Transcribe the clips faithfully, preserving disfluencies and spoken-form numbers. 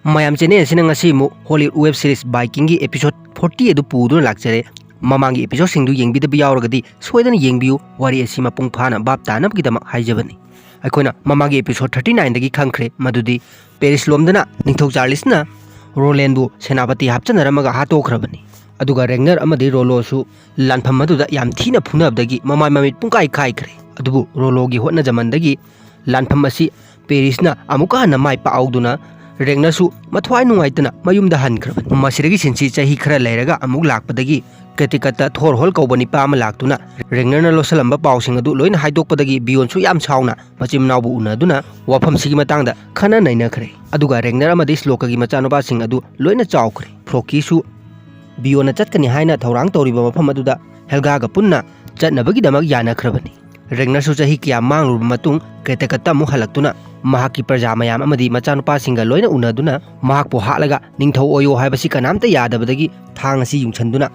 ꯃꯌꯥꯝ, ꯆꯦꯅꯦꯜ ꯑꯁꯤꯅ ꯉꯁꯤ ꯑꯃꯨꯛ ꯍꯣꯂꯤꯋꯨꯗ ꯋꯦꯕ ꯁꯤꯔꯤꯁ ꯕꯥꯏꯀꯤꯡꯒꯤ ꯑꯦꯄꯤꯁꯣꯗ ꯐꯣꯔꯇꯤ ꯑꯗꯨ ꯄꯨꯗꯨꯅ ꯂꯥꯛꯆꯔꯦ꯫ ꯃꯃꯥꯡꯒꯤ ꯑꯦꯄꯤꯁꯣꯗꯁꯤꯡꯗꯨ ꯌꯦꯡꯕꯤꯗꯕ ꯌꯥꯎꯔꯒꯗꯤ ꯁꯣꯏꯗꯅ ꯌꯦꯡꯕꯤꯌꯨ, ꯋꯥꯔꯤ ꯑꯁꯤ ꯃꯄꯨꯡ ꯐꯥꯅ ꯚꯥꯞ ꯇꯥꯅꯕꯒꯤꯗꯃꯛ ꯍꯥꯏꯖꯕꯅꯤ꯫ ꯑꯩꯈꯣꯏꯅ ꯃꯃꯥꯡꯒꯤ ꯑꯦꯄꯤꯁꯣꯗ ꯊꯥꯔꯇꯤ ꯅꯥꯏꯟꯗꯒꯤ ꯈꯪꯈ꯭ꯔꯦ ꯃꯗꯨꯗꯤ ꯄꯦꯔꯤꯁ ꯂꯣꯝꯗꯅ ꯅꯤꯡꯊꯧ ꯆꯥꯔꯂꯤꯁꯅ ꯔꯣꯂꯦꯟꯕꯨ ꯁꯦꯅꯥꯄꯇꯤ ꯍꯥꯞꯆꯟꯅꯔꯝꯃꯒ ꯍꯥꯠꯇꯣꯛꯈ꯭ꯔꯕꯅꯤ꯫ ꯑꯗꯨꯒ ꯔꯦꯒꯅꯔ ꯑꯃꯗꯤ ꯔꯣꯂꯣꯁꯨ ꯂꯥꯟꯐꯝ ꯑꯗꯨꯗ ꯌꯥꯝ ꯊꯤꯅ ꯐꯨꯅꯕꯗꯒꯤ ꯃꯃꯥꯏ ꯃꯃꯤꯠ ꯄꯨꯡꯀꯥꯏ ꯀꯥꯏꯈ꯭ꯔꯦ꯫ ꯑꯗꯨꯕꯨ ꯔꯣꯂꯣꯒꯤ ꯍꯣꯠꯅꯖꯃꯟꯗꯒꯤ ꯂꯥꯟꯐꯝ ꯑꯁꯤ ꯄꯦꯔꯤꯁꯅ ꯑꯃꯨꯛꯀ ꯍꯟꯅ ꯃꯥꯏ ꯄꯥꯛꯍꯧꯗꯨꯅ ꯔꯦꯒꯅꯔꯁꯨ ꯃꯊ꯭ꯋꯥꯏ ꯅꯨꯡꯉꯥꯏꯇꯅ ꯃꯌꯨꯝꯗ ꯍꯟꯈ꯭ꯔꯕꯅꯤ꯫ ꯃꯁꯤꯗꯒꯤ ꯁꯤꯟꯁꯤ ꯆꯍꯤ ꯈꯔ ꯂꯩꯔꯒ ꯑꯃꯨꯛ ꯂꯥꯛꯄꯗꯒꯤ ꯀꯦꯇꯤꯀꯠꯇ ꯊꯣꯔ ꯍꯣꯜ ꯀꯧꯕ ꯅꯤꯄꯥ ꯑꯃ ꯂꯥꯛꯇꯨꯅ ꯔꯦꯒꯅꯔꯅ ꯂꯣꯠꯁꯤꯜꯂꯝꯕ ꯄꯥꯎꯁꯤꯡ ꯑꯗꯨ ꯂꯣꯏꯅ ꯍꯥꯏꯗꯣꯛꯄꯗꯒꯤ ꯕꯤꯌꯣꯟꯁꯨ ꯌꯥꯝ ꯁꯥꯎꯅ ꯃꯆꯤꯟ ꯃꯅꯥꯎꯕꯨ ꯎꯅꯗꯨꯅ ꯋꯥꯐꯝꯁꯤꯒꯤ ꯃꯇꯥꯡꯗ ꯈꯟꯅ ꯅꯩꯅꯈ꯭ꯔꯦ꯫ ꯑꯗꯨꯒ ꯔꯦꯒꯅꯔ ꯑꯃꯗꯤ ꯁ꯭ꯂꯣꯀꯒꯤ ꯃꯆꯥꯅꯨꯄꯥꯁꯤꯡ ꯑꯗꯨ ꯂꯣꯏꯅ ꯆꯥꯎꯈ꯭ꯔꯦ꯫ ꯐ꯭ꯂꯣꯀꯤꯁꯨ ꯕꯤꯌꯣꯟꯅ ꯆꯠꯀꯅꯤ ꯍꯥꯏꯅ ꯊꯧꯔꯥꯡ ꯇꯧꯔꯤꯕ ꯃꯐꯝ ꯑꯗꯨꯗ ꯍꯦꯜꯒꯥꯒ ꯄꯨꯟꯅ ꯆꯠꯅꯕꯒꯤꯗꯃꯛ ꯌꯥꯅꯈ꯭ꯔꯕꯅꯤ꯫ ꯔꯦꯒꯅꯔꯁꯨ ꯆꯍꯤ ꯀꯌꯥ ꯃꯥꯡꯂꯨꯔꯕ ꯃꯇꯨꯡ ꯀꯦꯇꯦꯀꯠꯇ ꯑꯃꯨꯛ ꯍꯜꯂꯛꯇꯨꯅ ꯃꯍꯥꯛꯀꯤ ꯄ꯭ꯔꯖꯥ ꯃꯌꯥꯝ ꯑꯃꯗꯤ ꯃꯆꯥꯅꯨꯄꯥꯁꯤꯡꯒ ꯂꯣꯏꯅ ꯎꯅꯗꯨꯅ ꯃꯍꯥꯛꯄꯨ ꯍꯥꯠꯂꯒ ꯅꯤꯡꯊꯧ ꯑꯣꯏꯌꯣ ꯍꯥꯏꯕꯁꯤ ꯀꯅꯥꯝꯇ ꯌꯥꯗꯕꯗꯒꯤ ꯊꯥꯡ ꯑꯁꯤ ꯌꯨꯡꯁꯟꯗꯨꯅ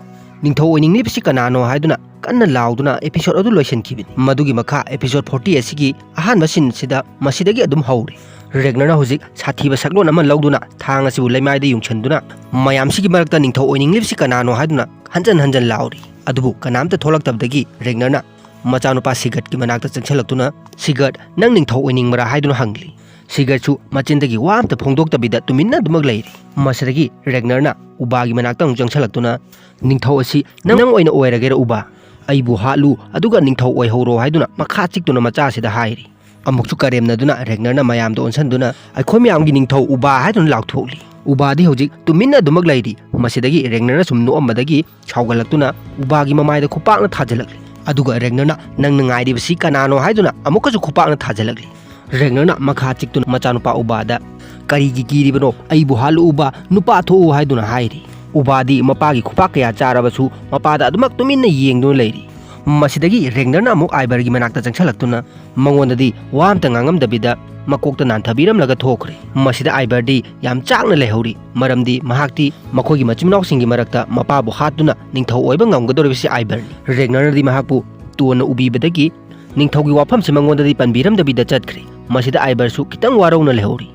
ꯅꯤꯡꯊꯧ ꯑꯣꯏꯅꯤꯡꯂꯤꯕꯁꯤ ꯀꯅꯥꯅꯣ ꯍꯥꯏꯗꯨꯅ ꯀꯟꯅ ꯂꯥꯎꯗꯨꯅ ꯑꯦꯄꯤꯁꯣꯗ ꯑꯗꯨ ꯂꯣꯏꯁꯤꯟꯈꯤꯕꯅꯤ꯫ ꯃꯗꯨꯒꯤ ꯃꯈꯥ ꯑꯦꯄꯤꯁꯣꯗ ꯐꯣꯔꯇꯤ ꯑꯁꯤꯒꯤ ꯑꯍꯥꯟꯕ ꯁꯤꯟꯁꯤꯗ ꯃꯁꯤꯗꯒꯤ ꯑꯗꯨꯝ ꯍꯧꯔꯤ꯫ ꯔꯦꯒꯅꯔꯅ ꯍꯧꯖꯤꯛ ꯁꯥꯊꯤꯕ ꯁꯛꯂꯣꯟ ꯑꯃ ꯂꯧꯗꯨꯅ ꯊꯥꯡ ꯑꯁꯤꯕꯨ ꯂꯩꯃꯥꯏꯗ ꯌꯨꯡꯁꯟꯗꯨꯅ ꯃꯌꯥꯝꯁꯤꯒꯤ ꯃꯔꯛꯇ ꯅꯤꯡꯊꯧ ꯑꯣꯏꯅꯤꯡꯂꯤꯕꯁꯤ ꯀꯅꯥꯅꯣ ꯍꯥꯏꯗꯨꯅ ꯍꯟꯖꯟ ꯍꯟꯖꯟ ꯂꯥꯎꯔꯤ꯫ ꯑꯗꯨꯕꯨ ꯀꯅꯥꯝꯇ ꯊꯣꯛꯂꯛꯇꯕꯗꯒꯤ ꯔꯦꯒꯅꯔꯅ ꯃꯆꯥꯅꯨꯄꯥ ꯁꯤꯒꯠꯀꯤ ꯃꯅꯥꯛꯇ ꯆꯪꯁꯤꯜꯂꯛꯇꯨꯅ, "ꯁꯤꯒꯠ, ꯅꯪ ꯅꯤꯡꯊꯧ ꯑꯣꯏꯅꯤꯡꯕ꯭ꯔꯥ?" ꯍꯥꯏꯗꯨꯅ ꯍꯪꯂꯤ꯫ ꯁꯤꯒꯠꯁꯨ ꯃꯆꯤꯟꯗꯒꯤ ꯋꯥ ꯑꯝꯇ ꯐꯣꯡꯗꯣꯛꯇꯕꯤꯗ ꯇꯨꯃꯤꯟꯅ ꯑꯗꯨꯃꯛ ꯂꯩꯔꯤ꯫ ꯃꯁꯤꯗꯒꯤ ꯔꯦꯒꯅꯔꯅ ꯎꯕꯥꯒꯤ ꯃꯅꯥꯛꯇ ꯑꯃꯨꯛ ꯆꯪꯁꯤꯜꯂꯛꯇꯨꯅ, "ꯅꯤꯡꯊꯧ ꯑꯁꯤ ꯅꯪ ꯑꯣꯏꯅ ꯑꯣꯏꯔꯒꯦꯔꯥ ꯎꯕꯥ? ꯑꯩꯕꯨ ꯍꯥꯠꯂꯨ, ꯑꯗꯨꯒ ꯅꯤꯡꯊꯧ ꯑꯣꯏꯍꯧꯔꯣ," ꯍꯥꯏꯗꯨꯅ ꯃꯈꯥ ꯆꯤꯛꯇꯨꯅ ꯃꯆꯥꯁꯤꯗ ꯍꯥꯏꯔꯤ꯫ ꯑꯃꯨꯛꯁꯨ ꯀꯔꯦꯝꯅꯗꯨꯅ ꯔꯦꯒꯅꯔꯅ ꯃꯌꯥꯝꯗ ꯑꯣꯟꯁꯤꯟꯗꯨꯅ, "ꯑꯩꯈꯣꯏ ꯃꯌꯥꯝꯒꯤ ꯅꯤꯡꯊꯧ ꯎꯕꯥ" ꯍꯥꯏꯗꯨꯅ ꯂꯥꯎꯊꯣꯛꯂꯤ꯫ ꯎꯕꯥꯗꯤ ꯍꯧꯖꯤꯛ ꯇꯨꯃꯤꯟꯅ ꯑꯗꯨꯃꯛ ꯂꯩꯔꯤ꯫ ꯃꯁꯤꯗꯒꯤ ꯔꯦꯒꯅꯔꯅ ꯁꯨꯝ ꯅꯣꯛꯑꯝꯕꯗꯒꯤ ꯁꯥꯎꯒꯠꯂꯛꯇꯨꯅ ꯎꯕꯥꯒꯤ ꯃꯃꯥꯏꯗ ꯈꯨꯄꯥꯛꯅ ꯊꯥꯖꯤꯜꯂꯛꯂꯤ꯫ ꯑꯗꯨꯒ ꯔꯦꯒꯅꯔꯅ, "ꯅꯪꯅ ꯉꯥꯏꯔꯤꯕꯁꯤ ꯀꯅꯥꯅꯣ?" ꯍꯥꯏꯗꯨꯅ ꯑꯃꯨꯛꯀꯁꯨ ꯈꯨꯄꯥꯛꯅ ꯊꯥꯖꯤꯜꯂꯛꯂꯤ꯫ ꯔꯦꯒꯅꯔꯅ ꯃꯈꯥ ꯆꯤꯛꯇꯨꯅ ꯃꯆꯥꯅꯨꯄꯥ ꯎꯕꯥꯗ, "ꯀꯔꯤꯒꯤ ꯀꯤꯔꯤꯕꯅꯣ? ꯑꯩꯕꯨ ꯍꯥꯠꯂꯨ ꯎꯕꯥ, ꯅꯨꯄꯥ ꯊꯣꯛꯎ" ꯍꯥꯏꯗꯨꯅ ꯍꯥꯏꯔꯤ꯫ ꯎꯕꯥꯗꯤ ꯃꯄꯥꯒꯤ ꯈꯨꯄꯥꯛ ꯀꯌꯥ ꯆꯥꯔꯕꯁꯨ ꯃꯄꯥꯗ ꯑꯗꯨꯃꯛ ꯇꯨꯃꯤꯟꯅ ꯌꯦꯡꯗꯨꯅ ꯂꯩꯔꯤ꯫ ꯃꯁꯤꯗꯒꯤ ꯔꯦꯒꯅꯔꯅ ꯑꯃꯨꯛ ꯑꯥꯏꯕꯔꯒꯤ ꯃꯅꯥꯛꯇ ꯆꯪꯁꯤꯜꯂꯛꯇꯨꯅ ꯃꯉꯣꯟꯗꯗꯤ ꯋꯥ ꯑꯝꯇ ꯉꯥꯡꯉꯝꯗꯕꯤꯗ ꯃꯀꯣꯛꯇ ꯅꯥꯟꯊꯕꯤꯔꯝꯂꯒ ꯊꯣꯛꯈ꯭ꯔꯦ꯫ ꯃꯁꯤꯗ ꯑꯥꯏꯕꯔꯗꯤ ꯌꯥꯝ ꯆꯥꯛꯅ ꯂꯩꯍꯧꯔꯤ, ꯃꯔꯝꯗꯤ ꯃꯍꯥꯛꯇꯤ ꯃꯈꯣꯏꯒꯤ ꯃꯆꯤꯟ ꯃꯅꯥꯎꯁꯤꯡꯒꯤ ꯃꯔꯛꯇ ꯃꯄꯥꯕꯨ ꯍꯥꯠꯇꯨꯅ ꯅꯤꯡꯊꯧ ꯑꯣꯏꯕ ꯉꯝꯒꯗꯧꯔꯤꯕꯁꯤ ꯑꯥꯏꯕꯔꯅꯤ꯫ ꯔꯦꯒꯅꯔꯅꯗꯤ ꯃꯍꯥꯛꯄꯨ ꯇꯣꯟꯅ ꯎꯕꯤꯕꯗꯒꯤ ꯅꯤꯡꯊꯧꯒꯤ ꯋꯥꯐꯝꯁꯤ ꯃꯉꯣꯟꯗꯗꯤ ꯄꯟꯕꯤꯔꯝꯗꯕꯤꯗ ꯆꯠꯈ꯭ꯔꯦ꯫ ꯃꯁꯤꯗ ꯑꯥꯏꯕꯔꯁꯨ ꯈꯤꯇꯪ ꯋꯥꯔꯧꯅ ꯂꯩꯍꯧꯔꯤ꯫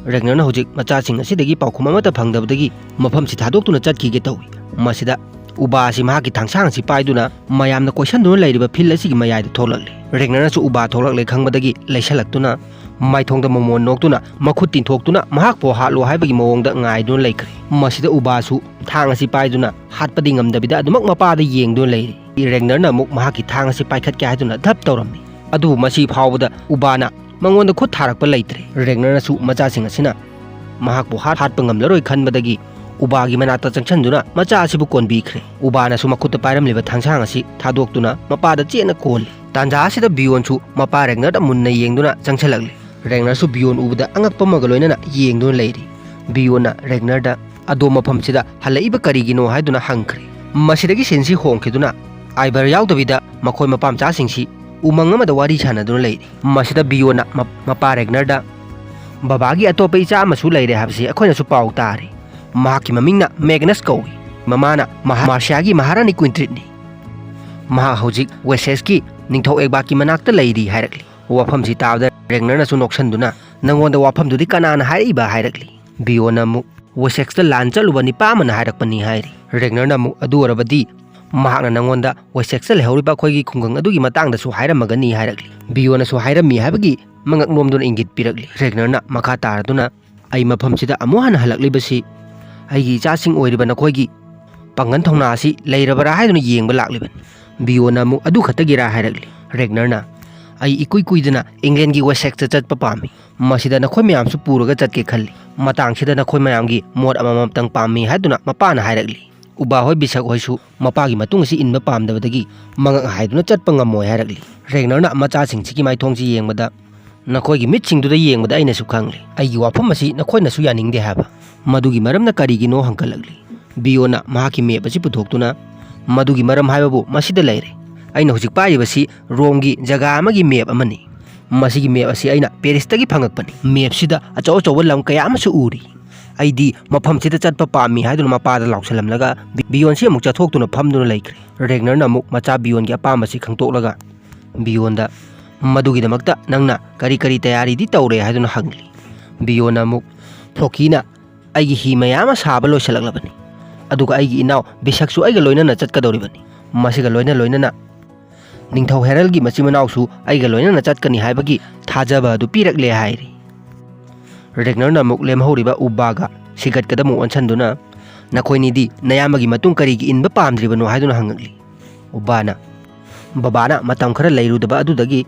ꯔꯦꯒꯅꯔꯅ ꯍꯧꯖꯤꯛ ꯃꯆꯥꯁꯤꯡ ꯑꯁꯤꯗꯒꯤ ꯄꯥꯎꯈꯨꯝ ꯑꯃꯠꯇ ꯐꯪꯗꯕꯗꯒꯤ ꯃꯐꯝꯁꯤ ꯊꯥꯗꯣꯛꯇꯨꯅ ꯆꯠꯈꯤꯒꯦ ꯇꯧꯏ꯫ ꯃꯁꯤꯗ ꯎꯕꯥ ꯑꯁꯤ ꯃꯍꯥꯛꯀꯤ ꯊꯥꯡꯁꯥꯡ ꯑꯁꯤ ꯄꯥꯏꯗꯨꯅ ꯃꯌꯥꯝꯅ ꯀꯣꯏꯁꯟꯗꯨꯅ ꯂꯩꯔꯤꯕ ꯐꯤꯜ ꯑꯁꯤꯒꯤ ꯃꯌꯥꯏꯗ ꯊꯣꯛꯂꯛꯂꯤ꯫ ꯔꯦꯒꯅꯔꯅꯁꯨ ꯎꯕꯥ ꯊꯣꯛꯂꯛꯂꯦ ꯈꯪꯕꯗꯒꯤ ꯂꯩꯁꯜꯂꯛꯇꯨꯅ ꯃꯥꯏꯊꯣꯡꯗ ꯃꯣꯃꯣꯟ ꯅꯣꯛꯇꯨꯅ ꯃꯈꯨꯠ ꯇꯤꯡꯊꯣꯛꯇꯨꯅ ꯃꯍꯥꯛꯄꯨ ꯍꯥꯠꯂꯣ ꯍꯥꯏꯕꯒꯤ ꯃꯑꯣꯡꯗ ꯉꯥꯏꯗꯨꯅ ꯂꯩꯈ꯭ꯔꯦ꯫ ꯃꯁꯤꯗ ꯎꯕꯥꯁꯨ ꯊꯥꯡ ꯑꯁꯤ ꯄꯥꯏꯗꯨꯅ ꯍꯥꯠꯄꯗꯤ ꯉꯝꯗꯕꯤꯗ ꯑꯗꯨꯃꯛ ꯃꯄꯥꯗ ꯌꯦꯡꯗꯨꯅ ꯂꯩꯔꯤ꯫ ꯔꯦꯒꯅꯔꯅ ꯑꯃꯨꯛ ꯃꯍꯥꯛꯀꯤ ꯊꯥꯡ ꯑꯁꯤ ꯄꯥꯏꯈꯠꯀꯦ ꯍꯥꯏꯗꯨꯅ ꯙꯞ ꯇꯧꯔꯝꯃꯤ꯫ ꯑꯗꯨꯕꯨ ꯃꯁꯤ ꯐꯥꯎꯕꯗ ꯎꯕꯥꯅ ꯃꯉꯣꯟꯗ ꯈꯨꯠ ꯊꯥꯔꯛꯄ ꯂꯩꯇ꯭ꯔꯦ꯫ ꯔꯦꯒꯅꯔꯅꯁꯨ ꯃꯆꯥꯁꯤꯡ ꯑꯁꯤꯅ ꯃꯍꯥꯛꯄꯨ ꯍꯥꯠ-, ꯍꯥꯠꯄ ꯉꯝꯂꯔꯣꯏ ꯈꯟꯕꯗꯒꯤ ꯎꯕꯥꯒꯤ ꯃꯅꯥꯛꯇ ꯆꯪꯁꯤꯟꯗꯨꯅ ꯃꯆꯥ ꯑꯁꯤꯕꯨ ꯀꯣꯟꯕꯤꯈ꯭ꯔꯦ꯫ ꯎꯕꯥꯅꯁꯨ ꯃꯈꯨꯠꯇ ꯄꯥꯏꯔꯝꯂꯤꯕ ꯊꯥꯡꯁꯥꯡ ꯑꯁꯤ ꯊꯥꯗꯣꯛꯇꯨꯅ ꯃꯄꯥꯗ ꯆꯦꯠꯅ ꯀꯣꯜꯂꯤ꯫ ꯇꯥꯟꯖꯥ ꯑꯁꯤꯗ ꯕꯤꯌꯣꯟꯁꯨ ꯃꯄꯥ ꯔꯦꯒꯅꯔꯗ ꯃꯨꯟꯅ ꯌꯦꯡꯗꯨꯅ ꯆꯪꯁꯤꯜꯂꯛꯂꯤ꯫ ꯔꯦꯒꯅꯔꯁꯨ ꯕꯤꯌꯣꯟ ꯎꯕꯗ ꯑꯉꯛꯄ ꯑꯃꯒ ꯂꯣꯏꯅꯅ ꯌꯦꯡꯗꯨꯅ ꯂꯩꯔꯤ꯫ ꯕꯤꯌꯣꯟꯅ ꯔꯦꯒꯅꯔꯗ "ꯑꯗꯣꯝ ꯃꯐꯝꯁꯤꯗ ꯍꯜꯂꯛꯏꯕ ꯀꯔꯤꯒꯤꯅꯣ?" ꯍꯥꯏꯗꯨꯅ ꯍꯪꯈ꯭ꯔꯦ꯫ ꯃꯁꯤꯗꯒꯤ ꯁꯤꯟꯁꯤ ꯍꯣꯡꯈꯤꯗꯨꯅ ꯑꯥꯏꯕꯔ ꯌꯥꯎꯗꯕꯤꯗ ꯃꯈꯣꯏ ꯃꯄꯥ ꯃꯆꯥꯁꯤꯡꯁꯤ ꯎꯃꯪ ꯑꯃꯗ ꯋꯥꯔꯤ ꯁꯥꯟꯅꯗꯨꯅ ꯂꯩꯔꯤ꯫ ꯃꯁꯤꯗ ꯕꯤꯌꯣꯟꯅ ꯃ-, ꯃꯄꯥ ꯔꯦꯒꯅꯔꯗ, "ꯕꯕꯥꯒꯤ ꯑꯇꯣꯞꯄ ꯏꯆꯥ ꯑꯃꯁꯨ ꯂꯩꯔꯦ ꯍꯥꯏꯕꯁꯤ ꯑꯩꯈꯣꯏꯅꯁꯨ ꯄꯥꯎ ꯇꯥꯔꯦ꯫ ꯃꯍꯥꯛꯀꯤ ꯃꯃꯤꯡꯅ ꯃꯦꯒꯅꯁ ꯀꯧꯏ꯫ ꯃꯃꯥꯅ ꯃꯍꯥ-, ꯃꯥꯔꯁꯤꯌꯥꯒꯤ ꯃꯍꯥꯔꯥꯅꯤ ꯀ꯭ꯋꯤꯟꯇ꯭ꯔꯤꯠꯅꯤ꯫ ꯃꯍꯥꯛ ꯍꯧꯖꯤꯛ ꯋꯦꯁꯦꯛꯁꯀꯤ ꯅꯤꯡꯊꯧ ꯑꯦꯒꯕꯥꯛꯀꯤ ꯃꯅꯥꯛꯇ ꯂꯩꯔꯤ" ꯍꯥꯏꯔꯛꯂꯤ꯫ ꯋꯥꯐꯝꯁꯤ ꯇꯥꯕꯗ ꯔꯦꯒꯅꯔꯅꯁꯨ ꯅꯣꯛꯁꯟꯗꯨꯅ, "ꯅꯪꯉꯣꯟꯗ ꯋꯥꯐꯝꯗꯨꯗꯤ ꯀꯅꯥꯅ ꯍꯥꯏꯔꯛꯏꯕ?" ꯍꯥꯏꯔꯛꯂꯤ꯫ ꯕꯤꯌꯣꯟꯅ ꯑꯃꯨꯛ, "ꯋꯦꯁꯦꯛꯁꯇ ꯂꯥꯟ ꯆꯠꯂꯨꯕ ꯅꯤꯄꯥ ꯑꯃꯅ ꯍꯥꯏꯔꯛꯄꯅꯤ" ꯍꯥꯏꯔꯤ꯫ ꯔꯦꯒꯅꯔꯅ ꯑꯃꯨꯛ, "ꯑꯗꯨ ꯑꯣꯏꯔꯕꯗꯤ ꯃꯍꯥꯛꯅ ꯅꯪꯉꯣꯟꯗ ꯋꯦꯁꯦꯛꯁꯇ ꯂꯩꯍꯧꯔꯤꯕ ꯑꯩꯈꯣꯏꯒꯤ ꯈꯨꯡꯒꯪ ꯑꯗꯨꯒꯤ ꯃꯇꯥꯡꯗꯁꯨ ꯍꯥꯏꯔꯝꯃꯒꯅꯤ" ꯍꯥꯏꯔꯛꯂꯤ꯫ ꯕꯤꯌꯣꯟꯅꯁꯨ ꯍꯥꯏꯔꯝꯃꯤ ꯍꯥꯏꯕꯒꯤ ꯃꯉꯛ ꯅꯣꯝꯗꯨꯅ ꯏꯪꯒꯤꯠ ꯄꯤꯔꯛꯂꯤ꯫ ꯔꯦꯒꯅꯔꯅ ꯃꯈꯥ ꯇꯥꯔꯗꯨꯅ, "ꯑꯩ ꯃꯐꯝꯁꯤꯗ ꯑꯃꯨꯛ ꯍꯟꯅ ꯍꯜꯂꯛꯂꯤꯕꯁꯤ ꯑꯩꯒꯤ ꯏꯆꯥꯁꯤꯡ ꯑꯣꯏꯔꯤꯕ ꯅꯈꯣꯏꯒꯤ ꯄꯥꯡꯒꯜ ꯊꯧꯅꯥ ꯑꯁꯤ ꯂꯩꯔꯕꯔꯥ ꯍꯥꯏꯗꯨꯅ ꯌꯦꯡꯕ ꯂꯥꯛꯂꯤꯕꯅꯤ"꯫ ꯕꯤꯌꯣꯟꯅ ꯑꯃꯨꯛ, "ꯑꯗꯨ ꯈꯛꯇꯒꯤꯔꯥ?" ꯍꯥꯏꯔꯛꯂꯤ꯫ ꯔꯦꯒꯅꯔꯅ, "ꯑꯩ ꯏꯀꯨꯏ ꯀꯨꯏꯗꯅ ꯏꯪꯂꯦꯟꯒꯤ ꯋꯦꯁꯦꯛꯁꯇ ꯆꯠꯄ ꯄꯥꯝꯃꯤ꯫ ꯃꯁꯤꯗ ꯅꯈꯣꯏ ꯃꯌꯥꯝꯁꯨ ꯄꯨꯔꯒ ꯆꯠꯀꯦ ꯈꯜꯂꯤ꯫ ꯃꯇꯥꯡꯁꯤꯗ ꯅꯈꯣꯏ ꯃꯌꯥꯝꯒꯤ ꯃꯣꯠ ꯑꯃꯃꯝꯇꯪ ꯄꯥꯝꯃꯤ" ꯍꯥꯏꯗꯨꯅ ꯃꯄꯥꯅ ꯍꯥꯏꯔꯛꯂꯤ꯫ ꯎꯕꯥ ꯍꯣꯏ ꯕꯤꯁꯛ ꯍꯣꯏꯁꯨ ꯃꯄꯥꯒꯤ ꯃꯇꯨꯡ ꯑꯁꯤ ꯏꯟꯕ ꯄꯥꯝꯗꯕꯗꯒꯤ ꯃꯉꯛ ꯍꯥꯏꯗꯨꯅ ꯆꯠꯄ ꯉꯝꯃꯣꯏ ꯍꯥꯏꯔꯛꯂꯤ꯫ ꯔꯦꯒꯅꯔꯅ ꯃꯆꯥꯁꯤꯡꯁꯤꯒꯤ ꯃꯥꯏꯊꯣꯡꯁꯤ ꯌꯦꯡꯕꯗ, "ꯅꯈꯣꯏꯒꯤ ꯃꯤꯠꯁꯤꯡꯗꯨꯗ ꯌꯦꯡꯕꯗ ꯑꯩꯅꯁꯨ ꯈꯪꯂꯤ꯫ ꯑꯩꯒꯤ ꯋꯥꯐꯝ ꯑꯁꯤ ꯅꯈꯣꯏꯅꯁꯨ ꯌꯥꯅꯤꯡꯗꯦ ꯍꯥꯏꯕ꯫ ꯃꯗꯨꯒꯤ ꯃꯔꯝꯅ ꯀꯔꯤꯒꯤꯅꯣ?" ꯍꯪꯒꯠꯂꯛꯂꯤ꯫ ꯕꯤꯌꯣꯟꯅ ꯃꯍꯥꯛꯀꯤ ꯃꯦꯞ ꯑꯁꯤ ꯄꯨꯊꯣꯛꯇꯨꯅ, "ꯃꯗꯨꯒꯤ ꯃꯔꯝ ꯍꯥꯏꯕꯕꯨ ꯃꯁꯤꯗ ꯂꯩꯔꯦ꯫ ꯑꯩꯅ ꯍꯧꯖꯤꯛ ꯄꯥꯏꯔꯤꯕꯁꯤ ꯔꯣꯝꯒꯤ ꯖꯒꯥ ꯑꯃꯒꯤ ꯃꯦꯞ ꯑꯃꯅꯤ꯫ ꯃꯁꯤꯒꯤ ꯃꯦꯞ ꯑꯁꯤ ꯑꯩꯅ ꯄꯦꯔꯤꯁꯇꯒꯤ ꯐꯪꯉꯛꯄꯅꯤ꯫ ꯃꯦꯞꯁꯤꯗ ꯑꯆꯧ ꯑꯆꯧꯕ ꯂꯝ ꯀꯌꯥ ꯑꯃꯁꯨ ꯎꯔꯤ꯫ ꯑꯩꯗꯤ ꯃꯐꯝꯁꯤꯗ ꯆꯠꯄ ꯄꯥꯝꯃꯤ" ꯍꯥꯏꯗꯨꯅ ꯃꯄꯥꯗ ꯂꯥꯎꯁꯜꯂꯝꯂꯒ ꯕꯤ-, ꯕꯤꯌꯣꯟꯁꯤ ꯑꯃꯨꯛ ꯆꯠꯊꯣꯛꯇꯨꯅ ꯐꯝꯗꯨꯅ ꯂꯩꯈ꯭ꯔꯦ꯫ ꯔꯦꯒꯅꯔꯅ ꯑꯃꯨꯛ ꯃꯆꯥ ꯕꯤꯌꯣꯟꯒꯤ ꯑꯄꯥꯝꯕꯁꯤ ꯈꯪꯗꯣꯛꯂꯒ ꯕꯤꯌꯣꯟꯗ, "ꯃꯗꯨꯒꯤꯗꯃꯛꯇ ꯅꯪꯅ ꯀꯔꯤ ꯀꯔꯤ ꯇꯌꯥꯔꯤꯗꯤ ꯇꯧꯔꯦ?" ꯍꯥꯏꯗꯨꯅ ꯍꯪꯂꯤ꯫ ꯕꯤꯌꯣꯅ ꯑꯃꯨꯛ, "ꯐ꯭ꯂꯣꯀꯤꯅ ꯑꯩꯒꯤ ꯍꯤ ꯃꯌꯥꯝ ꯑꯃ ꯁꯥꯕ ꯂꯣꯏꯁꯤꯜꯂꯛꯂꯕꯅꯤ, ꯑꯗꯨꯒ ꯑꯩꯒꯤ ꯏꯅꯥꯎ ꯕꯤꯁꯛꯁꯨ ꯑꯩꯒ ꯂꯣꯏꯅꯅ ꯆꯠꯀꯗꯧꯔꯤꯕꯅꯤ꯫ ꯃꯁꯤꯒ ꯂꯣꯏꯅ ꯂꯣꯏꯅꯅ ꯅꯤꯡꯊꯧ ꯍꯦꯔꯜꯒꯤ ꯃꯆꯤꯟ ꯃꯅꯥꯎꯁꯨ ꯑꯩꯒ ꯂꯣꯏꯅꯅ ꯆꯠꯀꯅꯤ ꯍꯥꯏꯕꯒꯤ ꯊꯥꯖꯕ ꯑꯗꯨ ꯄꯤꯔꯛꯂꯦ" ꯍꯥꯏꯔꯤ꯫ ꯔꯦꯒꯅꯔꯅ ꯑꯃꯨꯛ ꯂꯦꯝꯍꯧꯔꯤꯕ ꯎꯕꯥꯒ ꯁꯤꯒꯠꯀꯗ ꯑꯃꯨꯛ ꯑꯣꯟꯁꯤꯟꯗꯨꯅ, "ꯅꯈꯣꯏꯅꯤꯗꯤ ꯅꯌꯥꯝꯕꯒꯤ ꯃꯇꯨꯡ ꯀꯔꯤꯒꯤ ꯏꯟꯕ ꯄꯥꯝꯗ꯭ꯔꯤꯕꯅꯣ?" ꯍꯥꯏꯗꯨꯅ ꯍꯪꯉꯛꯂꯤ꯫ ꯎꯕꯥꯅ, "ꯕꯕꯥꯅ ꯃꯇꯝ ꯈꯔ ꯂꯩꯔꯨꯗꯕ ꯑꯗꯨꯗꯒꯤ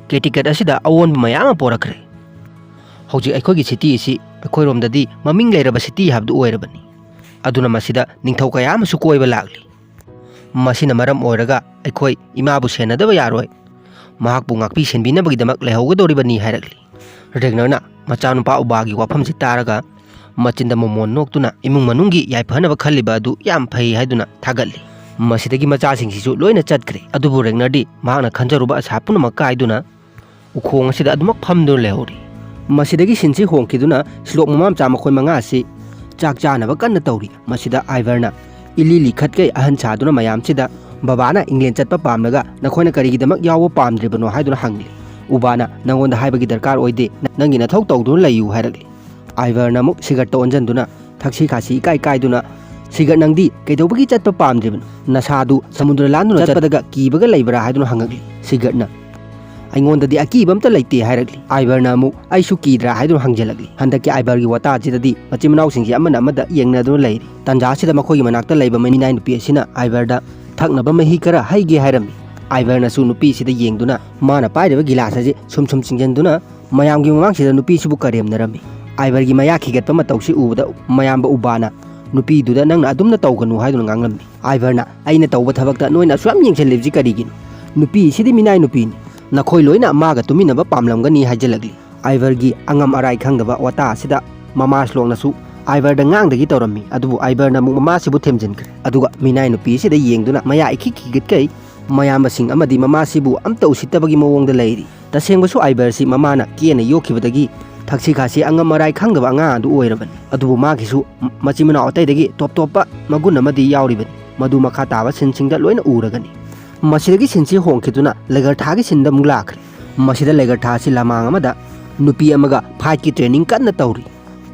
ꯀꯦꯇꯤꯀꯦꯠ ꯑꯁꯤꯗ ꯑꯑꯣꯟꯕ ꯃꯌꯥꯝ ꯑꯃ ꯄꯣꯔꯛꯈ꯭ꯔꯦ꯫ ꯍꯧꯖꯤꯛ ꯑꯩꯈꯣꯏꯒꯤ ꯁꯤꯇꯤ ꯑꯁꯤ ꯑꯩꯈꯣꯏꯔꯣꯝꯗꯗꯤ ꯃꯃꯤꯡ ꯂꯩꯔꯕ ꯁꯤꯇꯤ ꯍꯥꯏꯕꯗꯨ ꯑꯣꯏꯔꯕꯅꯤ꯫ ꯑꯗꯨꯅ ꯃꯁꯤꯗ ꯅꯤꯡꯊꯧ ꯀꯌꯥ ꯑꯃꯁꯨ ꯀꯣꯏꯕ ꯂꯥꯛꯂꯤ꯫ ꯃꯁꯤꯅ ꯃꯔꯝ ꯑꯣꯏꯔꯒ ꯑꯩꯈꯣꯏ ꯏꯃꯥꯕꯨ ꯁꯦꯟꯅꯗꯕ ꯌꯥꯔꯣꯏ꯫ ꯃꯍꯥꯛꯄꯨ ꯉꯥꯛꯄꯤ ꯁꯦꯟꯕꯤꯅꯕꯒꯤꯗꯃꯛ ꯂꯩꯍꯧꯒꯗꯧꯔꯤꯕꯅꯤ" ꯍꯥꯏꯔꯛꯂꯤ꯫ ꯔꯦꯒꯅꯔꯅ ꯃꯆꯥꯅꯨꯄꯥ ꯎꯕꯥꯒꯤ ꯋꯥꯐꯝꯁꯤ ꯇꯥꯔꯒ ꯃꯆꯤꯟꯗ ꯃꯣꯃꯣꯟ ꯅꯣꯛꯇꯨꯅ ꯏꯃꯨꯡ ꯃꯅꯨꯡꯒꯤ ꯌꯥꯏꯐꯅꯕ ꯈꯜꯂꯤꯕ ꯑꯗꯨ ꯌꯥꯝ ꯐꯩ ꯍꯥꯏꯗꯨꯅ ꯊꯥꯒꯠꯂꯤ꯫ ꯃꯁꯤꯗꯒꯤ ꯃꯆꯥꯁꯤꯡꯁꯤꯁꯨ ꯂꯣꯏꯅ ꯆꯠꯈ꯭ꯔꯦ꯫ ꯑꯗꯨꯕꯨ ꯔꯦꯒꯅꯔꯗꯤ ꯃꯍꯥꯛꯅ ꯈꯟꯖꯔꯨꯕ ꯑꯁꯥ ꯄꯨꯝꯅꯃꯛ ꯀꯥꯏꯗꯨꯅ ꯎꯈꯣꯡ ꯑꯁꯤꯗ ꯑꯗꯨꯃꯛ ꯐꯝꯗꯨꯅ ꯂꯩꯍꯧꯔꯤ꯫ ꯃꯁꯤꯗꯒꯤ ꯁꯤꯟꯁꯤ ꯍꯣꯡꯈꯤꯗꯨꯅ ꯁꯤꯂꯣꯛ ꯃꯃꯥ ꯃꯆꯥ ꯃꯈꯣꯏ ꯃꯉꯥ ꯑꯁꯤ ꯆꯥꯛ ꯆꯥꯅꯕ ꯀꯟꯅ ꯇꯧꯔꯤ꯫ ꯃꯁꯤꯗ ꯑꯥꯏꯚꯔꯅ ꯏꯂꯤ ꯂꯤꯈꯠꯀꯩ ꯑꯍꯟ ꯁꯥꯗꯨꯅ ꯃꯌꯥꯝꯁꯤꯗ, "ꯕꯕꯥꯅ ꯏꯪꯂꯦꯟ ꯆꯠꯄ ꯄꯥꯝꯂꯒ ꯅꯈꯣꯏꯅ ꯀꯔꯤꯒꯤꯗꯃꯛ ꯌꯥꯎꯕ ꯄꯥꯝꯗ꯭ꯔꯤꯕꯅꯣ?" ꯍꯥꯏꯗꯨꯅ ꯍꯪꯂꯤ꯫ ꯎꯕꯥꯅ, "ꯅꯪꯉꯣꯟꯗ ꯍꯥꯏꯕꯒꯤ ꯗꯔꯀꯥꯔ ꯑꯣꯏꯗꯦ, ꯅꯪꯒꯤ ꯅꯊꯧ ꯇꯧꯗꯨꯅ ꯂꯩꯌꯨ" ꯍꯥꯏꯔꯛꯂꯤ꯫ ꯑꯥꯏꯚꯔꯅ ꯑꯃꯨꯛ ꯁꯤꯒꯔꯠꯇ ꯑꯣꯟꯁꯤꯟꯗꯨꯅ ꯊꯛꯁꯤ ꯈꯥꯁꯤ ꯏꯀꯥꯏ ꯀꯥꯏꯗꯨꯅ, "ꯁꯤꯒꯔꯠ, ꯅꯪꯗꯤ ꯀꯩꯗꯧꯕꯒꯤ ꯆꯠꯄ ꯄꯥꯝꯗ꯭ꯔꯤꯕꯅꯣ? ꯅꯁꯥꯗꯨ ꯁꯃꯨꯗ꯭ꯔ ꯂꯥꯟꯗꯨꯅ ꯆꯠꯄꯗꯒ ꯀꯤꯕꯒ ꯂꯩꯕ꯭ꯔꯥ?" ꯍꯥꯏꯗꯨꯅ ꯍꯪꯉꯛꯂꯤ꯫ ꯁꯤꯒꯔꯠꯅ, "ꯑꯩꯉꯣꯟꯗꯗꯤ ꯑꯀꯤꯕ ꯑꯝꯇ ꯂꯩꯇꯦ" ꯍꯥꯏꯔꯛꯂꯤ꯫ ꯑꯥꯏꯚꯔꯅ ꯑꯃꯨꯛ, "ꯑꯩꯁꯨ ꯀꯤꯗ꯭ꯔꯥ?" ꯍꯥꯏꯗꯨꯅ ꯍꯪꯖꯜꯂꯛꯂꯤ꯫ ꯍꯟꯗꯛꯀꯤ ꯑꯥꯏꯚꯔꯒꯤ ꯋꯥꯇꯥꯁꯤꯗꯗꯤ ꯃꯆꯤꯟ ꯃꯅꯥꯎꯁꯤꯡꯁꯤ ꯑꯃꯅ ꯑꯃꯗ ꯌꯦꯡꯅꯗꯨꯅ ꯂꯩꯔꯤ꯫ ꯇꯥꯟꯖꯥꯁꯤꯗ ꯃꯈꯣꯏꯒꯤ ꯃꯅꯥꯛꯇ ꯂꯩꯕ ꯃꯤꯅꯥꯏ ꯅꯨꯄꯤ ꯑꯁꯤꯅ ꯑꯥꯏꯚꯔꯗ ꯊꯛꯅꯕ ꯃꯍꯤ ꯈꯔ ꯍꯩꯒꯦ ꯍꯥꯏꯔꯝꯃꯤ꯫ ꯑꯥꯏꯚꯔꯅꯁꯨ ꯅꯨꯄꯤꯁꯤꯗ ꯌꯦꯡꯗꯨꯅ ꯃꯥꯅ ꯄꯥꯏꯔꯤꯕ ꯒꯤꯂꯥꯁ ꯑꯁꯤ ꯁꯨꯝ ꯁꯨꯝ ꯆꯤꯡꯁꯤꯟꯗꯨꯅ ꯃꯌꯥꯝꯒꯤ ꯃꯃꯥꯡꯁꯤꯗ ꯅꯨꯄꯤꯁꯤꯕꯨ ꯀꯔꯦꯝꯅꯔꯝꯃꯤ꯫ ꯑꯥꯏꯚꯔꯒꯤ ꯃꯌꯥ ꯈꯤꯒꯠꯄ ꯃꯇꯧꯁꯤ ꯎꯕꯗ ꯃꯌꯥꯝꯕ ꯎꯕꯥꯅ, "ꯅꯨꯄꯤꯗꯨꯗ ꯅꯪꯅ ꯑꯗꯨꯝꯅ ꯇꯧꯒꯅꯨ" ꯍꯥꯏꯗꯨꯅ ꯉꯥꯡꯂꯝꯃꯤ꯫ ꯑꯥꯏꯚꯔꯅ, "ꯑꯩꯅ ꯇꯧꯕ ꯊꯕꯛꯇ ꯅꯣꯏꯅ ꯑꯁꯨꯛ ꯌꯥꯝ ꯌꯦꯡꯁꯤꯜꯂꯤꯕꯁꯤ ꯀꯔꯤꯒꯤꯅꯣ? ꯅꯨꯄꯤ ꯑꯁꯤꯗꯤ ꯃꯤꯅꯥꯏ ꯅꯨꯄꯤꯅꯤ꯫ ꯅꯈꯣꯏ ꯂꯣꯏꯅ ꯃꯥꯒ ꯇꯨꯃꯤꯟꯅꯕ ꯄꯥꯝꯂꯝꯒꯅꯤ" ꯍꯥꯏꯖꯤꯜꯂꯛꯂꯤ꯫ ꯑꯥꯏꯚꯔꯒꯤ ꯑꯉꯝ ꯑꯔꯥꯏ ꯈꯪꯗꯕ ꯋꯥꯇꯥ ꯑꯁꯤꯗ ꯃꯃꯥ ꯁ꯭ꯂꯣꯛꯅꯁꯨ ꯑꯥꯏꯚꯔꯗ ꯉꯥꯡꯗꯒꯤ ꯇꯧꯔꯝꯃꯤ, ꯑꯗꯨꯕꯨ ꯑꯥꯏꯚꯔꯅ ꯑꯃꯨꯛ ꯃꯃꯥꯁꯤꯕꯨ ꯊꯦꯝꯖꯤꯟꯈ꯭ꯔꯦ꯫ ꯑꯗꯨꯒ ꯃꯤꯅꯥꯏ ꯅꯨꯄꯤ ꯑꯁꯤꯗ ꯌꯦꯡꯗꯨꯅ ꯃꯌꯥ ꯏꯈꯤ ꯈꯤꯒꯠꯀꯩ ꯃꯌꯥꯝꯕꯁꯤꯡ ꯑꯃꯗꯤ ꯃꯃꯥꯁꯤꯕꯨ ꯑꯝꯇ ꯎꯁꯤꯠꯇꯕꯒꯤ ꯃꯑꯣꯡꯗ ꯂꯩꯔꯤ꯫ ꯇꯁꯦꯡꯕꯁꯨ ꯑꯥꯏꯚꯔꯁꯤ ꯃꯃꯥꯅ ꯀꯦꯅ ꯌꯣꯛꯈꯤꯕꯗꯒꯤ ꯊꯛꯁꯤ ꯈꯥꯁꯤ ꯑꯉꯝ ꯑꯔꯥꯏ ꯈꯪꯗꯕ ꯑꯉꯥꯡ ꯑꯗꯨ ꯑꯣꯏꯔꯕꯅꯤ꯫ ꯑꯗꯨꯕꯨ ꯃꯥꯒꯤꯁꯨ ꯃꯆꯤꯟ ꯃꯅꯥꯎ ꯑꯇꯩꯗꯒꯤ ꯇꯣꯞ ꯇꯣꯞꯄ ꯃꯒꯨꯟ ꯑꯃꯗꯤ ꯌꯥꯎꯔꯤꯕꯅꯤ꯫ ꯃꯗꯨ ꯃꯈꯥ ꯇꯥꯕ ꯁꯤꯟꯁꯤꯡꯗ ꯂꯣꯏꯅ ꯎꯔꯒꯅꯤ꯫ ꯃꯁꯤꯗꯒꯤ ꯁꯤꯟꯁꯤ ꯍꯣꯡꯈꯤꯗꯨꯅ ꯂꯩꯒꯔꯊꯥꯒꯤ ꯁꯤꯟꯗ ꯑꯃꯨꯛ ꯂꯥꯛꯈ꯭ꯔꯦ꯫ ꯃꯁꯤꯗ ꯂꯩꯒꯔꯊꯥ ꯑꯁꯤ ꯂꯃꯥꯡ ꯑꯃꯗ ꯅꯨꯄꯤ ꯑꯃꯒ ꯐꯥꯏꯠꯀꯤ ꯇ꯭ꯔꯦꯅꯤꯡ ꯀꯟꯅ ꯇꯧꯔꯤ꯫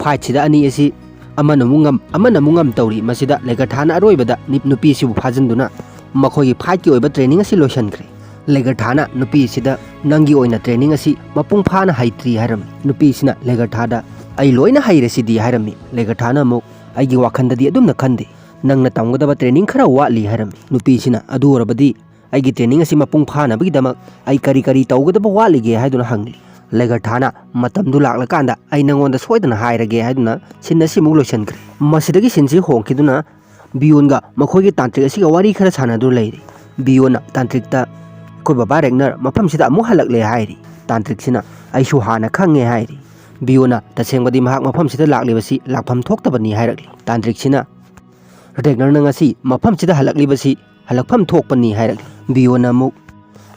ꯐꯥꯏꯠꯁꯤꯗ ꯑꯅꯤ ꯑꯁꯤ ꯑꯃꯅ ꯑꯃꯨꯛ ꯉꯝ, ꯑꯃꯅ ꯑꯃꯨꯛ ꯉꯝ ꯇꯧꯔꯤ꯫ ꯃꯁꯤꯗ ꯂꯦꯒꯔꯊꯥꯅ ꯑꯔꯣꯏꯕꯗ ꯅꯤ-, ꯅꯨꯄꯤꯁꯤꯕꯨ ꯐꯥꯖꯤꯟꯗꯨꯅ ꯃꯈꯣꯏꯒꯤ ꯐꯥꯏꯠꯀꯤ ꯑꯣꯏꯕ ꯇ꯭ꯔꯦꯅꯤꯡ ꯑꯁꯤ ꯂꯣꯏꯁꯤꯟꯈ꯭ꯔꯦ꯫ ꯂꯦꯒꯔꯊꯥꯅ ꯅꯨꯄꯤꯁꯤꯗ, "ꯅꯪꯒꯤ ꯑꯣꯏꯅ ꯇ꯭ꯔꯦꯅꯤꯡ ꯑꯁꯤ ꯃꯄꯨꯡ ꯐꯥꯅ ꯍꯩꯇ꯭ꯔꯤ" ꯍꯥꯏꯔꯝꯃꯤ꯫ ꯅꯨꯄꯤꯁꯤꯅ ꯂꯦꯒꯔꯊꯥꯗ, "ꯑꯩ ꯂꯣꯏꯅ ꯍꯩꯔꯦ ꯁꯤꯗꯤ" ꯍꯥꯏꯔꯝꯃꯤ꯫ ꯂꯦꯒꯔꯊꯥꯅ ꯑꯃꯨꯛ, "ꯑꯩꯒꯤ ꯋꯥꯈꯜꯗꯗꯤ ꯑꯗꯨꯝꯅ ꯈꯟꯗꯦ, ꯅꯪꯅ ꯇꯝꯒꯗꯕ ꯇ꯭ꯔꯦꯅꯤꯡ ꯈꯔ ꯋꯥꯠꯂꯤ" ꯍꯥꯏꯔꯝꯃꯤ꯫ ꯅꯨꯄꯤꯁꯤꯅ, "ꯑꯗꯨ ꯑꯣꯏꯔꯕꯗꯤ ꯑꯩꯒꯤ ꯇ꯭ꯔꯦꯅꯤꯡ ꯑꯁꯤ ꯃꯄꯨꯡ ꯐꯥꯅꯕꯒꯤꯗꯃꯛ ꯑꯩ ꯀꯔꯤ ꯀꯔꯤ ꯇꯧꯒꯗꯕ ꯋꯥꯠꯂꯤꯒꯦ?" ꯍꯥꯏꯗꯨꯅ ꯍꯪꯂꯤ꯫ ꯂꯦꯒꯔꯊꯥꯅ, "ꯃꯇꯝꯗꯨ ꯂꯥꯛꯂꯀꯥꯟꯗ ꯑꯩ ꯅꯪꯉꯣꯟꯗ ꯁꯣꯏꯗꯅ ꯍꯥꯏꯔꯒꯦ" ꯍꯥꯏꯗꯨꯅ ꯁꯤꯟ ꯑꯁꯤꯃꯨꯛ ꯂꯣꯏꯁꯤꯟꯈ꯭ꯔꯦ꯫ ꯃꯁꯤꯗꯒꯤ ꯁꯤꯟꯁꯤ ꯍꯣꯡꯈꯤꯗꯨꯅ ꯕꯤꯌꯣꯟꯒ ꯃꯈꯣꯏꯒꯤ ꯇꯥꯟꯇ꯭ꯔꯤꯛ ꯑꯁꯤꯒ ꯋꯥꯔꯤ ꯈꯔ ꯁꯥꯟꯅꯗꯨꯅ ꯂꯩꯔꯤ꯫ ꯕꯤꯌꯣꯟꯅ ꯇꯥꯟꯇ꯭ꯔꯤꯛꯇ, "ꯑꯩꯈꯣꯏ ꯕꯕꯥ ꯔꯦꯒꯅꯔ ꯃꯐꯝꯁꯤꯗ ꯑꯃꯨꯛ ꯍꯜꯂꯛꯂꯦ" ꯍꯥꯏꯔꯤ꯫ ꯇꯥꯟꯇ꯭ꯔꯤꯛꯁꯤꯅ, "ꯑꯩꯁꯨ ꯍꯥꯟꯅ ꯈꯪꯉꯦ" ꯍꯥꯏꯔꯤ꯫ ꯕꯤꯌꯣꯟꯅ, "ꯇꯁꯦꯡꯕꯗꯤ ꯃꯍꯥꯛ ꯃꯐꯝꯁꯤꯗ ꯂꯥꯛꯂꯤꯕꯁꯤ ꯂꯥꯛꯐꯝ ꯊꯣꯛꯇꯕꯅꯤ" ꯍꯥꯏꯔꯛꯂꯤ꯫ ꯇꯥꯟꯇ꯭ꯔꯤꯛꯁꯤꯅ, "ꯔꯦꯒꯅꯔꯅ ꯉꯁꯤ ꯃꯐꯝꯁꯤꯗ ꯍꯜꯂꯛꯂꯤꯕꯁꯤ ꯍꯜꯂꯛꯐꯝ ꯊꯣꯛꯄꯅꯤ" ꯍꯥꯏꯔꯛꯂꯤ꯫ ꯕꯤꯌꯣꯟꯅ ꯑꯃꯨꯛ,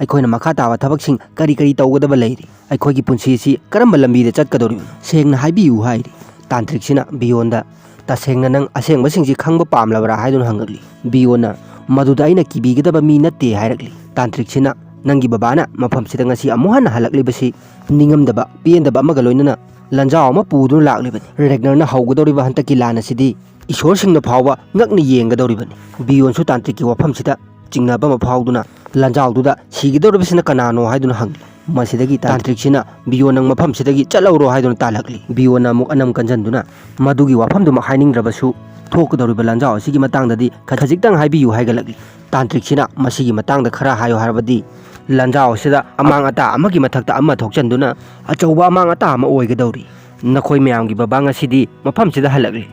"ꯑꯩꯈꯣꯏꯅ ꯃꯈꯥ ꯇꯥꯕ ꯊꯕꯛꯁꯤꯡ ꯀꯔꯤ ꯀꯔꯤ ꯇꯧꯒꯗꯕ ꯂꯩꯔꯤ? ꯑꯩꯈꯣꯏꯒꯤ ꯄꯨꯟꯁꯤ ꯑꯁꯤ ꯀꯔꯝꯕ ꯂꯝꯕꯤꯗ ꯆꯠꯀꯗꯧꯔꯤꯕꯅꯣ? ꯁꯦꯡꯅ ꯍꯥꯏꯕꯤꯌꯨ" ꯍꯥꯏꯔꯤ꯫ ꯇꯥꯟꯇ꯭ꯔꯤꯛꯁꯤꯅ ꯕꯤꯌꯣꯟꯗ, "ꯇꯁꯦꯡꯅ ꯅꯪ ꯑꯁꯦꯡꯕꯁꯤꯡꯁꯤ ꯈꯪꯕ ꯄꯥꯝꯂꯕ꯭ꯔꯥ?" ꯍꯥꯏꯗꯨꯅ ꯍꯪꯂꯛꯂꯤ꯫ ꯕꯤꯌꯣꯟꯅ, "ꯃꯗꯨꯗ ꯑꯩꯅ ꯀꯤꯕꯤꯒꯗꯕ ꯃꯤ ꯅꯠꯇꯦ" ꯍꯥꯏꯔꯛꯂꯤ꯫ ꯇꯥꯟꯇ꯭ꯔꯤꯛꯁꯤꯅ, "ꯅꯪꯒꯤ ꯕꯕꯥꯅ ꯃꯐꯝꯁꯤꯗ ꯉꯁꯤ ꯑꯃꯨꯛ ꯍꯟꯅ ꯍꯜꯂꯛꯂꯤꯕꯁꯤ ꯅꯤꯡꯉꯝꯗꯕ, ꯄꯦꯟꯗꯕ ꯑꯃꯒ ꯂꯣꯏꯅꯅ ꯂꯟꯖꯥꯎ ꯑꯃ ꯄꯨꯗꯨꯅ ꯂꯥꯛꯂꯤꯕꯅꯤ꯫ ꯔꯦꯒꯅꯔꯅ ꯍꯧꯒꯗꯧꯔꯤꯕ ꯍꯟꯗꯛꯀꯤ ꯂꯥꯟ ꯑꯁꯤꯗꯤ ꯏꯁꯣꯔꯁꯤꯡꯅ ꯐꯥꯎꯕ ꯉꯛꯅ ꯌꯦꯡꯒꯗꯧꯔꯤꯕꯅꯤ꯫" ꯕꯤꯌꯣꯟꯁꯨ ꯇꯥꯟꯇ꯭ꯔꯤꯛꯀꯤ ꯋꯥꯐꯝꯁꯤꯗ ꯆꯤꯡꯅꯕ ꯑꯃ ꯐꯥꯎꯗꯨꯅ, "ꯂꯟꯖꯥꯎꯗꯨꯗ ꯁꯤꯒꯗꯧꯔꯤꯕꯁꯤꯅ ꯀꯅꯥꯅꯣ?" ꯍꯥꯏꯗꯨꯅ ꯍꯪꯂꯤ꯫ ꯃꯁꯤꯗꯒꯤ ꯇꯥꯟꯇ꯭ꯔꯤꯛꯁꯤꯅ, "ꯕꯤꯌꯣꯟ, ꯅꯪ ꯃꯐꯝꯁꯤꯗꯒꯤ ꯆꯠꯍꯧꯔꯣ" ꯍꯥꯏꯗꯨꯅ ꯇꯥꯜꯂꯛꯂꯤ꯫ ꯕꯤꯌꯣꯟꯅ ꯑꯃꯨꯛ ꯑꯅꯝ ꯀꯟꯖꯟꯗꯨꯅ, "ꯃꯗꯨꯒꯤ ꯋꯥꯐꯝꯗꯨꯃꯛ ꯍꯥꯏꯅꯤꯡꯗ꯭ꯔꯕꯁꯨ, ꯊꯣꯛꯀꯗꯧꯔꯤꯕ ꯂꯟꯖꯥꯎ ꯑꯁꯤꯒꯤ ꯃꯇꯥꯡꯗꯗꯤ ꯈ-, ꯈꯖꯤꯛꯇꯪ ꯍꯥꯏꯕꯤꯌꯨ" ꯍꯥꯏꯒꯠꯂꯛꯂꯤ꯫ ꯇꯥꯟꯇ꯭ꯔꯤꯛꯁꯤꯅ ꯃꯁꯤꯒꯤ ꯃꯇꯥꯡꯗ ꯈꯔ ꯍꯥꯏꯌꯨ ꯍꯥꯏꯔꯕꯗꯤ, "ꯂꯟꯖꯥꯎ ꯑꯁꯤꯗ ꯑꯃꯥꯡ ꯑꯇꯥ ꯑꯃꯒꯤ ꯃꯊꯛꯇ ꯑꯃ ꯊꯣꯛꯆꯟꯗꯨꯅ ꯑꯆꯧꯕ ꯑꯃꯥꯡ ꯑꯇꯥ ꯑꯃ ꯑꯣꯏꯒꯗꯧꯔꯤ꯫ ꯅꯈꯣꯏ ꯃꯌꯥꯝꯒꯤ ꯕꯕꯥ ꯉꯁꯤꯗꯤ ꯃꯐꯝꯁꯤꯗ ꯍꯜꯂꯛꯂꯤ꯫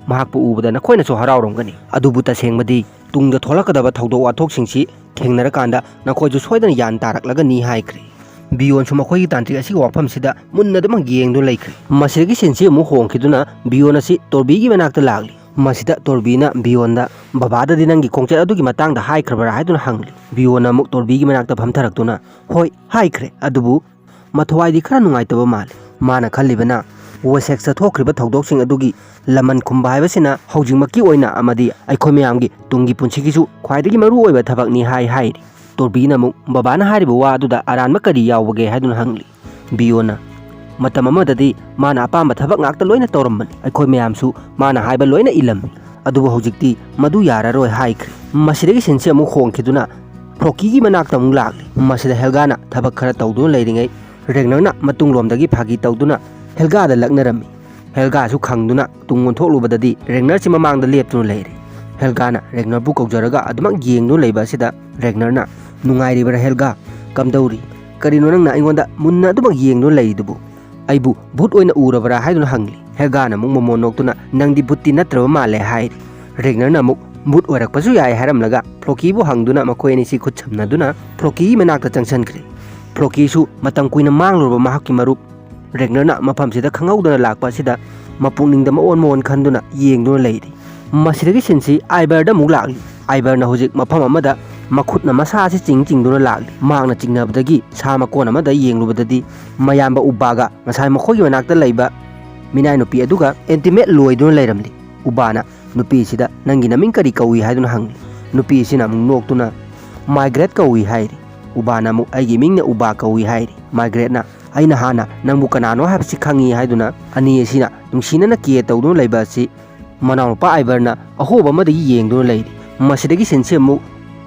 ꯃꯍꯥꯛꯄꯨ ꯎꯕꯗ ꯅꯈꯣꯏꯅꯁꯨ ꯍꯔꯥꯎꯔꯝꯒꯅꯤ꯫ ꯑꯗꯨꯕꯨ ꯇꯁꯦꯡꯕꯗꯤ ꯇꯨꯡꯗ ꯊꯣꯛꯂꯛꯀꯗꯕ ꯊꯧꯗꯣꯛ ꯋꯥꯊꯣꯛꯁꯤꯡꯁꯤ ꯊꯦꯡꯅꯔꯀꯥꯟꯗ ꯅꯈꯣꯏꯁꯨ ꯁꯣꯏꯗꯅ ꯒ꯭ꯌꯥꯟ ꯇꯥꯔꯛꯂꯒꯅꯤ" ꯍꯥꯏꯈ꯭ꯔꯦ꯫ ꯕꯤꯌꯣꯟꯁꯨ ꯃꯈꯣꯏꯒꯤ ꯇꯥꯟꯇ꯭ꯔꯤꯛ ꯑꯁꯤꯒꯤ ꯋꯥꯐꯝꯁꯤꯗ ꯃꯨꯟꯅ ꯑꯗꯨꯃꯛ ꯌꯦꯡꯗꯨꯅ ꯂꯩꯈ꯭ꯔꯦ꯫ ꯃꯁꯤꯗꯒꯤ ꯁꯤꯟꯁꯤ ꯑꯃꯨꯛ ꯍꯣꯡꯈꯤꯗꯨꯅ ꯕꯤꯌꯣꯟ ꯑꯁꯤ ꯇꯣꯔꯕꯤꯒꯤ ꯃꯅꯥꯛꯇ ꯂꯥꯛꯂꯤ꯫ ꯃꯁꯤꯗ ꯇꯣꯔꯕꯤꯅ ꯕꯤꯌꯣꯟꯗ, "ꯕꯕꯥꯗꯗꯤ ꯅꯪꯒꯤ ꯈꯣꯡꯆꯠ ꯑꯗꯨꯒꯤ ꯃꯇꯥꯡꯗ ꯍꯥꯏꯈ꯭ꯔꯕ꯭ꯔꯥ?" ꯍꯥꯏꯗꯨꯅ ꯍꯪꯂꯤ꯫ ꯕꯤꯌꯣꯟꯅ ꯑꯃꯨꯛ ꯇꯣꯔꯕꯤꯒꯤ ꯃꯅꯥꯛꯇ ꯐꯝꯊꯔꯛꯇꯨꯅ, "ꯍꯣꯏ, ꯍꯥꯏꯈ꯭ꯔꯦ, ꯑꯗꯨꯕꯨ ꯃꯊꯋꯥꯏꯗꯤ ꯈꯔ ꯅꯨꯡꯉꯥꯏꯇꯕ ꯃꯥꯜꯂꯤ꯫ ꯃꯥꯅ ꯈꯜꯂꯤꯕꯅ ꯋꯦꯁꯦꯛꯁꯇ ꯊꯣꯛꯈ꯭ꯔꯤꯕ ꯊꯧꯗꯣꯛꯁꯤꯡ ꯑꯗꯨꯒꯤ ꯂꯃꯟ ꯈꯨꯝꯕ ꯍꯥꯏꯕꯁꯤꯅ ꯍꯧꯖꯤꯛꯃꯛꯀꯤ ꯑꯣꯏꯅ ꯑꯃꯗꯤ ꯑꯩꯈꯣꯏ ꯃꯌꯥꯝꯒꯤ ꯇꯨꯡꯒꯤ ꯄꯨꯟꯁꯤꯒꯤꯁꯨ ꯈ꯭ꯋꯥꯏꯗꯒꯤ ꯃꯔꯨ ꯑꯣꯏꯕ ꯊꯕꯛꯅꯤ" ꯍꯥꯏ ꯍꯥꯏꯔꯤ꯫ ꯇꯣꯔꯕꯤꯅ ꯑꯃꯨꯛ, "ꯕꯕꯥꯅ ꯍꯥꯏꯔꯤꯕ ꯋꯥ ꯑꯗꯨꯗ ꯑꯔꯥꯟꯕ ꯀꯔꯤ ꯌꯥꯎꯕꯒꯦ?" ꯍꯥꯏꯗꯨꯅ ꯍꯪꯂꯤ꯫ ꯕꯤꯌꯣꯟꯅ, ꯃꯇꯝ ꯑꯃꯗꯗꯤ ꯃꯥꯅ ꯑꯄꯥꯝꯕ ꯊꯕꯛ ꯉꯥꯛꯇ ꯂꯣꯏꯅ ꯇꯧꯔꯝꯕꯅꯤ꯫ ꯑꯩꯈꯣꯏ ꯃꯌꯥꯝꯁꯨ ꯃꯥꯅ ꯍꯥꯏꯕ ꯂꯣꯏꯅ ꯏꯜꯂꯝꯃꯤ꯫ ꯑꯗꯨꯕꯨ ꯍꯧꯖꯤꯛꯇꯤ ꯃꯗꯨ ꯌꯥꯔꯔꯣꯏ ꯍꯥꯏꯈ꯭ꯔꯦ꯫ ꯃꯁꯤꯗꯒꯤ ꯁꯤꯟꯁꯤ ꯑꯃꯨꯛ ꯍꯣꯡꯈꯤꯗꯨꯅ ꯐ꯭ꯂꯣꯀꯤꯒꯤ ꯃꯅꯥꯛꯇ ꯑꯃꯨꯛ ꯂꯥꯛꯂꯤ꯫ ꯃꯁꯤꯗ ꯍꯦꯜꯒꯥꯅ ꯊꯕꯛ ꯈꯔ ꯇꯧꯗꯨꯅ ꯂꯩꯔꯤꯉꯩ ꯔꯦꯒꯅꯔꯅ ꯃꯇꯨꯡꯂꯣꯝꯗꯒꯤ ꯐꯥꯒꯤ ꯇꯧꯗꯨꯅ ꯍꯦꯜꯒꯥꯗ ꯂꯛꯅꯔꯝꯃꯤ꯫ ꯍꯦꯜꯒꯥꯁꯨ ꯈꯪꯗꯨꯅ ꯇꯨꯡ ꯑꯣꯟꯊꯣꯛꯂꯨꯕꯗꯗꯤ ꯔꯦꯒꯅꯔꯁꯤ ꯃꯃꯥꯡꯗ ꯂꯦꯞꯇꯨꯅ ꯂꯩꯔꯦ꯫ ꯍꯦꯜꯒꯥꯅ ꯔꯦꯒꯅꯔꯕꯨ ꯀꯧꯖꯔꯒ ꯑꯗꯨꯃꯛ ꯌꯦꯡꯗꯨꯅ ꯂꯩꯕ ꯑꯁꯤꯗ ꯔꯦꯒꯅꯔꯅ, "ꯅꯨꯡꯉꯥꯏꯔꯤꯕ꯭ꯔꯥ ꯍꯦꯜꯒꯥ? ꯀꯝꯗꯧꯔꯤ? ꯀꯔꯤꯅꯣ ꯅꯪꯅ ꯑꯩꯉꯣꯟꯗ ꯃꯨꯟꯅ ꯑꯗꯨꯃꯛ ꯌꯦꯡꯗꯨꯅ ꯂꯩꯔꯤꯗꯨꯕꯨ? ꯑꯩꯕꯨ ꯚꯨꯠ ꯑꯣꯏꯅ ꯎꯔꯕ꯭ꯔꯥ?" ꯍꯥꯏꯗꯨꯅ ꯍꯪꯂꯤ꯫ ꯍꯦꯜꯒꯥꯅ ꯑꯃꯨꯛ ꯃꯃꯣꯟ ꯅꯣꯛꯇꯨꯅ, "ꯅꯪꯗꯤ ꯚꯨꯠꯇꯤ ꯅꯠꯇ꯭ꯔꯕ ꯃꯥꯜꯂꯦ" ꯍꯥꯏꯔꯤ꯫ ꯔꯦꯒꯅꯔꯅ ꯑꯃꯨꯛ, "ꯚꯨꯠ ꯑꯣꯏꯔꯛꯄꯁꯨ ꯌꯥꯏ" ꯍꯥꯏꯔꯝꯂꯒ ꯐ꯭ꯂꯣꯀꯤꯕꯨ ꯍꯪꯗꯨꯅ ꯃꯈꯣꯏ ꯑꯅꯤꯁꯤ ꯈꯨꯠ ꯁꯝꯅꯗꯨꯅ ꯐ꯭ꯂꯣꯀꯤꯒꯤ ꯃꯅꯥꯛꯇ ꯆꯪꯁꯤꯟꯈ꯭ꯔꯦ꯫ ꯐ꯭ꯂꯣꯀꯤꯁꯨ ꯃꯇꯝ ꯀꯨꯏꯅ ꯃꯥꯡꯂꯨꯔꯕ ꯃꯍꯥꯛꯀꯤ ꯃꯔꯨꯞ ꯔꯦꯒꯅꯔꯅ ꯃꯐꯝꯁꯤꯗ ꯈꯪꯍꯧꯗꯅ ꯂꯥꯛꯄ ꯑꯁꯤꯗ ꯃꯄꯨꯛꯅꯤꯡꯗ ꯃꯑꯣꯟ ꯃꯑꯣꯟ ꯈꯟꯗꯨꯅ ꯌꯦꯡꯗꯨꯅ ꯂꯩꯔꯤ꯫ ꯃꯁꯤꯗꯒꯤ ꯁꯤꯟꯁꯤ ꯑꯥꯏꯕꯔꯗ ꯑꯃꯨꯛ ꯂꯥꯛꯂꯤ꯫ ꯑꯥꯏꯕꯔꯅ ꯍꯧꯖꯤꯛ ꯃꯐꯝ ꯑꯃꯗ ꯃꯈꯨꯠꯅ ꯃꯁꯥ ꯑꯁꯤ ꯆꯤꯡ ꯆꯤꯡꯗꯨꯅ ꯂꯥꯛꯂꯤ꯫ ꯃꯍꯥꯛꯅ ꯆꯤꯡꯅꯕꯗꯒꯤ ꯁꯥ ꯃꯀꯣꯟ ꯑꯃꯗ ꯌꯦꯡꯂꯨꯕꯗꯗꯤ ꯃꯌꯥꯝꯕ ꯎꯕꯥꯒ ꯉꯁꯥꯏ ꯃꯈꯣꯏꯒꯤ ꯃꯅꯥꯛꯇ ꯂꯩꯕ ꯃꯤꯅꯥꯏ ꯅꯨꯄꯤ ꯑꯗꯨꯒ ꯏꯟꯇꯤꯃꯦꯠ ꯂꯣꯏꯗꯨꯅ ꯂꯩꯔꯝꯂꯤ꯫ ꯎꯕꯥꯅ ꯅꯨꯄꯤꯁꯤꯗ, "ꯅꯪꯒꯤ ꯅꯃꯤꯡ ꯀꯔꯤ ꯀꯧꯏ?" ꯍꯥꯏꯗꯨꯅ ꯍꯪꯂꯤ꯫ ꯅꯨꯄꯤꯁꯤꯅ ꯑꯃꯨꯛ ꯅꯣꯛꯇꯨꯅ, "ꯃꯥꯏꯒ꯭ꯔꯦꯠ ꯀꯧꯏ" ꯍꯥꯏꯔꯤ꯫ ꯎꯕꯥꯅ ꯑꯃꯨꯛ, "ꯑꯩꯒꯤ ꯃꯤꯡꯅ ꯎꯕꯥ ꯀꯧꯏ" ꯍꯥꯏꯔꯤ꯫ ꯃꯥꯏꯒ꯭ꯔꯦꯠꯅ, "ꯑꯩꯅ ꯍꯥꯟꯅ ꯅꯪꯕꯨ ꯀꯅꯥꯅꯣ ꯍꯥꯏꯕꯁꯤ ꯈꯪꯏ" ꯍꯥꯏꯗꯨꯅ ꯑꯅꯤ ꯑꯁꯤꯅ ꯅꯨꯡꯁꯤꯅꯅ ꯀꯦꯌꯔ ꯇꯧꯗꯨꯅ ꯂꯩꯕ ꯑꯁꯤ ꯃꯅꯥꯎꯅꯨꯄꯥ ꯑꯥꯏꯕꯔꯅ ꯑꯍꯣꯕ ꯑꯃꯗꯒꯤ ꯌꯦꯡꯗꯨꯅ ꯂꯩꯔꯤ꯫ ꯃꯁꯤꯗꯒꯤ ꯁꯤꯟꯁꯤ ꯑꯃꯨꯛ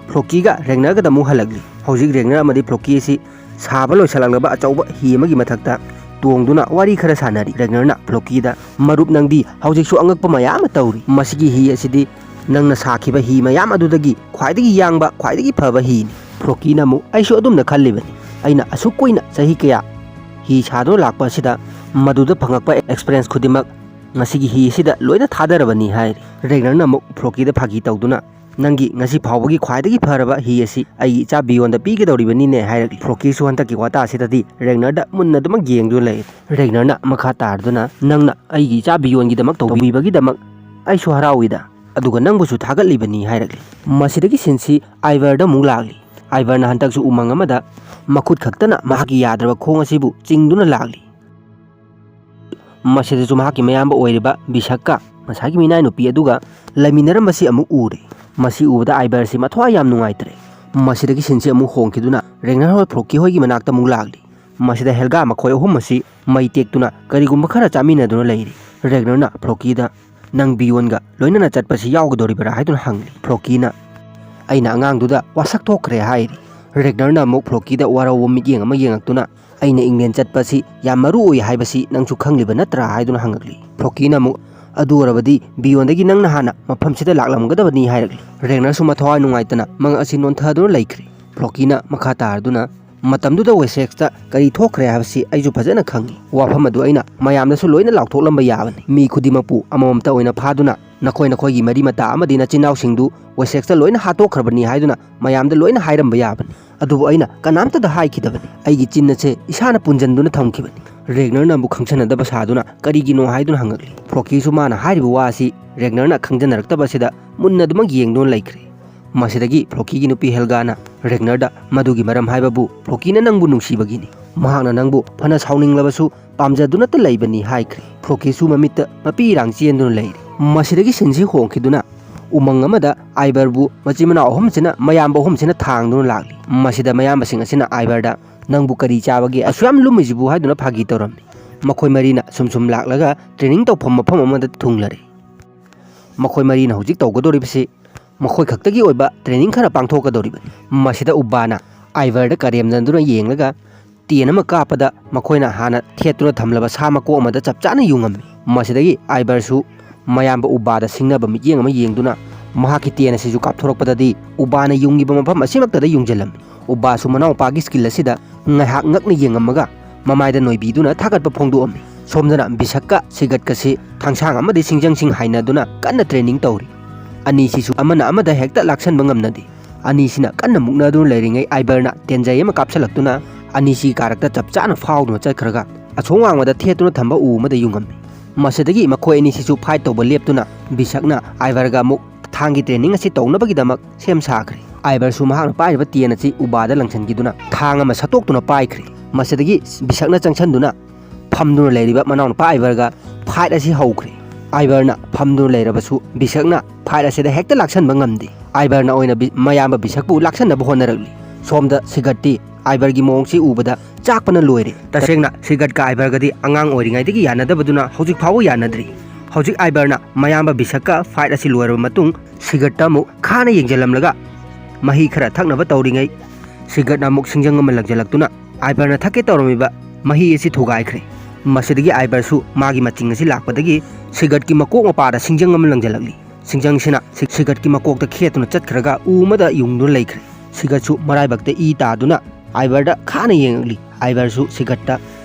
ꯐ꯭ꯂꯣꯀꯤꯒ ꯔꯦꯒꯅꯔꯒꯗ ꯑꯃꯨꯛ ꯍꯜꯂꯛꯂꯤ꯫ ꯍꯧꯖꯤꯛ ꯔꯦꯒꯅꯔ ꯑꯃꯗꯤ ꯐ꯭ꯂꯣꯀꯤ ꯑꯁꯤ ꯁꯥꯕ ꯂꯣꯏꯁꯤꯜꯂꯛꯂꯕ ꯑꯆꯧꯕ ꯍꯤ ꯑꯃꯒꯤ ꯃꯊꯛꯇ ꯇꯣꯡꯗꯨꯅ ꯋꯥꯔꯤ ꯈꯔ ꯁꯥꯟꯅꯔꯤ꯫ ꯔꯦꯒꯅꯔꯅ ꯐ꯭ꯂꯣꯀꯤꯗ, "ꯃꯔꯨꯞ, ꯅꯪꯗꯤ ꯍꯧꯖꯤꯛꯁꯨ ꯑꯉꯛꯄ ꯃꯌꯥꯝ ꯑꯃ ꯇꯧꯔꯤ꯫ ꯃꯁꯤꯒꯤ ꯍꯤ ꯑꯁꯤꯗꯤ ꯅꯪꯅ ꯁꯥꯈꯤꯕ ꯍꯤ ꯃꯌꯥꯝ ꯑꯗꯨꯗꯒꯤ ꯈ꯭ꯋꯥꯏꯗꯒꯤ ꯌꯥꯡꯕ, ꯈ꯭ꯋꯥꯏꯗꯒꯤ ꯐꯕ ꯍꯤꯅꯤ꯫" ꯐ꯭ꯂꯣꯀꯤꯅ ꯑꯃꯨꯛ, "ꯑꯩꯁꯨ ꯑꯗꯨꯝꯅ ꯈꯜꯂꯤꯕꯅꯤ꯫ ꯑꯩꯅ ꯑꯁꯨꯛ ꯀꯨꯏꯅ ꯆꯍꯤ ꯀꯌꯥ ꯍꯤ ꯁꯥꯗꯨꯅ ꯂꯥꯛꯄ ꯑꯁꯤꯗ ꯃꯗꯨꯗ ꯐꯪꯉꯛꯄ ꯑꯦꯛꯁꯄꯤꯔꯤꯌꯦꯟꯁ ꯈꯨꯗꯤꯡꯃꯛ ꯉꯁꯤꯒꯤ ꯍꯤ ꯑꯁꯤꯗ ꯂꯣꯏꯅ ꯊꯥꯗꯔꯕꯅꯤ" ꯍꯥꯏꯔꯤ꯫ ꯔꯦꯒꯅꯔꯅ ꯑꯃꯨꯛ ꯐ꯭ꯂꯣꯀꯤꯗ ꯐꯥꯒꯤ ꯇꯧꯗꯨꯅ, "ꯅꯪꯒꯤ ꯉꯁꯤ ꯐꯥꯎꯕꯒꯤ ꯈ꯭ꯋꯥꯏꯗꯒꯤ ꯐꯔꯕ ꯍꯤ ꯑꯁꯤ ꯑꯩꯒꯤ ꯏꯆꯥ ꯕꯤꯌꯣꯟꯗ ꯄꯤꯒꯗꯧꯔꯤꯕꯅꯤꯅꯦ" ꯍꯥꯏꯔꯛꯂꯤ꯫ ꯐ꯭ꯂꯣꯀꯤꯁꯨ ꯍꯟꯗꯛꯀꯤ ꯋꯥꯇꯥ ꯑꯁꯤꯗꯗꯤ ꯔꯦꯒꯅꯔꯗ ꯃꯨꯟꯅ ꯑꯗꯨꯃꯛ ꯌꯦꯡꯗꯨꯅ ꯂꯩ꯫ ꯔꯦꯒꯅꯔꯅ ꯃꯈꯥ ꯇꯥꯔꯗꯨꯅ, "ꯅꯪꯅ ꯑꯩꯒꯤ ꯏꯆꯥ ꯕꯤꯌꯣꯟꯒꯤꯗꯃꯛ ꯇꯧꯕꯤꯕꯒꯤꯗꯃꯛ ꯑꯩꯁꯨ ꯍꯔꯥꯎꯏꯗ, ꯑꯗꯨꯒ ꯅꯪꯕꯨꯁꯨ ꯊꯥꯒꯠꯂꯤꯕꯅꯤ" ꯍꯥꯏꯔꯛꯂꯤ꯫ ꯃꯁꯤꯗꯒꯤ ꯁꯤꯟꯁꯤ ꯑꯥꯏꯕꯔꯗ ꯑꯃꯨꯛ ꯂꯥꯛꯂꯤ꯫ ꯑꯥꯏꯕꯔꯅ ꯍꯟꯗꯛꯁꯨ ꯎꯃꯪ ꯑꯃꯗ ꯃꯈꯨꯠ ꯈꯛꯇꯅ ꯃꯍꯥꯛꯀꯤ ꯌꯥꯗ꯭ꯔꯕ ꯈꯣꯡ ꯑꯁꯤꯕꯨ ꯆꯤꯡꯗꯨꯅ ꯂꯥꯛꯂꯤ꯫ ꯃꯁꯤꯗꯁꯨ ꯃꯍꯥꯛꯀꯤ ꯃꯌꯥꯝꯕ ꯑꯣꯏꯔꯤꯕ ꯕꯤꯁꯛꯀ ꯉꯁꯥꯏꯒꯤ ꯃꯤꯅꯥꯏ ꯅꯨꯄꯤ ꯑꯗꯨꯒ ꯂꯩꯃꯤꯟꯅꯔꯝꯕꯁꯤ ꯑꯃꯨꯛ ꯎꯔꯦ꯫ ꯃꯁꯤ ꯎꯕꯗ ꯑꯥꯏꯕꯔꯁꯤ ꯃꯊ꯭ꯋꯥꯏ ꯌꯥꯝ ꯅꯨꯡꯉꯥꯏꯇ꯭ꯔꯦ꯫ ꯃꯁꯤꯗꯒꯤ ꯁꯤꯟꯁꯤ ꯑꯃꯨꯛ ꯍꯣꯡꯈꯤꯗꯨꯅ ꯔꯦꯒꯅꯔ ꯍꯣꯏ ꯐ꯭ꯂꯣꯀꯤ ꯍꯣꯏꯒꯤ ꯃꯅꯥꯛꯇ ꯑꯃꯨꯛ ꯂꯥꯛꯂꯤ꯫ ꯃꯁꯤꯗ ꯍꯦꯜꯒꯥ ꯃꯈꯣꯏ ꯑꯍꯨꯝ ꯑꯁꯤ ꯃꯩ ꯇꯦꯛꯇꯨꯅ ꯀꯔꯤꯒꯨꯝꯕ ꯈꯔ ꯆꯥꯃꯤꯟꯅꯗꯨꯅ ꯂꯩꯔꯤ꯫ ꯔꯦꯒꯅꯔꯅ ꯐ꯭ꯂꯣꯀꯤꯗ, "ꯅꯪ ꯕꯤꯌꯣꯟꯒ ꯂꯣꯏꯅꯅ ꯆꯠꯄꯁꯤ ꯌꯥꯎꯒꯗꯧꯔꯤꯕꯔꯥ?" ꯍꯥꯏꯗꯨꯅ ꯍꯪꯂꯤ꯫ ꯐ꯭ꯂꯣꯀꯤꯅ, "ꯑꯩꯅ ꯑꯉꯥꯡꯗꯨꯗ ꯋꯥꯁꯛ ꯊꯣꯛꯈ꯭ꯔꯦ" ꯍꯥꯏꯔꯤ꯫ ꯔꯦꯒꯅꯔꯅ ꯑꯃꯨꯛ ꯐ꯭ꯂꯣꯀꯤꯗ ꯋꯥꯔꯧꯕ ꯃꯤꯠꯌꯦꯡ ꯑꯃ ꯌꯦꯡꯉꯛꯇꯨꯅ, "ꯑꯩꯅ ꯏꯪꯂꯦꯟ ꯆꯠꯄꯁꯤ ꯌꯥꯝ ꯃꯔꯨ ꯑꯣꯏ ꯍꯥꯏꯕꯁꯤ ꯅꯪꯁꯨ ꯈꯪꯂꯤꯕ ꯅꯠꯇ꯭ꯔꯥ?" ꯍꯥꯏꯗꯨꯅ ꯍꯪꯉꯛꯂꯤ꯫ ꯐ꯭ꯂꯣꯀꯤꯅ ꯑꯃꯨꯛ, "ꯑꯗꯨ ꯑꯣꯏꯔꯕꯗꯤ ꯕꯤꯌꯣꯟꯗꯒꯤ ꯅꯪꯅ ꯍꯥꯟꯅ ꯃꯐꯝꯁꯤꯗ ꯂꯥꯛꯂꯝꯒꯗꯕꯅꯤ" ꯍꯥꯏꯔꯛꯂꯤ꯫ ꯔꯦꯒꯅꯔꯁꯨ ꯃꯊꯋꯥꯏ ꯅꯨꯡꯉꯥꯏꯇꯅ ꯃꯪ ꯑꯁꯤ ꯅꯣꯟꯊꯗꯨꯅ ꯂꯩꯈ꯭ꯔꯦ꯫ ꯐ꯭ꯂꯣꯀꯤꯅ ꯃꯈꯥ ꯇꯥꯔꯗꯨꯅ, "ꯃꯇꯝꯗꯨꯗ ꯋꯦꯁꯦꯛꯁꯇ ꯀꯔꯤ ꯊꯣꯛꯈ꯭ꯔꯦ ꯍꯥꯏꯕꯁꯤ ꯑꯩꯁꯨ ꯐꯖꯅ ꯈꯪꯏ꯫ ꯋꯥꯐꯝ ꯑꯗꯨ ꯑꯩꯅ ꯃꯌꯥꯝꯗꯁꯨ ꯂꯣꯏꯅ ꯂꯥꯎꯊꯣꯛꯂꯝꯕ ꯌꯥꯕꯅꯤ꯫ ꯃꯤ ꯈꯨꯗꯤꯡꯃꯛꯄꯨ ꯑꯃꯃꯝꯇ ꯑꯣꯏꯅ ꯐꯥꯗꯨꯅ ꯅꯈꯣꯏ ꯅꯈꯣꯏꯒꯤ ꯃꯔꯤ ꯃꯇꯥ ꯑꯃꯗꯤ ꯅꯆꯤꯟ ꯏꯅꯥꯎꯁꯤꯡꯗꯨ ꯋꯦꯁꯦꯛꯁꯇ ꯂꯣꯏꯅ ꯍꯥꯠꯇꯣꯛꯈ꯭ꯔꯕꯅꯤ ꯍꯥꯏꯗꯨꯅ ꯃꯌꯥꯝꯗ ꯂꯣꯏꯅ ꯍꯥꯏꯔꯝꯕ ꯌꯥꯕꯅꯤ꯫ ꯑꯗꯨꯕꯨ ꯑꯩꯅ ꯀꯅꯥꯝꯇꯗ ꯍꯥꯏꯈꯤꯗꯕꯅꯤ꯫ ꯑꯩꯒꯤ ꯆꯤꯟ ꯑꯁꯦ ꯏꯁꯥꯅ ꯄꯨꯟꯖꯟꯗꯨꯅ ꯊꯝꯈꯤꯕꯅꯤ꯫" ꯔꯦꯒꯅꯔꯅ ꯑꯃꯨꯛ ꯈꯪꯁꯟꯅꯗꯕ ꯁꯥꯗꯨꯅ, "ꯀꯔꯤꯒꯤꯅꯣ?" ꯍꯥꯏꯗꯨꯅ ꯍꯪꯉꯛꯂꯤ꯫ ꯐ꯭ꯂꯣꯀꯤꯁꯨ ꯃꯥꯅ ꯍꯥꯏꯔꯤꯕ ꯋꯥ ꯑꯁꯤ ꯔꯦꯒꯅꯔꯅ ꯈꯪꯖꯟꯅꯔꯛꯇꯕ ꯑꯁꯤꯗ ꯃꯨꯟꯅ ꯑꯗꯨꯃꯛ ꯌꯦꯡꯗꯨꯅ ꯂꯩꯈ꯭ꯔꯦ꯫ ꯃꯁꯤꯗꯒꯤ ꯐ꯭ꯂꯣꯀꯤꯒꯤ ꯅꯨꯄꯤ ꯍꯦꯜꯒꯥꯅ ꯔꯦꯒꯅꯔꯗ, "ꯃꯗꯨꯒꯤ ꯃꯔꯝ ꯍꯥꯏꯕꯕꯨ ꯐ꯭ꯂꯣꯀꯤꯅ ꯅꯪꯕꯨ ꯅꯨꯡꯁꯤꯕꯒꯤꯅꯤ꯫ ꯃꯍꯥꯛꯅ ꯅꯪꯕꯨ ꯐꯅ ꯁꯥꯎꯅꯤꯡꯂꯕꯁꯨ ꯄꯥꯝꯖꯗꯨꯅꯇ ꯂꯩꯕꯅꯤ" ꯍꯥꯏꯈ꯭ꯔꯦ꯫ ꯐ꯭ꯂꯣꯀꯤꯁꯨ ꯃꯃꯤꯠꯇ ꯃꯄꯤ ꯏꯔꯥꯡ ꯆꯦꯟꯗꯨꯅ ꯂꯩꯔꯦ꯫ ꯃꯁꯤꯗꯒꯤ ꯁꯤꯟꯁꯤ ꯍꯣꯡꯈꯤꯗꯨꯅ ꯎꯃꯪ ꯑꯃꯗ ꯑꯥꯏꯕꯔꯕꯨ ꯃꯆꯤꯟ ꯃꯅꯥꯎ ꯑꯍꯨꯝꯁꯤꯅ, ꯃꯌꯥꯝꯕ ꯑꯍꯨꯝꯁꯤꯅ ꯊꯥꯡꯗꯨꯅ ꯂꯥꯛꯂꯤ꯫ ꯃꯁꯤꯗ ꯃꯌꯥꯝꯕꯁꯤꯡ ꯑꯁꯤꯅ ꯑꯥꯏꯕꯔꯗ, "ꯅꯪꯕꯨ ꯀꯔꯤ ꯆꯥꯕꯒꯦ ꯑꯁꯨꯛ ꯌꯥꯝ ꯂꯨꯝꯃꯤꯁꯤꯕꯨ?" ꯍꯥꯏꯗꯨꯅ ꯐꯥꯒꯤ ꯇꯧꯔꯝꯃꯤ꯫ ꯃꯈꯣꯏ ꯃꯔꯤꯅ ꯁꯨꯝ ꯁꯨꯝ ꯂꯥꯛꯂꯒ ꯇ꯭ꯔꯦꯅꯤꯡ ꯇꯧꯐꯝ ꯃꯐꯝ ꯑꯃꯗ ꯊꯨꯡꯂꯔꯦ꯫ ꯃꯈꯣꯏ ꯃꯔꯤꯅ ꯍꯧꯖꯤꯛ ꯇꯧꯒꯗꯧꯔꯤꯕꯁꯤ ꯃꯈꯣꯏ ꯈꯛꯇꯒꯤ ꯑꯣꯏꯕ ꯇ꯭ꯔꯦꯅꯤꯡ ꯈꯔ ꯄꯥꯡꯊꯣꯛꯀꯗꯧꯔꯤꯕꯅꯤ꯫ ꯃꯁꯤꯗ ꯎꯕꯥꯅ ꯑꯥꯏꯕꯔꯗ ꯀꯔꯦꯝꯅꯗꯨꯅ ꯌꯦꯡꯂꯒ ꯇꯦꯟ ꯑꯃ ꯀꯥꯞꯄꯗ ꯃꯈꯣꯏꯅ ꯍꯥꯟꯅ ꯊꯦꯠꯇꯨꯅ ꯊꯝꯂꯕ ꯁꯥ ꯃꯀꯣꯛ ꯑꯃꯗ ꯆꯞ ꯆꯥꯅ ꯌꯨꯡꯉꯝꯃꯤ꯫ ꯃꯁꯤꯗꯒꯤ ꯑꯥꯏꯕꯔꯁꯨ ꯃꯌꯥꯝꯕ ꯎꯕꯥꯗ ꯁꯤꯡꯅꯕ ꯃꯤꯠꯌꯦꯡ ꯑꯃ ꯌꯦꯡꯗꯨꯅ ꯃꯍꯥꯛꯀꯤ ꯇꯦꯟ ꯑꯁꯤꯁꯨ ꯀꯥꯞꯊꯣꯔꯛꯄꯗꯗꯤ ꯎꯕꯥꯅ ꯌꯨꯡꯉꯤꯕ ꯃꯐꯝ ꯑꯁꯤꯃꯛꯇꯗ ꯌꯨꯡꯁꯤꯜꯂꯝꯃꯤ꯫ ꯎꯕꯥꯁꯨ ꯃꯅꯥꯎꯄꯥꯒꯤ ꯁ꯭ꯀꯤꯜ ꯑꯁꯤꯗ ꯉꯥꯏꯍꯥꯛ ꯉꯛꯅ ꯌꯦꯡꯉꯝꯃꯒ ꯃꯃꯥꯏꯗ ꯅꯣꯏꯕꯤꯗꯨꯅ ꯊꯥꯒꯠꯄ ꯐꯣꯡꯗꯣꯛꯑꯝꯃꯤ꯫ ꯁꯣꯝꯗꯅ ꯕꯤꯁꯛꯀ ꯁꯤꯒꯠꯀꯁꯤ ꯊꯥꯡꯁꯥꯡ ꯑꯃꯗꯤ ꯁꯤꯡꯖꯪꯁꯤꯡ ꯍꯥꯏꯅꯗꯨꯅ ꯀꯟꯅ ꯇ꯭ꯔꯦꯅꯤꯡ ꯇꯧꯔꯤ꯫ ꯑꯅꯤꯁꯤꯁꯨ ꯑꯃꯅ ꯑꯃꯗ ꯍꯦꯛꯇ ꯂꯥꯛꯁꯟꯕ ꯉꯝꯅꯗꯦ꯫ ꯑꯅꯤꯁꯤꯅ ꯀꯟꯅ ꯃꯨꯛꯅꯗꯨꯅ ꯂꯩꯔꯤꯉꯩ ꯑꯥꯏꯕꯔꯅ ꯇꯦꯟꯖꯩ ꯑꯃ ꯀꯥꯞꯁꯤꯜꯂꯛꯇꯨꯅ ꯑꯅꯤꯁꯤꯒꯤ ꯀꯥꯔꯛꯇ ꯆꯞ ꯆꯥꯅ ꯐꯥꯎꯗꯨꯅ ꯆꯠꯈ꯭ꯔꯒ ꯑꯁꯣꯝ ꯋꯥꯡꯃꯗ ꯊꯦꯠꯇꯨꯅ ꯊꯝꯕ ꯎ ꯑꯃꯗ ꯌꯨꯡꯉꯝꯃꯤ꯫ ꯃꯁꯤꯗꯒꯤ ꯃꯈꯣꯏ ꯑꯅꯤꯁꯤꯁꯨ ꯐꯥꯏꯠ ꯇꯧꯕ ꯂꯦꯞꯇꯨꯅ ꯕꯤꯁꯛꯅ ꯑꯥꯏꯕꯔꯒ ꯑꯃꯨꯛ ꯊꯥꯡꯒꯤ ꯇ꯭ꯔꯦꯅꯤꯡ ꯑꯁꯤ ꯇꯧꯅꯕꯒꯤꯗꯃꯛ ꯁꯦꯝ ꯁꯥꯈ꯭ꯔꯦ꯫ ꯑꯥꯏꯕꯔꯁꯨ ꯃꯍꯥꯛꯅ ꯄꯥꯏꯔꯤꯕ ꯇꯦꯟ ꯑꯁꯤ ꯎꯕꯥꯗ ꯂꯪꯁꯤꯟꯈꯤꯗꯨꯅ ꯊꯥꯡ ꯑꯃ ꯁꯠꯇꯣꯛꯇꯨꯅ ꯄꯥꯏꯈ꯭ꯔꯦ꯫ ꯃꯁꯤꯗꯒꯤ ꯕꯤꯁꯛꯅ ꯆꯪꯁꯤꯟꯗꯨꯅ ꯐꯝꯗꯨꯅ ꯂꯩꯔꯤꯕ ꯃꯅꯥꯎꯅꯨꯄꯥ ꯑꯥꯏꯕꯔꯒ ꯐꯥꯏꯠ ꯑꯁꯤ ꯍꯧꯈ꯭ꯔꯦ꯫ ꯑꯥꯏꯕꯔꯅ ꯐꯝꯗꯨꯅ ꯂꯩꯔꯕꯁꯨ ꯕꯤꯁꯛꯅ ꯐꯥꯏꯠ ꯑꯁꯤꯗ ꯍꯦꯛꯇ ꯂꯥꯛꯁꯟꯕ ꯉꯝꯗꯦ꯫ ꯑꯥꯏꯕꯔꯅ ꯑꯣꯏꯅ ꯕꯤ-, ꯃꯌꯥꯝꯕ ꯕꯤꯁꯛꯄꯨ ꯂꯥꯛꯁꯟꯅꯕ ꯍꯣꯠꯅꯔꯛꯂꯤ꯫ ꯁꯣꯝꯗ ꯁꯤꯒꯠꯇꯤ ꯑꯥꯏꯕꯔꯒꯤ ꯃꯑꯣꯡꯁꯤ ꯎꯕꯗ ꯇꯥꯛꯄꯅ ꯂꯣꯏꯔꯦ꯫ ꯇꯁꯦꯡꯅ ꯁꯤꯒꯠꯀ ꯑꯥꯏꯕꯔꯒꯗꯤ ꯑꯉꯥꯡ ꯑꯣꯏꯔꯤꯉꯩꯗꯒꯤ ꯌꯥꯅꯗꯕꯗꯨꯅ ꯍꯧꯖꯤꯛ ꯐꯥꯎꯕ ꯌꯥꯅꯗ꯭ꯔꯤ꯫ ꯍꯧꯖꯤꯛ ꯑꯥꯏꯕꯔꯅ ꯃꯌꯥꯝꯕ ꯕꯤꯁꯛꯀ ꯐꯥꯏꯠ ꯑꯁꯤ ꯂꯣꯏꯔꯕ ꯃꯇꯨꯡ ꯁꯤꯒꯠꯇ ꯑꯃꯨꯛ ꯈꯥꯅ ꯌꯦꯡꯁꯤꯜꯂꯝꯂꯒ ꯃꯍꯤ ꯈꯔ ꯊꯛꯅꯕ ꯇꯧꯔꯤꯉꯩ ꯁꯤꯒꯠꯅ ꯑꯃꯨꯛ ꯁꯤꯡꯖꯪ ꯑꯃ ꯂꯪꯁꯤꯜꯂꯛꯇꯨꯅ ꯑꯥꯏꯕꯔꯅ ꯊꯛꯀꯦ ꯇꯧꯔꯝꯃꯤꯕ ꯃꯍꯤ ꯑꯁꯤ ꯊꯨꯒꯥꯏꯈ꯭ꯔꯦ꯫ ꯃꯁꯤꯗꯒꯤ ꯑꯥꯏꯕꯔꯁꯨ ꯃꯥꯒꯤ ꯃꯆꯤꯡ ꯑꯁꯤ ꯂꯥꯛꯄꯗꯒꯤ ꯁꯤꯒꯠꯀꯤ ꯃꯀꯣꯛ ꯃꯄꯥꯗ ꯁꯤꯡꯖꯪ ꯑꯃ ꯂꯪꯁꯤꯜꯂꯛꯂꯤ꯫ ꯁꯤꯡꯖꯪꯁꯤꯅ ꯁꯤ-, ꯁꯤꯒꯠꯀꯤ ꯃꯀꯣꯛꯇ ꯈꯦꯠꯇꯨꯅ ꯆꯠꯈ꯭ꯔꯒ ꯎ ꯑꯃꯗ ꯌꯨꯡꯗꯨꯅ ꯂꯩꯈ꯭ꯔꯦ꯫ ꯁꯤꯒꯠꯁꯨ ꯃꯔꯥꯏꯕꯛꯇ ꯏ ꯇꯥꯗꯨꯅ ꯑꯥꯏꯕꯔꯗ ꯈꯥꯅ ꯌꯦꯡꯉꯛꯂꯤ꯫ ꯑꯥꯏꯕꯔꯁꯨ ꯁꯤꯒꯠꯇ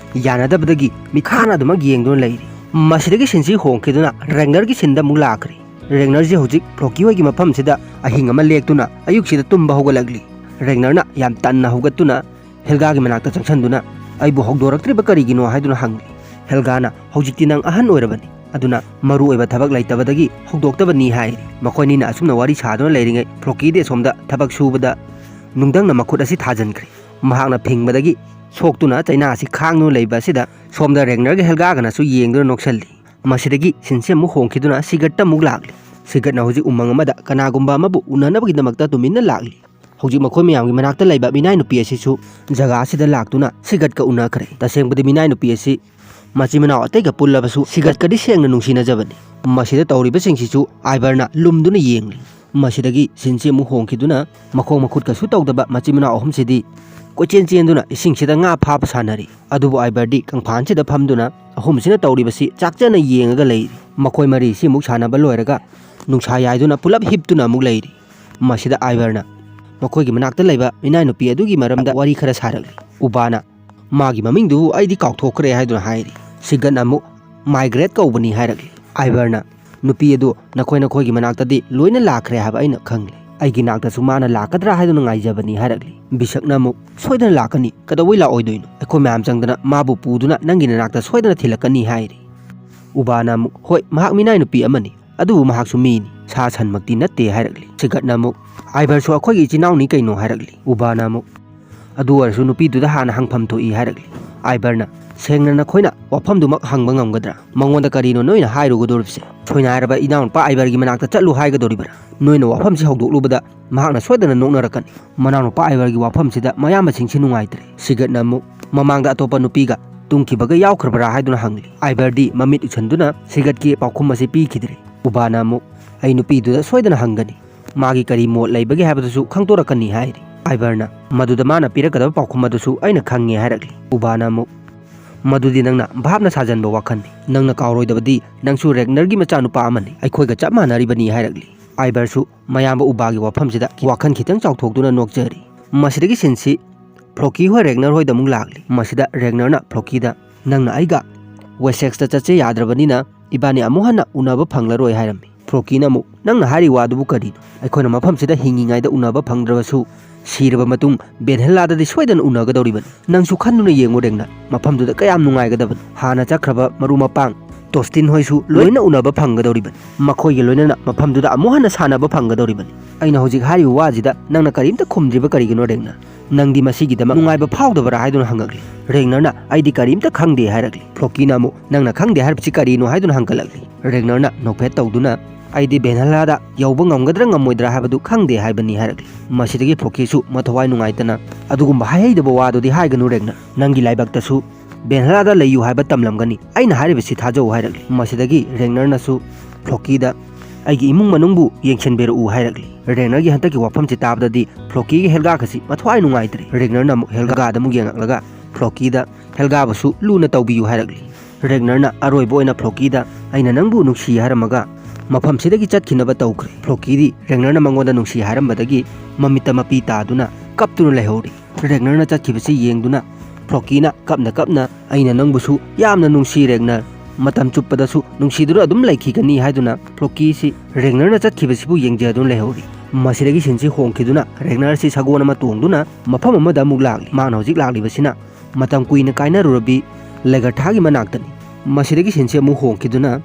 ꯌꯥꯅꯗꯕꯗꯒꯤ ꯃꯤꯠꯈꯥꯅ ꯑꯗꯨꯃꯛ ꯌꯦꯡꯗꯨꯅ ꯂꯩꯔꯤ꯫ ꯃꯁꯤꯗꯒꯤ ꯁꯤꯟꯁꯤ ꯍꯣꯡꯈꯤꯗꯨꯅ ꯔꯦꯡꯅꯔꯒꯤ ꯁꯤꯟꯗ ꯑꯃꯨꯛ ꯂꯥꯛꯈ꯭ꯔꯦ꯫ ꯔꯦꯡꯅꯔꯁꯤ ꯍꯧꯖꯤꯛ ꯐ꯭ꯂꯣꯀꯤ ꯍꯣꯏꯒꯤ ꯃꯐꯝꯁꯤꯗ ꯑꯍꯤꯡ ꯑꯃ ꯂꯦꯛꯇꯨꯅ ꯑꯌꯨꯛꯁꯤꯗ ꯇꯨꯝꯕ ꯍꯧꯒꯠꯂꯛꯂꯤ꯫ ꯔꯦꯡꯅꯔꯅ ꯌꯥꯝ ꯇꯟꯅ ꯍꯧꯒꯠꯇꯨꯅ ꯍꯦꯜꯒꯥꯒꯤ ꯃꯅꯥꯛꯇ ꯆꯪꯁꯤꯟꯗꯨꯅ, "ꯑꯩꯕꯨ ꯍꯧꯗꯣꯔꯛꯇ꯭ꯔꯤꯕ ꯀꯔꯤꯒꯤꯅꯣ?" ꯍꯥꯏꯗꯨꯅ ꯍꯪꯂꯤ꯫ ꯍꯦꯜꯒꯥꯅ, "ꯍꯧꯖꯤꯛꯇꯤ ꯅꯪ ꯑꯍꯟ ꯑꯣꯏꯔꯕꯅꯤ, ꯑꯗꯨꯅ ꯃꯔꯨ ꯑꯣꯏꯕ ꯊꯕꯛ ꯂꯩꯇꯕꯗꯒꯤ ꯍꯧꯗꯣꯛꯇꯕꯅꯤ" ꯍꯥꯏꯔꯤ꯫ ꯃꯈꯣꯏꯅꯤꯅ ꯑꯁꯨꯝꯅ ꯋꯥꯔꯤ ꯁꯥꯗꯨꯅ ꯂꯩꯔꯤꯉꯩ ꯐ꯭ꯂꯣꯀꯤꯗꯤ ꯑꯁꯣꯝꯗ ꯊꯕꯛ ꯁꯨꯕꯗ ꯅꯨꯡꯗꯪꯅ ꯃꯈꯨꯠ ꯑꯁꯤ ꯊꯥꯖꯤꯟꯈ꯭ꯔꯦ꯫ ꯃꯍꯥꯛꯅ ꯐꯤꯡꯕꯗꯒꯤ ꯁꯣꯛꯇꯨꯅ ꯆꯩꯅꯥ ꯑꯁꯤ ꯈꯥꯡꯗꯨꯅ ꯂꯩꯕ ꯑꯁꯤꯗ ꯁꯣꯝꯗ ꯔꯦꯡꯅꯔꯒ ꯍꯦꯜꯒꯥꯒꯅꯁꯨ ꯌꯦꯡꯗꯨꯅ ꯅꯣꯛꯁꯜꯂꯤ꯫ ꯃꯁꯤꯗꯒꯤ ꯁꯤꯟꯁꯤ ꯑꯃꯨꯛ ꯍꯣꯡꯈꯤꯗꯨꯅ ꯁꯤꯒꯠꯇ ꯑꯃꯨꯛ ꯂꯥꯛꯂꯤ꯫ ꯁꯤꯒꯠꯅ ꯍꯧꯖꯤꯛ ꯎꯃꯪ ꯑꯃꯗ ꯀꯅꯥꯒꯨꯝꯕ ꯑꯃꯕꯨ ꯎꯅꯅꯕꯒꯤꯗꯃꯛꯇ ꯇꯨꯃꯤꯟꯅ ꯂꯥꯛꯂꯤ꯫ ꯍꯧꯖꯤꯛ ꯃꯈꯣꯏ ꯃꯌꯥꯝꯒꯤ ꯃꯅꯥꯛꯇ ꯂꯩꯕ ꯃꯤꯅꯥꯏ ꯅꯨꯄꯤ ꯑꯁꯤꯁꯨ ꯖꯒꯥ ꯑꯁꯤꯗ ꯂꯥꯛꯇꯨꯅ ꯁꯤꯒꯠꯀ ꯎꯅꯈ꯭ꯔꯦ꯫ ꯇꯁꯦꯡꯕꯗꯤ ꯃꯤꯅꯥꯏ ꯅꯨꯄꯤ ꯑꯁꯤ ꯃꯆꯤꯟ ꯃꯅꯥꯎ ꯑꯇꯩꯒ ꯄꯨꯜꯂꯕꯁꯨ ꯁꯤꯒꯠꯀꯗꯤ ꯁꯦꯡꯅ ꯅꯨꯡꯁꯤꯅꯖꯕꯅꯤ꯫ ꯃꯁꯤꯗ ꯇꯧꯔꯤꯕꯁꯤꯡꯁꯤꯁꯨ ꯑꯥꯏꯕꯔꯅ ꯂꯨꯝꯗꯨꯅ ꯌꯦꯡꯂꯤ꯫ ꯃꯁꯤꯗꯒꯤ ꯁꯤꯟꯁꯤ ꯑꯃꯨꯛ ꯍꯣꯡꯈꯤꯗꯨꯅ ꯃꯈꯣꯡ ꯃꯈꯨꯠ ꯀꯩꯁꯨ ꯇꯧꯗꯕ ꯃꯆꯤꯟ ꯃꯅꯥꯎ ꯑꯍꯨꯝꯁꯤꯗꯤ ꯀꯣꯏꯆꯦꯟ ꯆꯦꯟꯗꯨꯅ ꯏꯁꯤꯡꯁꯤꯗ ꯉꯥ ꯐꯥꯕ ꯁꯥꯟꯅꯔꯤ꯫ ꯑꯗꯨꯕꯨ ꯑꯥꯏꯕꯔꯗꯤ ꯀꯪꯐꯥꯟꯁꯤꯗ ꯐꯝꯗꯨꯅ ꯑꯍꯨꯝꯁꯤꯅ ꯇꯧꯔꯤꯕꯁꯤ ꯆꯥꯛꯆꯅ ꯌꯦꯡꯉꯒ ꯂꯩꯔꯤ꯫ ꯃꯈꯣꯏ ꯃꯔꯤꯁꯤ ꯑꯃꯨꯛ ꯁꯥꯟꯅꯕ ꯂꯣꯏꯔꯒ ꯅꯨꯡꯁꯥ ꯌꯥꯏꯗꯨꯅ ꯄꯨꯂꯞ ꯍꯤꯞꯇꯨꯅ ꯑꯃꯨꯛ ꯂꯩꯔꯤ꯫ ꯃꯁꯤꯗ ꯑꯥꯏꯕꯔꯅ ꯃꯈꯣꯏꯒꯤ ꯃꯅꯥꯛꯇ ꯂꯩꯕ ꯃꯤꯅꯥꯏ ꯅꯨꯄꯤ ꯑꯗꯨꯒꯤ ꯃꯔꯝꯗ ꯋꯥꯔꯤ ꯈꯔ ꯁꯥꯔꯛꯂꯤ꯫ ꯎꯕꯥꯅ, "ꯃꯥꯒꯤ ꯃꯃꯤꯡꯗꯨꯕꯨ ꯑꯩꯗꯤ ꯀꯥꯎꯊꯣꯛꯈ꯭ꯔꯦ" ꯍꯥꯏꯗꯨꯅ ꯍꯥꯏꯔꯤ꯫ ꯁꯤꯒꯠꯅ ꯑꯃꯨꯛ, "ꯃꯥꯏꯒ꯭ꯔꯦꯠ ꯀꯧꯕꯅꯤ" ꯍꯥꯏꯔꯛꯂꯤ꯫ ꯑꯥꯏꯕꯔꯅ, "ꯅꯨꯄꯤ ꯑꯗꯨ ꯅꯈꯣꯏ ꯅꯈꯣꯏꯒꯤ ꯃꯅꯥꯛꯇꯗꯤ ꯂꯣꯏꯅ ꯂꯥꯛꯈ꯭ꯔꯦ ꯍꯥꯏꯕ ꯑꯩꯅ ꯈꯪꯂꯦ꯫ ꯑꯩꯒꯤ ꯅꯥꯛꯇꯁꯨ ꯃꯥꯅ ꯂꯥꯛꯀꯗ꯭ꯔꯥ ꯍꯥꯏꯗꯨꯅ ꯉꯥꯏꯖꯕꯅꯤ" ꯍꯥꯏꯔꯛꯂꯤ꯫ ꯕꯤꯁꯛꯅ ꯑꯃꯨꯛ, "ꯁꯣꯏꯗꯅ ꯂꯥꯛꯀꯅꯤ, ꯀꯩꯗꯧꯕꯩ ꯂꯥꯛꯑꯣꯏꯗꯣꯏꯅꯣ? ꯑꯩꯈꯣꯏ ꯃꯌꯥꯝ ꯆꯪꯗꯅ ꯃꯥꯕꯨ ꯄꯨꯗꯨꯅ ꯅꯪꯒꯤ ꯅꯅꯥꯛꯇ ꯁꯣꯏꯗꯅ ꯊꯤꯜꯂꯛꯀꯅꯤ" ꯍꯥꯏꯔꯤ꯫ ꯎꯕꯥꯅ ꯑꯃꯨꯛ, "ꯍꯣꯏ, ꯃꯍꯥꯛ ꯃꯤꯅꯥꯏ ꯅꯨꯄꯤ ꯑꯃꯅꯤ, ꯑꯗꯨꯕꯨ ꯃꯍꯥꯛꯁꯨ ꯃꯤꯅꯤ, ꯁꯥ ꯁꯟꯃꯛꯇꯤ ꯅꯠꯇꯦ" ꯍꯥꯏꯔꯛꯂꯤ꯫ ꯁꯤꯒꯠꯅ ꯑꯃꯨꯛ, "ꯑꯥꯏꯕꯔꯁꯨ ꯑꯩꯈꯣꯏꯒꯤ ꯏꯆꯤꯟ ꯏꯅꯥꯎꯅꯤ ꯀꯩꯅꯣ" ꯍꯥꯏꯔꯛꯂꯤ꯫ ꯎꯕꯥꯅ ꯑꯃꯨꯛ, "ꯑꯗꯨ ꯑꯣꯏꯔꯁꯨ ꯅꯨꯄꯤꯗꯨꯗ ꯍꯥꯟꯅ ꯍꯪꯐꯝ ꯊꯣꯛꯏ" ꯍꯥꯏꯔꯛꯂꯤ꯫ ꯑꯥꯏꯕꯔꯅ, ꯁꯦꯡꯅ ꯅꯈꯣꯏꯅ ꯋꯥꯐꯝꯗꯨꯃꯛ ꯍꯪꯕ ꯉꯝꯒꯗ꯭ꯔꯥ? ꯃꯉꯣꯟꯗ ꯀꯔꯤꯅꯣ ꯅꯣꯏꯅ ꯍꯥꯏꯔꯨꯒꯗꯧꯔꯤꯕꯁꯦ? ꯁꯣꯏꯅꯥꯏꯔꯕ ꯏꯅꯥꯎꯅꯨꯄꯥ ꯑꯥꯏꯕꯔꯒꯤ ꯃꯅꯥꯛꯇ ꯆꯠꯂꯨ ꯍꯥꯏꯒꯗꯧꯔꯤꯕ꯭ꯔꯥ? ꯅꯣꯏꯅ ꯋꯥꯐꯝꯁꯤ ꯍꯧꯗꯣꯛꯂꯨꯕꯗ ꯃꯍꯥꯛꯅ ꯁꯣꯏꯗꯅ ꯅꯣꯛꯅꯔꯛꯀꯅꯤ꯫ ꯃꯅꯥꯎꯅꯨꯄꯥ ꯑꯥꯏꯕꯔꯒꯤ ꯋꯥꯐꯝꯁꯤꯗ ꯃꯌꯥꯝꯕꯁꯤꯡꯁꯤ ꯅꯨꯡꯉꯥꯏꯇ꯭ꯔꯦ꯫ ꯁꯤꯒꯠꯅ ꯑꯃꯨꯛ ꯃꯃꯥꯡꯗ ꯑꯇꯣꯞꯄ ꯅꯨꯄꯤꯒ ꯇꯨꯝꯈꯤꯕꯒ ꯌꯥꯎꯈ꯭ꯔꯕ꯭ꯔꯥ ꯍꯥꯏꯗꯨꯅ ꯍꯪꯂꯤ꯫ ꯑꯥꯏꯕꯔꯗꯤ ꯃꯃꯤꯠ ꯎꯏꯁꯟꯗꯨꯅ ꯁꯤꯒꯠꯀꯤ ꯄꯥꯎꯈꯨꯝ ꯑꯁꯤ ꯄꯤꯈꯤꯗ꯭ꯔꯦ꯫ ꯎꯕꯥꯅ ꯑꯃꯨꯛ, "ꯑꯩ ꯅꯨꯄꯤꯗꯨꯗ ꯁꯣꯏꯗꯅ ꯍꯪꯒꯅꯤ꯫ ꯃꯥꯒꯤ ꯀꯔꯤ ꯃꯣꯠ ꯂꯩꯕꯒꯦ ꯍꯥꯏꯕꯗꯨꯁꯨ ꯈꯪꯗꯣꯔꯛꯀꯅꯤ," ꯍꯥꯏꯔꯤ꯫ ꯑꯥꯏꯕꯔꯅ, "ꯃꯗꯨꯗ ꯃꯥꯅ ꯄꯤꯔꯛꯀꯗꯕ ꯄꯥꯎꯈꯨꯝ ꯑꯗꯨꯁꯨ ꯑꯩꯅ ꯈꯪꯉꯦ," ꯍꯥꯏꯔꯛꯂꯤ꯫ ꯎꯕꯥꯅ ꯑꯃꯨꯛ, "ꯃꯗꯨꯗꯤ ꯅꯪꯅ ꯚꯥꯞꯅ ꯁꯥꯖꯟꯕ ꯋꯥꯈꯜꯅꯤ꯫ ꯅꯪꯅ ꯀꯥꯎꯔꯣꯏꯗꯕꯗꯤ ꯅꯪꯁꯨ ꯔꯦꯒꯅꯔꯒꯤ ꯃꯆꯥꯅꯨꯄꯥ ꯑꯃꯅꯤ, ꯑꯩꯈꯣꯏꯒ ꯆꯞ ꯃꯥꯟꯅꯔꯤꯕꯅꯤ," ꯍꯥꯏꯔꯛꯂꯤ꯫ ꯑꯥꯏꯕꯔꯁꯨ ꯃꯌꯥꯝꯕ ꯎꯕꯥꯒꯤ ꯋꯥꯐꯝꯁꯤꯗ ꯋꯥꯈꯜ ꯈꯤꯇꯪ ꯆꯥꯎꯊꯣꯛꯇꯨꯅ ꯅꯣꯛꯆꯔꯤ꯫ ꯃꯁꯤꯗꯒꯤ ꯁꯤꯟꯁꯤ ꯐ꯭ꯂꯣꯀꯤ ꯍꯣꯏ ꯔꯦꯒꯅꯔ ꯍꯣꯏꯗ ꯑꯃꯨꯛ ꯂꯥꯛꯂꯤ꯫ ꯃꯁꯤꯗ ꯔꯦꯒꯅꯔꯅ ꯐ꯭ꯂꯣꯀꯤꯗ, "ꯅꯪꯅ ꯑꯩꯒ ꯋꯦꯁꯦꯛꯁꯇ ꯆꯠꯆꯦ ꯌꯥꯗ꯭ꯔꯕꯅꯤꯅ ꯏꯕꯥꯅꯤ ꯑꯃꯨꯛ ꯍꯟꯅ ꯎꯅꯕ ꯐꯪꯂꯔꯣꯏ," ꯍꯥꯏꯔꯝꯃꯤ꯫ ꯐ꯭ꯂꯣꯀꯤꯅ ꯑꯃꯨꯛ, "ꯅꯪꯅ ꯍꯥꯏꯔꯤ ꯋꯥꯗꯨꯕꯨ ꯀꯔꯤꯅꯣ? ꯑꯩꯈꯣꯏꯅ ꯃꯐꯝꯁꯤꯗ ꯍꯤꯡꯉꯤꯉꯩꯗ ꯎꯅꯕ ꯐꯪꯗ꯭ꯔꯕꯁꯨ, ꯁꯤꯔꯕ ꯃꯇꯨꯡ ꯕꯦꯟꯍꯦꯂꯥꯗꯗꯤ ꯁꯣꯏꯗꯅ ꯎꯅꯒꯗꯧꯔꯤꯕꯅꯤ꯫ ꯅꯪꯁꯨ ꯈꯟꯗꯨꯅ ꯌꯦꯡꯉꯨ ꯔꯦꯒꯅꯔ, ꯃꯐꯝꯗꯨꯗ ꯀꯌꯥꯝ ꯅꯨꯡꯉꯥꯏꯒꯗꯕꯅꯤ꯫ ꯍꯥꯟꯅ ꯆꯠꯈ꯭ꯔꯕ ꯃꯔꯨꯞ ꯃꯄꯥꯡ ꯇꯣꯁꯇꯤꯟ ꯍꯣꯏꯁꯨ ꯂꯣꯏꯅ ꯎꯅꯕ ꯐꯪꯒꯗꯧꯔꯤꯕꯅꯤ꯫ ꯃꯈꯣꯏꯒ ꯂꯣꯏꯅꯅ ꯃꯐꯝꯗꯨꯗ ꯑꯃꯨꯛ ꯍꯟꯅ ꯁꯥꯟꯅꯕ ꯐꯪꯒꯗꯧꯔꯤꯕꯅꯤ꯫ ꯑꯩꯅ ꯍꯧꯖꯤꯛ ꯍꯥꯏꯔꯤꯕ ꯋꯥꯁꯤꯗ ꯅꯪꯅ ꯀꯔꯤꯝꯇ ꯈꯨꯝꯗ꯭ꯔꯤꯕ ꯀꯔꯤꯒꯤꯅꯣ ꯔꯦꯒꯅꯔ? ꯅꯪꯗꯤ ꯃꯁꯤꯒꯤꯗꯃꯛ ꯅꯨꯡꯉꯥꯏꯕ ꯐꯥꯎꯗꯕ꯭ꯔꯥ?" ꯍꯥꯏꯗꯨꯅ ꯍꯪꯉꯛꯂꯤ꯫ ꯔꯦꯒꯅꯔꯅ, "ꯑꯩꯗꯤ ꯀꯔꯤꯝꯇ ꯈꯪꯗꯦ," ꯍꯥꯏꯔꯛꯂꯤ꯫ ꯐ꯭ꯂꯣꯀꯤꯅ ꯑꯃꯨꯛ, "ꯅꯪꯅ ꯈꯪꯗꯦ ꯍꯥꯏꯔꯤꯕꯁꯤ ꯀꯔꯤꯅꯣ?" ꯍꯥꯏꯗꯨꯅ ꯍꯪꯒꯠꯂꯛꯂꯤ꯫ ꯔꯦꯒꯅꯔꯅ ꯅꯣꯛꯐꯦꯠ ꯇꯧꯗꯨꯅ, "ꯑꯩꯗꯤ ꯕꯦꯟꯍꯦꯂꯥꯗ ꯌꯧꯕ ꯉꯝꯒꯗ꯭ꯔꯥ ꯉꯝꯃꯣꯏꯗ꯭ꯔꯥ ꯍꯥꯏꯕꯗꯨ ꯈꯪꯗꯦ," ꯍꯥꯏꯕꯅꯤ ꯍꯥꯏꯔꯛꯂꯤ꯫ ꯃꯁꯤꯗꯒꯤ ꯐ꯭ꯂꯣꯀꯤꯁꯨ ꯃꯊꯋꯥꯏ ꯅꯨꯡꯉꯥꯏꯇꯅ, "ꯑꯗꯨꯒꯨꯝꯕ ꯍꯥꯏꯍꯩꯗꯕ ꯋꯥꯗꯨꯗꯤ ꯍꯥꯏꯒꯅꯨ ꯔꯦꯒꯅꯔ꯫ ꯅꯪꯒꯤ ꯂꯥꯏꯕꯛꯇꯁꯨ ꯕꯦꯟꯍꯦꯂꯥꯗ ꯂꯩꯌꯨ ꯍꯥꯏꯕ ꯇꯝꯂꯝꯒꯅꯤ꯫ ꯑꯩꯅ ꯍꯥꯏꯔꯤꯕꯁꯤ ꯊꯥꯖꯧ," ꯍꯥꯏꯔꯛꯂꯤ꯫ ꯃꯁꯤꯗꯒꯤ ꯔꯦꯒꯅꯔꯅꯁꯨ ꯐ꯭ꯂꯣꯀꯤꯗ, "ꯑꯩꯒꯤ ꯏꯃꯨꯡ ꯃꯅꯨꯡꯕꯨ ꯌꯦꯡꯁꯤꯟꯕꯤꯔꯛꯎ," ꯍꯥꯏꯔꯛꯂꯤ꯫ ꯔꯦꯒꯅꯔꯒꯤ ꯍꯟꯗꯛꯀꯤ ꯋꯥꯐꯝꯁꯤ ꯇꯥꯕꯗꯗꯤ ꯐ꯭ꯂꯣꯀꯤꯒꯤ ꯍꯦꯜꯒꯥꯒꯁꯤ ꯃꯊ꯭ꯋꯥꯏ ꯅꯨꯡꯉꯥꯏꯇ꯭ꯔꯦ꯫ ꯔꯦꯒꯅꯔꯅ ꯑꯃꯨꯛ ꯍꯦꯜꯒꯥꯗ ꯑꯃꯨꯛ ꯌꯦꯡꯉꯛꯂꯒ ꯐ꯭ꯂꯣꯀꯤꯗ, "ꯍꯦꯜꯒꯥꯕꯨꯁꯨ ꯂꯨꯅ ꯇꯧꯕꯤꯌꯨ," ꯍꯥꯏꯔꯛꯂꯤ꯫ ꯔꯦꯒꯅꯔꯅ ꯑꯔꯣꯏꯕ ꯑꯣꯏꯅ ꯐ꯭ꯂꯣꯀꯤꯗ, "ꯑꯩꯅ ꯅꯪꯕꯨ ꯅꯨꯡꯁꯤ," ꯍꯥꯏꯔꯝꯃꯒ ꯃꯐꯝꯁꯤꯗꯒꯤ ꯆꯠꯈꯤꯅꯕ ꯇꯧꯈ꯭ꯔꯦ꯫ ꯐ꯭ꯂꯣꯀꯤꯗꯤ ꯔꯦꯒꯅꯔꯅ ꯃꯉꯣꯟꯗ ꯅꯨꯡꯁꯤ ꯍꯥꯏꯔꯝꯕꯗꯒꯤ ꯃꯃꯤꯠꯇ ꯃꯄꯤ ꯇꯥꯗꯨꯅ ꯀꯞꯇꯨꯅ ꯂꯩꯍꯧꯔꯤ꯫ ꯔꯦꯒꯅꯔꯅ ꯆꯠꯈꯤꯕꯁꯤ ꯌꯦꯡꯗꯨꯅ ꯐ꯭ꯂꯣꯀꯤꯅ ꯀꯞꯅ ꯀꯞꯅ, "ꯑꯩꯅ ꯅꯪꯕꯨꯁꯨ ꯌꯥꯝꯅ ꯅꯨꯡꯁꯤ ꯔꯦꯒꯅꯔ, ꯃꯇꯝ ꯆꯨꯞꯄꯗꯁꯨ ꯅꯨꯡꯁꯤꯗꯨꯅ ꯑꯗꯨꯝ ꯂꯩꯈꯤꯒꯅꯤ," ꯍꯥꯏꯗꯨꯅ ꯐ꯭ꯂꯣꯀꯤꯁꯤ ꯔꯦꯒꯅꯔꯅ ꯆꯠꯈꯤꯕꯁꯤꯕꯨ ꯌꯦꯡꯖꯗꯨꯅ ꯂꯩꯍꯧꯔꯤ꯫ ꯃꯁꯤꯗꯒꯤ ꯁꯤꯟꯁꯤ ꯍꯣꯡꯈꯤꯗꯨꯅ ꯔꯦꯒꯅꯔꯁꯤ ꯁꯒꯣꯜ ꯑꯃ ꯇꯣꯡꯗꯨꯅ ꯃꯐꯝ ꯑꯃꯗ ꯑꯃꯨꯛ ꯂꯥꯛꯂꯤ꯫ ꯃꯥꯅ ꯍꯧꯖꯤꯛ ꯂꯥꯛꯂꯤꯕꯁꯤꯅ ꯃꯇꯝ ꯀꯨꯏꯅ ꯀꯥꯏꯅꯔꯨꯔꯕꯤ ꯂꯦꯒꯔꯊꯥꯒꯤ ꯃꯅꯥꯛꯇꯅꯤ꯫ ꯃꯁꯤꯗꯒꯤ ꯁꯤꯟꯁꯤ ꯑꯃꯨꯛ ꯍꯣꯡꯈꯤꯗꯨꯅ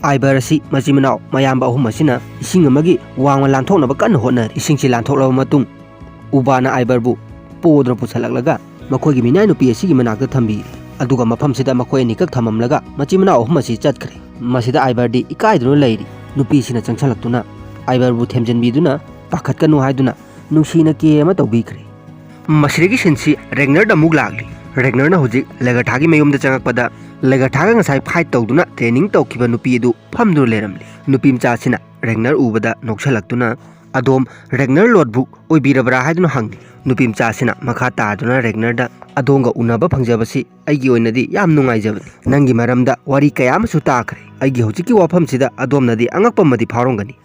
ꯑꯥꯏꯕꯔ ꯑꯁꯤ ꯃꯆꯤꯟ ꯃꯅꯥꯎ ꯃꯌꯥꯝꯕ ꯑꯍꯨꯝ ꯑꯁꯤꯅ ꯏꯁꯤꯡ ꯑꯃꯒꯤ ꯋꯥꯡꯃ ꯂꯥꯟꯊꯣꯛꯅꯕ ꯀꯟꯅ ꯍꯣꯠꯅꯔꯤ꯫ ꯏꯁꯤꯡꯁꯤ ꯂꯥꯟꯊꯣꯛꯂꯕ ꯃꯇꯨꯡ ꯎꯕꯥꯅ ꯑꯥꯏꯕꯔꯕꯨ ꯄꯣꯗꯨꯅ ꯄꯨꯁꯜꯂꯛꯂꯒ ꯃꯈꯣꯏꯒꯤ ꯃꯤꯅꯥꯏ ꯅꯨꯄꯤ ꯑꯁꯤꯒꯤ ꯃꯅꯥꯛꯇ ꯊꯝꯕꯤꯔꯤ꯫ ꯑꯗꯨꯒ ꯃꯐꯝꯁꯤꯗ ꯃꯈꯣꯏ ꯑꯅꯤꯈꯛ ꯊꯝꯃꯝꯂꯒ ꯃꯆꯤꯟ ꯃꯅꯥꯎ ꯑꯍꯨꯝ ꯑꯁꯤ ꯆꯠꯈ꯭ꯔꯦ꯫ ꯃꯁꯤꯗ ꯑꯥꯏꯕꯔꯗꯤ ꯏꯀꯥꯏꯗꯨꯅ ꯂꯩꯔꯤ꯫ ꯅꯨꯄꯤꯁꯤꯅ ꯆꯪꯁꯤꯜꯂꯛꯇꯨꯅ ꯑꯥꯏꯕꯔꯕꯨ ꯊꯦꯝꯖꯤꯟꯕꯤꯗꯨꯅ, "ꯄꯥꯈꯠꯀꯅꯨ" ꯍꯥꯏꯗꯨꯅ ꯅꯨꯡꯁꯤꯅ ꯀꯦ ꯑꯃ ꯇꯧꯕꯤꯈ꯭ꯔꯦ꯫ ꯃꯁꯤꯗꯒꯤ ꯁꯤꯟꯁꯤ ꯔꯦꯒꯅꯔꯗ ꯑꯃꯨꯛ ꯂꯥꯛꯂꯤ꯫ ꯔꯦꯒꯅꯔꯅ ꯍꯧꯖꯤꯛ ꯂꯦꯒꯔꯊꯥꯒꯤ ꯃꯌꯨꯝꯗ ꯆꯪꯉꯛꯄꯗ, ꯂꯦꯒꯔꯊꯥꯒ ꯉꯁꯥꯏ ꯐꯥꯏꯠ ꯇꯧꯗꯨꯅ ꯇ꯭ꯔꯦꯅꯤꯡ ꯇꯧꯈꯤꯕ ꯅꯨꯄꯤ ꯑꯗꯨ ꯐꯝꯗꯨꯅ ꯂꯩꯔꯝꯂꯤ꯫ ꯅꯨꯄꯤ ꯃꯆꯥꯁꯤꯅ ꯔꯦꯒꯅꯔ ꯎꯕꯗ ꯅꯣꯛꯁꯜꯂꯛꯇꯨꯅ, "ꯑꯗꯣꯝ ꯔꯦꯒꯅꯔ ꯂꯣꯠꯕ꯭ꯔꯨꯛ ꯑꯣꯏꯕꯤꯔꯕ꯭ꯔꯥ?" ꯍꯥꯏꯗꯨꯅ ꯍꯪꯂꯤ꯫ ꯅꯨꯄꯤ ꯃꯆꯥꯁꯤꯅ ꯃꯈꯥ ꯇꯥꯗꯨꯅ ꯔꯦꯒꯅꯔꯗ, "ꯑꯗꯣꯝꯒ ꯎꯅꯕ ꯐꯪꯖꯕꯁꯤ ꯑꯩꯒꯤ ꯑꯣꯏꯅꯗꯤ ꯌꯥꯝ ꯅꯨꯡꯉꯥꯏꯖꯕꯅꯤ꯫ ꯅꯪꯒꯤ ꯃꯔꯝꯗ ꯋꯥꯔꯤ ꯀꯌꯥ ꯑꯃꯁꯨ ꯇꯥꯈ꯭ꯔꯦ꯫ ꯑꯩꯒꯤ ꯍꯧꯖꯤꯛꯀꯤ ꯋꯥꯐꯝꯁꯤꯗ ꯑꯗꯣꯝꯅꯗꯤ ꯑꯉꯛꯄ ꯑꯃꯗꯤ ꯐꯥꯎꯔꯝꯒꯅꯤ꯫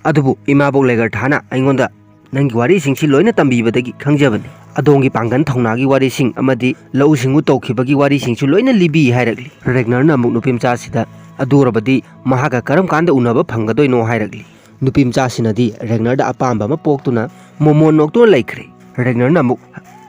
ꯑꯗꯨꯕꯨ ꯏꯃꯥꯕꯣꯛ ꯂꯦꯒꯔꯊꯥꯅ ꯑꯩꯉꯣꯟꯗ ꯅꯪꯒꯤ ꯋꯥꯔꯤꯁꯤꯡꯁꯤ ꯂꯣꯏꯅ ꯇꯝꯕꯤꯕꯗꯒꯤ ꯈꯪꯖꯕꯅꯤ꯫ ꯑꯗꯣꯝꯒꯤ ꯄꯥꯡꯒꯜ ꯊꯧꯅꯥꯒꯤ ꯋꯥꯔꯤꯁꯤꯡ ꯑꯃꯗꯤ ꯂꯧꯎ ꯁꯤꯡꯎ ꯇꯧꯈꯤꯕꯒꯤ ꯋꯥꯔꯤꯁꯤꯡꯁꯨ ꯂꯣꯏꯅ ꯂꯤꯕꯤ" ꯍꯥꯏꯔꯛꯂꯤ꯫ ꯔꯦꯒꯅꯔꯅ ꯑꯃꯨꯛ ꯅꯨꯄꯤ ꯃꯆꯥꯁꯤꯗ, "ꯑꯗꯨ ꯑꯣꯏꯔꯕꯗꯤ ꯃꯍꯥꯛꯀ ꯀꯔꯝ ꯀꯥꯟꯗ ꯎꯅꯕ ꯐꯪꯒꯗꯣꯏꯅꯣ?" ꯍꯥꯏꯔꯛꯂꯤ꯫ ꯅꯨꯄꯤ ꯃꯆꯥꯁꯤꯅꯗꯤ ꯔꯦꯒꯅꯔꯗ ꯑꯄꯥꯝꯕ ꯑꯃ ꯄꯣꯛꯇꯨꯅ ꯃꯣꯃꯣꯟ ꯅꯣꯛꯇꯨꯅ ꯂꯩꯈ꯭ꯔꯦ꯫ ꯔꯦꯒꯅꯔꯅ ꯑꯃꯨꯛ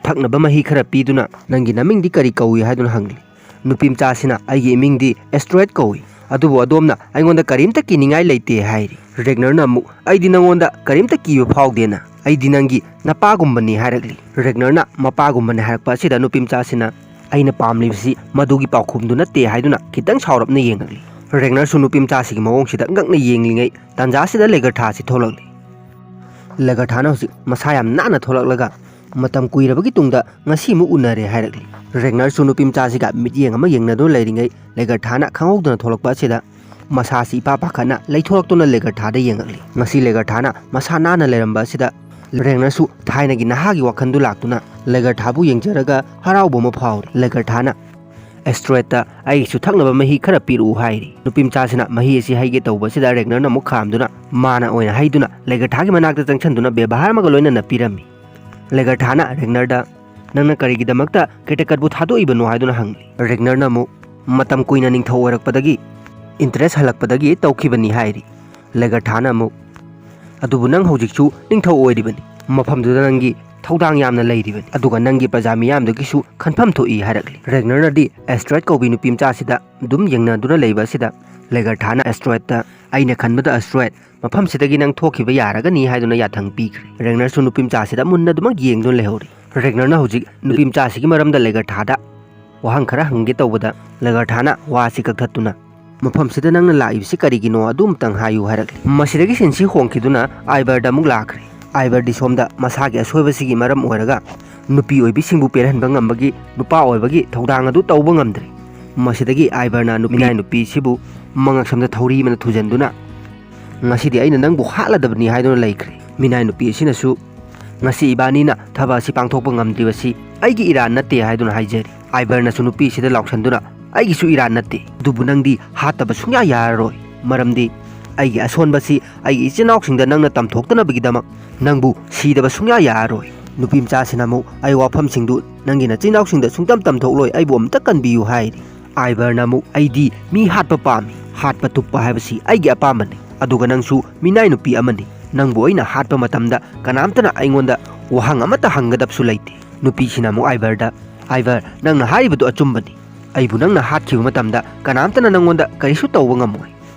ꯊꯛꯅꯕ ꯃꯍꯤ ꯈꯔ ꯄꯤꯗꯨꯅ, "ꯅꯪꯒꯤ ꯅꯃꯤꯡꯗꯤ ꯀꯔꯤ ꯀꯧꯏ?" ꯍꯥꯏꯗꯨꯅ ꯍꯪꯂꯤ꯫ ꯅꯨꯄꯤ ꯃꯆꯥꯁꯤꯅ, "ꯑꯩꯒꯤ ꯏꯃꯤꯡꯗꯤ ꯑꯦꯁꯇ꯭ꯔꯣꯏꯗ ꯀꯧꯏ, ꯑꯗꯨꯕꯨ ꯑꯗꯣꯝꯅ ꯑꯩꯉꯣꯟꯗ ꯀꯔꯤꯝꯇ ꯀꯤꯅꯤꯡꯉꯥꯏ ꯂꯩꯇꯦ" ꯍꯥꯏꯔꯤ꯫ ꯔꯦꯒꯅꯔꯅ ꯑꯃꯨꯛ, "ꯑꯩꯗꯤ ꯅꯉꯣꯟꯗ ꯀꯔꯤꯝꯇ ꯀꯤꯕ ꯐꯥꯎꯗꯦꯅ, ꯑꯩꯗꯤ ꯅꯪꯒꯤ ꯅꯄꯥꯒꯨꯝꯕꯅꯤ" ꯍꯥꯏꯔꯛꯂꯤ꯫ ꯔꯦꯒꯅꯔꯅ ꯃꯄꯥꯒꯨꯝꯕꯅꯤ ꯍꯥꯏꯔꯛꯄ ꯑꯁꯤꯗ ꯅꯨꯄꯤ ꯃꯆꯥꯁꯤꯅ, "ꯑꯩꯅ ꯄꯥꯝꯂꯤꯕꯁꯤ ꯃꯗꯨꯒꯤ ꯄꯥꯎꯈꯨꯝꯗꯨ ꯅꯠꯇꯦ" ꯍꯥꯏꯗꯨꯅ ꯈꯤꯇꯪ ꯁꯥꯎꯔꯞꯅ ꯌꯦꯡꯉꯛꯂꯤ꯫ ꯔꯦꯒꯅꯔꯁꯨ ꯅꯨꯄꯤ ꯃꯆꯥꯁꯤꯒꯤ ꯃꯑꯣꯡꯁꯤꯗ ꯉꯛꯅ ꯌꯦꯡꯂꯤꯉꯩ ꯇꯥꯟꯖꯥꯁꯤꯗ ꯂꯦꯒꯔꯊꯥꯁꯤ ꯊꯣꯛꯂꯛꯂꯤ꯫ ꯂꯦꯒꯔꯊꯥꯅ ꯍꯧꯖꯤꯛ ꯃꯁꯥ ꯌꯥꯝ ꯅꯥꯟꯅ ꯊꯣꯛꯂꯛꯂꯒ, "ꯃꯇꯝ ꯀꯨꯏꯔꯕꯒꯤ ꯇꯨꯡꯗ ꯉꯁꯤ ꯑꯃꯨꯛ ꯎꯅꯔꯦ" ꯍꯥꯏꯔꯛꯂꯤ꯫ ꯔꯦꯒꯅꯔꯁꯨ ꯅꯨꯄꯤ ꯃꯆꯥꯁꯤꯒ ꯃꯤꯠꯌꯦꯡ ꯑꯃ ꯌꯦꯡꯅꯗꯨꯅ ꯂꯩꯔꯤꯉꯩ, ꯂꯦꯒꯔꯊꯥꯅ ꯈꯪꯍꯧꯗꯅ ꯊꯣꯛꯂꯛꯄ ꯑꯁꯤꯗ ꯃꯁꯥꯁꯤ ꯏꯄꯥ ꯄꯥꯈꯠꯅ ꯂꯩꯊꯣꯔꯛꯇꯨꯅ ꯂꯦꯒꯔꯊꯥꯗ ꯌꯦꯡꯉꯛꯂꯤ꯫ ꯉꯁꯤ ꯂꯦꯒꯔꯊꯥꯅ ꯃꯁꯥ ꯅꯥꯟꯅ ꯂꯩꯔꯝꯕ ꯑꯁꯤꯗ ꯔꯦꯒꯅꯔꯁꯨ ꯊꯥꯏꯅꯒꯤ ꯅꯍꯥꯒꯤ ꯋꯥꯈꯜꯗꯨ ꯂꯥꯛꯇꯨꯅ ꯂꯦꯒꯔꯊꯥꯕꯨ ꯌꯦꯡꯖꯔꯒ ꯍꯔꯥꯎꯕ ꯑꯃ ꯐꯥꯎꯔꯤ꯫ ꯂꯦꯒꯔꯊꯥꯅ, "ꯑꯦꯁꯇ꯭ꯔꯣꯏꯗꯇ ꯑꯩꯒꯤꯁꯨ ꯊꯛꯅꯕ ꯃꯍꯤ ꯈꯔ ꯄꯤꯔꯛꯎ" ꯍꯥꯏꯔꯤ꯫ ꯅꯨꯄꯤ ꯃꯆꯥꯁꯤꯅ ꯃꯍꯤ ꯑꯁꯤ ꯍꯩꯒꯦ ꯇꯧꯕ ꯑꯁꯤꯗ ꯔꯦꯒꯅꯔꯅ ꯑꯃꯨꯛ ꯈꯥꯝꯗꯨꯅ ꯃꯥꯅ ꯑꯣꯏꯅ ꯍꯩꯗꯨꯅ ꯂꯦꯒꯔꯊꯥꯒꯤ ꯃꯅꯥꯛꯇ ꯆꯪꯁꯤꯟꯗꯨꯅ ꯕꯦꯕꯥꯔ ꯑꯃꯒ ꯂꯣꯏꯅꯅ ꯄꯤꯔꯝꯃꯤ꯫ ꯂꯦꯒꯔꯊꯥꯅ ꯔꯦꯒꯅꯔꯗ, "ꯅꯪꯅ ꯀꯔꯤꯒꯤꯗꯃꯛꯇ ꯀꯦꯇꯦꯀꯠꯄꯨ ꯊꯥꯗꯣꯛꯏꯕꯅꯣ?" ꯍꯥꯏꯗꯨꯅ ꯍꯪꯂꯤ꯫ ꯔꯦꯒꯅꯔꯅ ꯑꯃꯨꯛ, "ꯃꯇꯝ ꯀꯨꯏꯅ ꯅꯤꯡꯊꯧ ꯑꯣꯏꯔꯛꯄꯗꯒꯤ, ꯏꯟꯇꯔꯦꯁ ꯍꯜꯂꯛꯄꯗꯒꯤ ꯇꯧꯈꯤꯕꯅꯤ" ꯍꯥꯏꯔꯤ꯫ ꯂꯦꯒꯔꯊꯥꯅ ꯑꯃꯨꯛ, "ꯑꯗꯨꯕꯨ ꯅꯪ ꯍꯧꯖꯤꯛꯁꯨ ꯅꯤꯡꯊꯧ ꯑꯣꯏꯔꯤꯕꯅꯤ꯫ ꯃꯐꯝꯗꯨꯗ ꯅꯪꯒꯤ ꯊꯧꯗꯥꯡ ꯌꯥꯝꯅ ꯂꯩꯔꯤꯕꯅꯤ꯫ ꯑꯗꯨꯒ ꯅꯪꯒꯤ ꯄ꯭ꯔꯖꯥ ꯃꯤꯌꯥꯝꯗꯨꯒꯤꯁꯨ ꯈꯟꯐꯝ ꯊꯣꯛꯏ" ꯍꯥꯏꯔꯛꯂꯤ꯫ ꯔꯦꯒꯅꯔꯅꯗꯤ ꯑꯦꯁꯇ꯭ꯔꯣꯏꯗ ꯀꯧꯕꯤ ꯅꯨꯄꯤ ꯃꯆꯥꯁꯤꯗ ꯑꯗꯨꯝ ꯌꯦꯡꯅꯗꯨꯅ ꯂꯩꯕ ꯑꯁꯤꯗ ꯂꯦꯒꯔꯊꯥꯅ ꯑꯦꯁꯇ꯭ꯔꯣꯏꯗꯇ, "ꯑꯩꯅ ꯈꯟꯕꯗ ꯑꯦꯁꯇ꯭ꯔꯣꯏꯗ, ꯃꯐꯝꯁꯤꯗꯒꯤ ꯅꯪ ꯊꯣꯛꯈꯤꯕ ꯌꯥꯔꯒꯅꯤ" ꯍꯥꯏꯗꯨꯅ ꯌꯥꯊꯪ ꯄꯤꯈ꯭ꯔꯦ꯫ ꯔꯦꯒꯅꯔꯁꯨ ꯅꯨꯄꯤ ꯃꯆꯥꯁꯤꯗ ꯃꯨꯟꯅ ꯑꯗꯨꯃꯛ ꯌꯦꯡꯗꯨꯅ ꯂꯩꯍꯧꯔꯤ꯫ ꯔꯦꯒꯅꯔꯅ ꯍꯧꯖꯤꯛ ꯅꯨꯄꯤ ꯃꯆꯥꯁꯤꯒꯤ ꯃꯔꯝꯗ ꯂꯦꯒꯔꯊꯥꯗ, ꯋꯥꯍꯪ ꯈꯔ ꯍꯪꯒꯦ ꯇꯧꯕꯗ ꯂꯦꯒꯔꯊꯥꯅ ꯋꯥ ꯑꯁꯤ ꯀꯛꯊꯠꯇꯨꯅ, "ꯃꯐꯝꯁꯤꯗ ꯅꯪꯅ ꯂꯥꯛꯏꯕꯁꯤ ꯀꯔꯤꯒꯤꯅꯣ? ꯑꯗꯨ ꯑꯃꯇꯪ ꯍꯥꯏꯌꯨ" ꯍꯥꯏꯔꯛꯂꯤ꯫ ꯃꯁꯤꯗꯒꯤ ꯁꯤꯟꯁꯤ ꯍꯣꯡꯈꯤꯗꯨꯅ ꯑꯥꯏꯕꯔꯗ ꯑꯃꯨꯛ ꯂꯥꯛꯈ꯭ꯔꯦ꯫ ꯑꯥꯏꯕꯔꯗꯤ ꯁꯣꯝꯗ ꯃꯁꯥꯒꯤ ꯑꯁꯣꯏꯕꯁꯤꯒꯤ ꯃꯔꯝ ꯑꯣꯏꯔꯒ ꯅꯨꯄꯤ ꯑꯣꯏꯕꯤꯁꯤꯡꯕꯨ ꯄꯦꯜꯍꯟꯕ ꯉꯝꯕꯒꯤ ꯅꯨꯄꯥ ꯑꯣꯏꯕꯒꯤ ꯊꯧꯗꯥꯡ ꯑꯗꯨ ꯇꯧꯕ ꯉꯝꯗ꯭ꯔꯦ꯫ ꯃꯁꯤꯗꯒꯤ ꯑꯥꯏꯕꯔꯅ ꯅꯨꯄꯤ, ꯃꯤꯅꯥꯏ ꯅꯨꯄꯤꯁꯤꯕꯨ ꯃꯉꯛꯁꯝꯗ ꯊꯧꯔꯤ ꯑꯃꯅ ꯊꯨꯖꯟꯗꯨꯅ, "ꯉꯁꯤꯗꯤ ꯑꯩꯅ ꯅꯪꯕꯨ ꯍꯥꯠꯂꯗꯕꯅꯤ" ꯍꯥꯏꯗꯨꯅ ꯂꯩꯈ꯭ꯔꯦ꯫ ꯃꯤꯅꯥꯏ ꯅꯨꯄꯤ ꯑꯁꯤꯅꯁꯨ, "ꯉꯁꯤ ꯏꯕꯥꯅꯤꯅ ꯊꯕꯛ ꯑꯁꯤ ꯄꯥꯡꯊꯣꯛꯄ ꯉꯝꯗ꯭ꯔꯤꯕꯁꯤ ꯑꯩꯒꯤ ꯏꯔꯥꯟ ꯅꯠꯇꯦ" ꯍꯥꯏꯗꯨꯅ ꯍꯥꯏꯖꯔꯤ꯫ ꯑꯥꯏꯕꯔꯅꯁꯨ ꯅꯨꯄꯤꯁꯤꯗ ꯂꯥꯎꯁꯟꯗꯨꯅ, "ꯑꯩꯒꯤꯁꯨ ꯏꯔꯥꯟ ꯅꯠꯇꯦ, ꯑꯗꯨꯕꯨ ꯅꯪꯗꯤ ꯍꯥꯠꯇꯕ ꯁꯨꯡꯌꯥ ꯌꯥꯔꯔꯣꯏ, ꯃꯔꯝꯗꯤ ꯑꯩꯒꯤ ꯑꯁꯣꯟꯕꯁꯤ ꯑꯩꯒꯤ ꯏꯆꯤꯟ ꯏꯅꯥꯎꯁꯤꯡꯗ ꯅꯪꯅ ꯇꯝꯊꯣꯛꯇꯅꯕꯒꯤꯗꯃꯛ ꯅꯪꯕꯨ ꯁꯤꯗꯕ ꯁꯨꯡꯌꯥ ꯌꯥꯔꯔꯣꯏ꯫ ꯅꯨꯄꯤ ꯃꯆꯥꯁꯤꯅ ꯑꯃꯨꯛ, "ꯑꯩ ꯋꯥꯐꯝꯁꯤꯡꯗꯨ ꯅꯪꯒꯤ ꯅꯆꯤꯟ ꯏꯅꯥꯎꯁꯤꯡꯗ ꯁꯨꯡꯇꯝ ꯇꯝꯊꯣꯛꯂꯣꯏ, ꯑꯩꯕꯨ ꯑꯃꯨꯛꯇ ꯀꯟꯕꯤꯌꯨ" ꯍꯥꯏꯔꯤ꯫ ꯑꯥꯏꯕꯔꯅ ꯑꯃꯨꯛ, "ꯑꯩꯗꯤ ꯃꯤ ꯍꯥꯠꯄ ꯄꯥꯝꯃꯤ, ꯍꯥꯠꯄ ꯇꯨꯞꯄ ꯍꯥꯏꯕꯁꯤ ꯑꯩꯒꯤ ꯑꯄꯥꯝꯕꯅꯤ, ꯑꯗꯨꯒ ꯅꯪꯁꯨ ꯃꯤꯅꯥꯏ ꯅꯨꯄꯤ ꯑꯃꯅꯤ, ꯅꯪꯕꯨ ꯑꯩꯅ ꯍꯥꯠꯄ ꯃꯇꯝꯗ ꯀꯅꯥꯝꯇꯅ ꯑꯩꯉꯣꯟꯗ ꯋꯥꯍꯪ ꯑꯃꯠꯇ ꯍꯪꯒꯗꯕꯁꯨ ꯂꯩꯇꯦ"꯫ ꯅꯨꯄꯤꯁꯤꯅ ꯑꯃꯨꯛ ꯑꯥꯏꯕꯔꯗ, "ꯑꯥꯏꯕꯔ, ꯅꯪꯅ ꯍꯥꯏꯔꯤꯕꯗꯨ ꯑꯆꯨꯝꯕꯅꯤ, ꯑꯩꯕꯨ ꯅꯪꯅ ꯍꯥꯠꯈꯤꯕ ꯃꯇꯝꯗ ꯀꯅꯥꯝꯇꯅ ꯅꯪꯉꯣꯟꯗ ꯀꯔꯤꯁꯨ ꯇꯧꯕ ꯉꯝꯃꯣꯏ,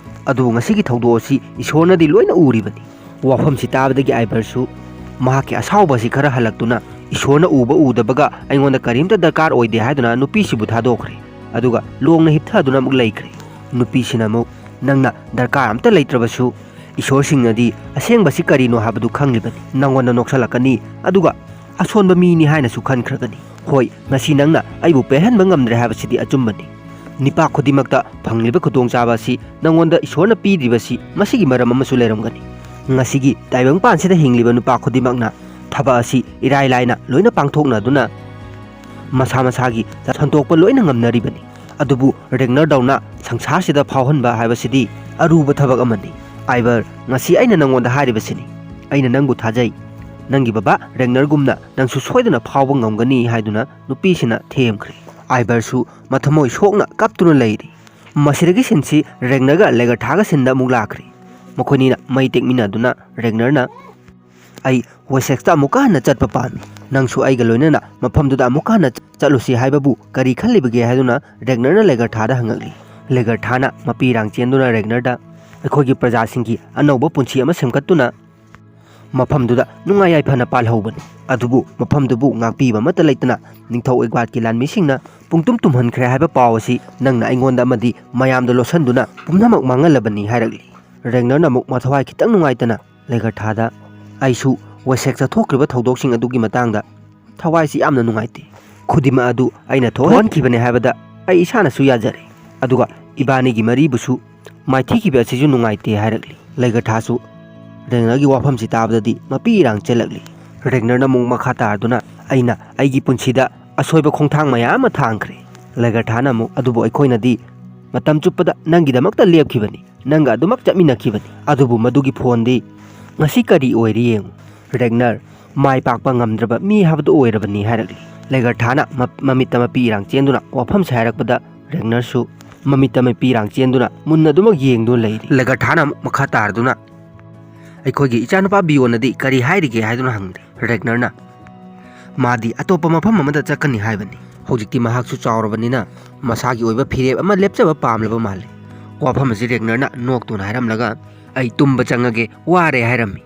ꯑꯗꯨꯕꯨ ꯉꯁꯤꯒꯤ ꯊꯧꯗꯣꯛ ꯑꯁꯤ ꯏꯁꯣꯔꯅꯗꯤ ꯂꯣꯏꯅ ꯎꯔꯤꯕꯅꯤ"꯫ ꯋꯥꯐꯝꯁꯤ ꯇꯥꯕꯗꯒꯤ ꯑꯥꯏꯕꯔꯁꯨ ꯃꯍꯥꯛꯀꯤ ꯑꯁꯥꯎꯕ ꯑꯁꯤ ꯈꯔ ꯍꯜꯂꯛꯇꯨꯅ, "ꯏꯁꯣꯔꯅ ꯎꯕ ꯎꯗꯕꯒ ꯑꯩꯉꯣꯟꯗ ꯀꯔꯤꯝꯇ ꯗꯔꯀꯥꯔ ꯑꯣꯏꯗꯦ" ꯍꯥꯏꯗꯨꯅ ꯅꯨꯄꯤꯁꯤꯕꯨ ꯊꯥꯗꯣꯛꯈ꯭ꯔꯦ꯫ ꯑꯗꯨꯒ ꯂꯣꯡꯅ ꯍꯤꯞꯊꯗꯨꯅ ꯑꯃꯨꯛ ꯂꯩꯈ꯭ꯔꯦ꯫ ꯅꯨꯄꯤꯁꯤꯅ ꯑꯃꯨꯛ, "ꯅꯪꯅ ꯗꯔꯀꯥꯔ ꯑꯝꯇ ꯂꯩꯇ꯭ꯔꯕꯁꯨ, ꯏꯁꯣꯔꯁꯤꯡꯅꯗꯤ ꯑꯁꯦꯡꯕꯁꯤ ꯀꯔꯤꯅꯣ ꯍꯥꯏꯕꯗꯨ ꯈꯪꯂꯤꯕꯅꯤ꯫ ꯅꯪꯉꯣꯟꯗ ꯅꯣꯛꯁꯜꯂꯛꯀꯅꯤ, ꯑꯗꯨꯒ ꯑꯁꯣꯟꯕ ꯃꯤꯅꯤ ꯍꯥꯏꯅꯁꯨ ꯈꯟꯈ꯭ꯔꯒꯅꯤ꯫ ꯍꯣꯏ, ꯉꯁꯤ ꯅꯪꯅ ꯑꯩꯕꯨ ꯄꯦꯜꯍꯟꯕ ꯉꯝꯗ꯭ꯔꯦ ꯍꯥꯏꯕꯁꯤꯗꯤ ꯑꯆꯨꯝꯕꯅꯤ꯫ ꯅꯤꯄꯥ ꯈꯨꯗꯤꯡꯃꯛꯇ ꯐꯪꯂꯤꯕ ꯈꯨꯗꯣꯡꯆꯥꯕ ꯑꯁꯤ ꯅꯪꯉꯣꯟꯗ ꯏꯁꯣꯔꯅ ꯄꯤꯗ꯭ꯔꯤꯕꯁꯤ ꯃꯁꯤꯒꯤ ꯃꯔꯝ ꯑꯃꯁꯨ ꯂꯩꯔꯝꯒꯅꯤ꯫ ꯉꯁꯤꯒꯤ ꯇꯥꯏꯕꯪꯄꯥꯟꯁꯤꯗ ꯍꯤꯡꯂꯤꯕ ꯅꯨꯄꯥ ꯈꯨꯗꯤꯡꯃꯛꯅ ꯊꯕꯛ ꯑꯁꯤ ꯏꯔꯥꯏ ꯂꯥꯏꯅ ꯂꯣꯏꯅ ꯄꯥꯡꯊꯣꯛꯅꯗꯨꯅ ꯃꯁꯥ ꯃꯁꯥꯒꯤ ꯁꯟꯗꯣꯛꯄ ꯂꯣꯏꯅ ꯉꯝꯅꯔꯤꯕꯅꯤ꯫ ꯑꯗꯨꯕꯨ ꯔꯦꯒꯅꯔꯗꯧꯅ ꯁꯪꯁꯥꯔꯁꯤꯗ ꯐꯥꯎꯍꯟꯕ ꯍꯥꯏꯕꯁꯤꯗꯤ ꯑꯔꯨꯕ ꯊꯕꯛ ꯑꯃꯅꯤ꯫ ꯑꯥꯏꯕꯔ, ꯉꯁꯤ ꯑꯩꯅ ꯅꯪꯉꯣꯟꯗ ꯍꯥꯏꯔꯤꯕꯁꯤꯅꯤ, ꯑꯩꯅ ꯅꯪꯕꯨ ꯊꯥꯖꯩ꯫ ꯅꯪꯒꯤ ꯕꯕꯥ ꯔꯦꯒꯅꯔꯒꯨꯝꯅ ꯅꯪꯁꯨ ꯁꯣꯏꯗꯅ ꯐꯥꯎꯕ ꯉꯝꯒꯅꯤ" ꯍꯥꯏꯗꯨꯅ ꯅꯨꯄꯤꯁꯤꯅ ꯊꯦꯝꯈ꯭ꯔꯦ꯫ ꯑꯥꯏꯕꯔꯁꯨ ꯃꯊꯃꯣꯏ ꯁꯣꯛꯅ ꯀꯞꯇꯨꯅ ꯂꯩꯔꯤ꯫ ꯃꯁꯤꯗꯒꯤ ꯁꯤꯟꯁꯤ ꯔꯦꯒꯅꯔꯒ ꯂꯦꯒꯔꯊꯥꯒ ꯁꯤꯟꯗ ꯑꯃꯨꯛ ꯂꯥꯛꯈ꯭ꯔꯦ꯫ ꯃꯈꯣꯏꯅꯤꯅ ꯃꯩ ꯇꯦꯛꯃꯤꯟꯅꯗꯨꯅ ꯔꯦꯒꯅꯔꯅ, "ꯑꯩ ꯋꯦꯁꯦꯛꯁꯇ ꯑꯃꯨꯛꯀ ꯍꯟꯅ ꯆꯠꯄ ꯄꯥꯝꯃꯤ꯫ ꯅꯪꯁꯨ ꯑꯩꯒ ꯂꯣꯏꯅꯅ ꯃꯐꯝꯗꯨꯗ ꯑꯃꯨꯛꯀ ꯍꯟꯅ ꯆꯠꯂꯨꯁꯤ ꯍꯥꯏꯕꯕꯨ ꯀꯔꯤ ꯈꯜꯂꯤꯕꯒꯦ?" ꯍꯥꯏꯗꯨꯅ ꯔꯦꯒꯅꯔꯅ ꯂꯦꯒꯔꯊꯥꯗ ꯍꯪꯉꯛꯂꯤ꯫ ꯂꯦꯒꯔꯊꯥꯅ ꯃꯄꯤ ꯏꯔꯥꯡ ꯆꯦꯟꯗꯨꯅ ꯔꯦꯒꯅꯔꯗ, "ꯑꯩꯈꯣꯏꯒꯤ ꯄ꯭ꯔꯖꯥꯁꯤꯡꯒꯤ ꯑꯅꯧꯕ ꯄꯨꯟꯁꯤ ꯑꯃ ꯁꯦꯝꯒꯠꯇꯨꯅ ꯃꯐꯝꯗꯨꯗ ꯅꯨꯡꯉꯥꯏ ꯌꯥꯏꯐꯅ ꯄꯥꯜꯍꯧꯕꯅꯤ꯫ ꯑꯗꯨꯕꯨ ꯃꯐꯝꯗꯨꯕꯨ ꯉꯥꯛꯄꯤꯕ ꯑꯃꯠꯇ ꯂꯩꯇꯅ ꯅꯤꯡꯊꯧ ꯑꯦꯗꯋꯥꯔꯗꯀꯤ ꯂꯥꯟꯃꯤꯁꯤꯡꯅ ꯄꯨꯡꯇꯨꯝ ꯇꯨꯝꯍꯟꯈ꯭ꯔꯦ ꯍꯥꯏꯕ ꯄꯥꯎ ꯑꯁꯤ ꯅꯪꯅ ꯑꯩꯉꯣꯟꯗ ꯑꯃꯗꯤ ꯃꯌꯥꯝꯗ ꯂꯣꯠꯁꯤꯟꯗꯨꯅ ꯄꯨꯝꯅꯃꯛ ꯃꯥꯡꯍꯜꯂꯕꯅꯤ ꯍꯥꯏꯔꯛꯂꯤ꯫ ꯔꯦꯒꯅꯔꯅ ꯑꯃꯨꯛ ꯃꯊꯋꯥꯏ ꯈꯤꯇꯪ ꯅꯨꯡꯉꯥꯏꯇꯅ ꯂꯦꯒꯔꯊꯥꯗ, "ꯑꯩꯁꯨ ꯋꯦꯁꯦꯛꯇ ꯊꯣꯛꯈ꯭ꯔꯤꯕ ꯊꯧꯗꯣꯛꯁꯤꯡ ꯑꯗꯨꯒꯤ ꯃꯇꯥꯡꯗ ꯊꯋꯥꯏꯁꯤ ꯌꯥꯝꯅ ꯅꯨꯡꯉꯥꯏꯇꯦ꯫ ꯈꯨꯗꯤꯡꯃꯛ ꯑꯗꯨ ꯑꯩꯅ ꯊꯣꯛꯍꯟꯈꯤꯕꯅꯦ ꯍꯥꯏꯕꯗ ꯑꯩ ꯏꯁꯥꯅꯁꯨ ꯌꯥꯖꯔꯦ꯫ ꯑꯗꯨꯒ ꯏꯕꯥꯅꯤꯒꯤ ꯃꯔꯤꯕꯨꯁꯨ ꯃꯥꯏꯊꯤꯈꯤꯕ ꯑꯁꯤꯁꯨ ꯅꯨꯡꯉꯥꯏꯇꯦ" ꯍꯥꯏꯔꯛꯂꯤ꯫ ꯂꯦꯒꯔꯊꯥꯁꯨ ꯔꯦꯒꯅꯔꯒꯤ ꯋꯥꯐꯝꯁꯤ ꯇꯥꯕꯗꯗꯤ ꯃꯄꯤ ꯏꯔꯥꯡ ꯆꯦꯜꯂꯛꯂꯤ꯫ ꯔꯦꯒꯅꯔꯅ ꯑꯃꯨꯛ ꯃꯈꯥ ꯇꯥꯔꯗꯨꯅ, "ꯑꯩꯅ ꯑꯩꯒꯤ ꯄꯨꯟꯁꯤꯗ ꯑꯁꯣꯏꯕ ꯈꯣꯡꯊꯥꯡ ꯃꯌꯥꯝ ꯑꯃ ꯊꯥꯡꯈ꯭ꯔꯦ"꯫ ꯂꯦꯒꯔꯊꯥꯅ ꯑꯃꯨꯛ, "ꯑꯗꯨꯕꯨ ꯑꯩꯈꯣꯏꯅꯗꯤ ꯃꯇꯝ ꯆꯨꯞꯄꯗ ꯅꯪꯒꯤꯗꯃꯛꯇ ꯂꯦꯞꯈꯤꯕꯅꯤ, ꯅꯪꯒ ꯑꯗꯨꯃꯛ ꯆꯠꯃꯤꯟꯅꯈꯤꯕꯅꯤ, ꯑꯗꯨꯕꯨ ꯃꯗꯨꯒꯤ ꯐꯣꯟꯗꯤ ꯉꯁꯤ ꯀꯔꯤ ꯑꯣꯏꯔꯤ ꯌꯦꯡꯉꯨ"꯫ ꯔꯦꯒꯅꯔ ꯃꯥꯏ ꯄꯥꯛꯄ ꯉꯝꯗ꯭ꯔꯕ ꯃꯤ ꯍꯥꯏꯕꯗꯨ ꯑꯣꯏꯔꯕꯅꯤ ꯍꯥꯏꯔꯛꯂꯤ꯫ ꯂꯦꯒꯔꯊꯥꯅ ꯃ-, ꯃꯃꯤꯠꯇ ꯃꯄꯤ ꯏꯔꯥꯡ ꯆꯦꯟꯗꯨꯅ ꯋꯥꯐꯝꯁꯦ ꯍꯥꯏꯔꯛꯄꯗ ꯔꯦꯒꯅꯔꯁꯨ ꯃꯃꯤꯠꯇ ꯃꯄꯤ ꯏꯔꯥꯡ ꯆꯦꯟꯗꯨꯅ ꯃꯨꯟꯅ ꯑꯗꯨꯃꯛ ꯌꯦꯡꯗꯨꯅ ꯂꯩꯔꯤ꯫ ꯂꯦꯒꯔꯊꯥꯅ ꯑꯃꯨꯛ ꯃꯈꯥ ꯇꯥꯔꯗꯨꯅ, "ꯑꯩꯈꯣꯏꯒꯤ ꯏꯆꯥꯅꯨꯄꯥ ꯕꯤꯌꯣꯅꯗꯤ ꯀꯔꯤ ꯍꯥꯏꯔꯤꯒꯦ?" ꯍꯥꯏꯗꯨꯅ ꯍꯪꯂꯤ꯫ ꯔꯦꯒꯅꯔꯅ, "ꯃꯥꯗꯤ ꯑꯇꯣꯞꯄ ꯃꯐꯝ ꯑꯃꯗ ꯆꯠꯀꯅꯤ ꯍꯥꯏꯕꯅꯤ꯫ ꯍꯧꯖꯤꯛꯇꯤ ꯃꯍꯥꯛꯁꯨ ꯆꯥꯎꯔꯕꯅꯤꯅ ꯃꯁꯥꯒꯤ ꯑꯣꯏꯕ ꯐꯤꯔꯦꯞ ꯑꯃ ꯂꯦꯞꯆꯕ ꯄꯥꯝꯂꯕ ꯃꯥꯜꯂꯤ"꯫ ꯋꯥꯐꯝ ꯑꯁꯤ ꯔꯦꯒꯅꯔꯅ ꯅꯣꯛꯇꯨꯅ ꯍꯥꯏꯔꯝꯂꯒ, "ꯑꯩ ꯇꯨꯝꯕ ꯆꯪꯉꯒꯦ, ꯋꯥꯔꯦ" ꯍꯥꯏꯔꯝꯃꯤ꯫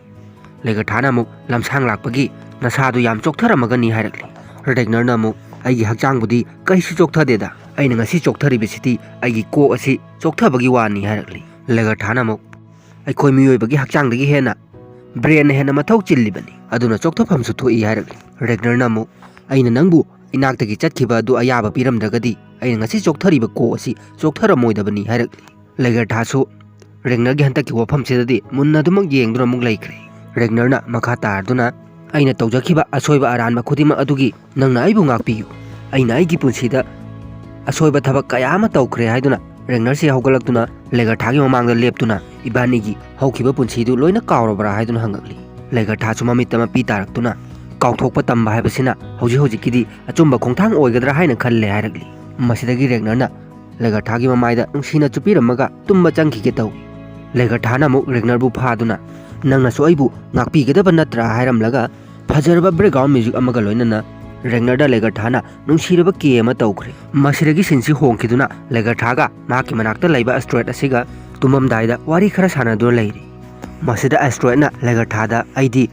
ꯂꯦꯒꯔꯊꯥꯅ ꯑꯃꯨꯛ, "ꯂꯝꯁꯥꯡ ꯂꯥꯛꯄꯒꯤ ꯅꯁꯥꯗꯨ ꯌꯥꯝ ꯆꯣꯛꯊꯔꯝꯃꯒꯅꯤ" ꯍꯥꯏꯔꯛꯂꯤ꯫ ꯔꯦꯒꯅꯔꯅ ꯑꯃꯨꯛ, "ꯑꯩꯒꯤ ꯍꯛꯆꯥꯡꯕꯨꯗꯤ ꯀꯩꯁꯨ ꯆꯣꯛꯊꯗꯦꯗ, ꯑꯩꯅ ꯉꯁꯤ ꯆꯣꯛꯊꯔꯤꯕꯁꯤꯗꯤ ꯑꯩꯒꯤ ꯀꯣꯛ ꯑꯁꯤ ꯆꯣꯛꯊꯕꯒꯤ ꯋꯥꯅꯤ" ꯍꯥꯏꯔꯛꯂꯤ꯫ ꯂꯦꯒꯔꯊꯥꯅ ꯑꯃꯨꯛ, "ꯑꯩꯈꯣꯏ ꯃꯤꯑꯣꯏꯕꯒꯤ ꯍꯛꯆꯥꯡꯗꯒꯤ ꯍꯦꯟꯅ ꯕ꯭ꯔꯦꯟꯅ ꯍꯦꯟꯅ ꯃꯊꯧ ꯆꯤꯜꯂꯤꯕꯅꯤ, ꯑꯗꯨꯅ ꯆꯣꯛꯊꯐꯝꯁꯨ ꯊꯣꯛꯏ" ꯍꯥꯏꯔꯛꯂꯤ꯫ ꯔꯦꯒꯅꯔꯅ ꯑꯃꯨꯛ, "ꯑꯩꯅ ꯅꯪꯕꯨ ꯏꯅꯥꯛꯇꯒꯤ ꯆꯠꯈꯤꯕ ꯑꯗꯨ ꯑꯌꯥꯕ ꯄꯤꯔꯝꯗ꯭ꯔꯒꯗꯤ ꯑꯩꯅ ꯉꯁꯤ ꯆꯣꯛꯊꯔꯤꯕ ꯀꯣꯛ ꯑꯁꯤ ꯆꯣꯛꯊꯔꯝꯃꯣꯏꯗꯕꯅꯤ" ꯍꯥꯏꯔꯛꯂꯤ꯫ ꯂꯦꯒꯔꯊꯥꯁꯨ ꯔꯦꯒꯅꯔꯒꯤ ꯍꯟꯗꯛꯀꯤ ꯋꯥꯐꯝꯁꯤꯗꯗꯤ ꯃꯨꯟꯅ ꯑꯗꯨꯃꯛ ꯌꯦꯡꯗꯨꯅ ꯑꯃꯨꯛ ꯂꯩꯈ꯭ꯔꯦ꯫ ꯔꯦꯒꯅꯔꯅ ꯃꯈꯥ ꯇꯥꯔꯗꯨꯅ, "ꯑꯩꯅ ꯇꯧꯖꯈꯤꯕ ꯑꯁꯣꯏꯕ ꯑꯔꯥꯟꯕ ꯈꯨꯗꯤꯡꯃꯛ ꯑꯗꯨꯒꯤ ꯅꯪꯅ ꯑꯩꯕꯨ ꯉꯥꯛꯄꯤꯌꯨ꯫ ꯑꯩꯅ ꯑꯩꯒꯤ ꯄꯨꯟꯁꯤꯗ ꯑꯁꯣꯏꯕ ꯊꯕꯛ ꯀꯌꯥ ꯑꯃ ꯇꯧꯈ꯭ꯔꯦ" ꯍꯥꯏꯗꯨꯅ ꯔꯦꯒꯅꯔꯁꯤ ꯍꯧꯒꯠꯂꯛꯇꯨꯅ ꯂꯦꯒꯔꯊꯥꯒꯤ ꯃꯃꯥꯡꯗ ꯂꯦꯞꯇꯨꯅ, "ꯏꯕꯥꯅꯤꯒꯤ ꯍꯧꯈꯤꯕ ꯄꯨꯟꯁꯤꯗꯨ ꯂꯣꯏꯅ ꯀꯥꯎꯔꯕ꯭ꯔꯥ?" ꯍꯥꯏꯗꯨꯅ ꯍꯪꯉꯛꯂꯤ꯫ ꯂꯦꯒꯔꯊꯥꯁꯨ ꯃꯃꯤꯠꯇ ꯃꯄꯤ ꯇꯥꯔꯛꯇꯨꯅ, "ꯀꯥꯎꯊꯣꯛꯄ ꯇꯝꯕ ꯍꯥꯏꯕꯁꯤꯅ ꯍꯧꯖꯤꯛ ꯍꯧꯖꯤꯛꯀꯤꯗꯤ ꯑꯆꯨꯝꯕ ꯈꯣꯡꯊꯥꯡ ꯑꯣꯏꯒꯗ꯭ꯔꯥ ꯍꯥꯏꯅ ꯈꯜꯂꯦ" ꯍꯥꯏꯔꯛꯂꯤ꯫ ꯃꯁꯤꯗꯒꯤ ꯔꯦꯒꯅꯔꯅ ꯂꯦꯒꯔꯊꯥꯒꯤ ꯃꯃꯥꯏꯗ ꯅꯨꯡꯁꯤꯅ ꯆꯨꯞꯄꯤꯔꯝꯃꯒ ꯇꯨꯝꯕ ꯆꯪꯈꯤꯒꯦ ꯇꯧꯏ꯫ ꯂꯦꯒꯔꯊꯥꯅ ꯑꯃꯨꯛ ꯔꯦꯒꯅꯔꯕꯨ ꯐꯥꯗꯨꯅ, "ꯅꯪꯅꯁꯨ ꯑꯩꯕꯨ ꯉꯥꯛꯄꯤꯒꯗꯕ ꯅꯠꯇ꯭ꯔꯥ?" ꯍꯥꯏꯔꯝꯂꯒ ꯐꯖꯔꯕ ꯕꯦꯛꯒ꯭ꯔꯥꯎꯟ ꯃ꯭ꯌꯨꯖꯤꯛ ꯑꯃꯒ ꯂꯣꯏꯅꯅ ꯔꯦꯒꯅꯔꯗ ꯂꯦꯒꯔꯊꯥꯅ ꯅꯨꯡꯁꯤꯔꯕ ꯀꯦ ꯑꯃ ꯇꯧꯈ꯭ꯔꯦ꯫ ꯃꯁꯤꯗꯒꯤ ꯁꯤꯟꯁꯤ ꯍꯣꯡꯈꯤꯗꯨꯅ ꯂꯦꯒꯔꯊꯥꯒ ꯃꯍꯥꯛꯀꯤ ꯃꯅꯥꯛꯇ ꯂꯩꯕ ꯑꯦꯁꯇ꯭ꯔꯣꯏꯗ ꯑꯁꯤꯒ ꯇꯨꯝꯃꯝꯗꯥꯏꯗ ꯋꯥꯔꯤ ꯈꯔ ꯁꯥꯟꯅꯗꯨꯅ ꯂꯩꯔꯤ꯫ ꯃꯁꯤꯗ ꯑꯦꯁꯇ꯭ꯔꯣꯏꯗꯅ ꯂꯦꯒꯔꯊꯥꯗ, "ꯑꯩꯗꯤ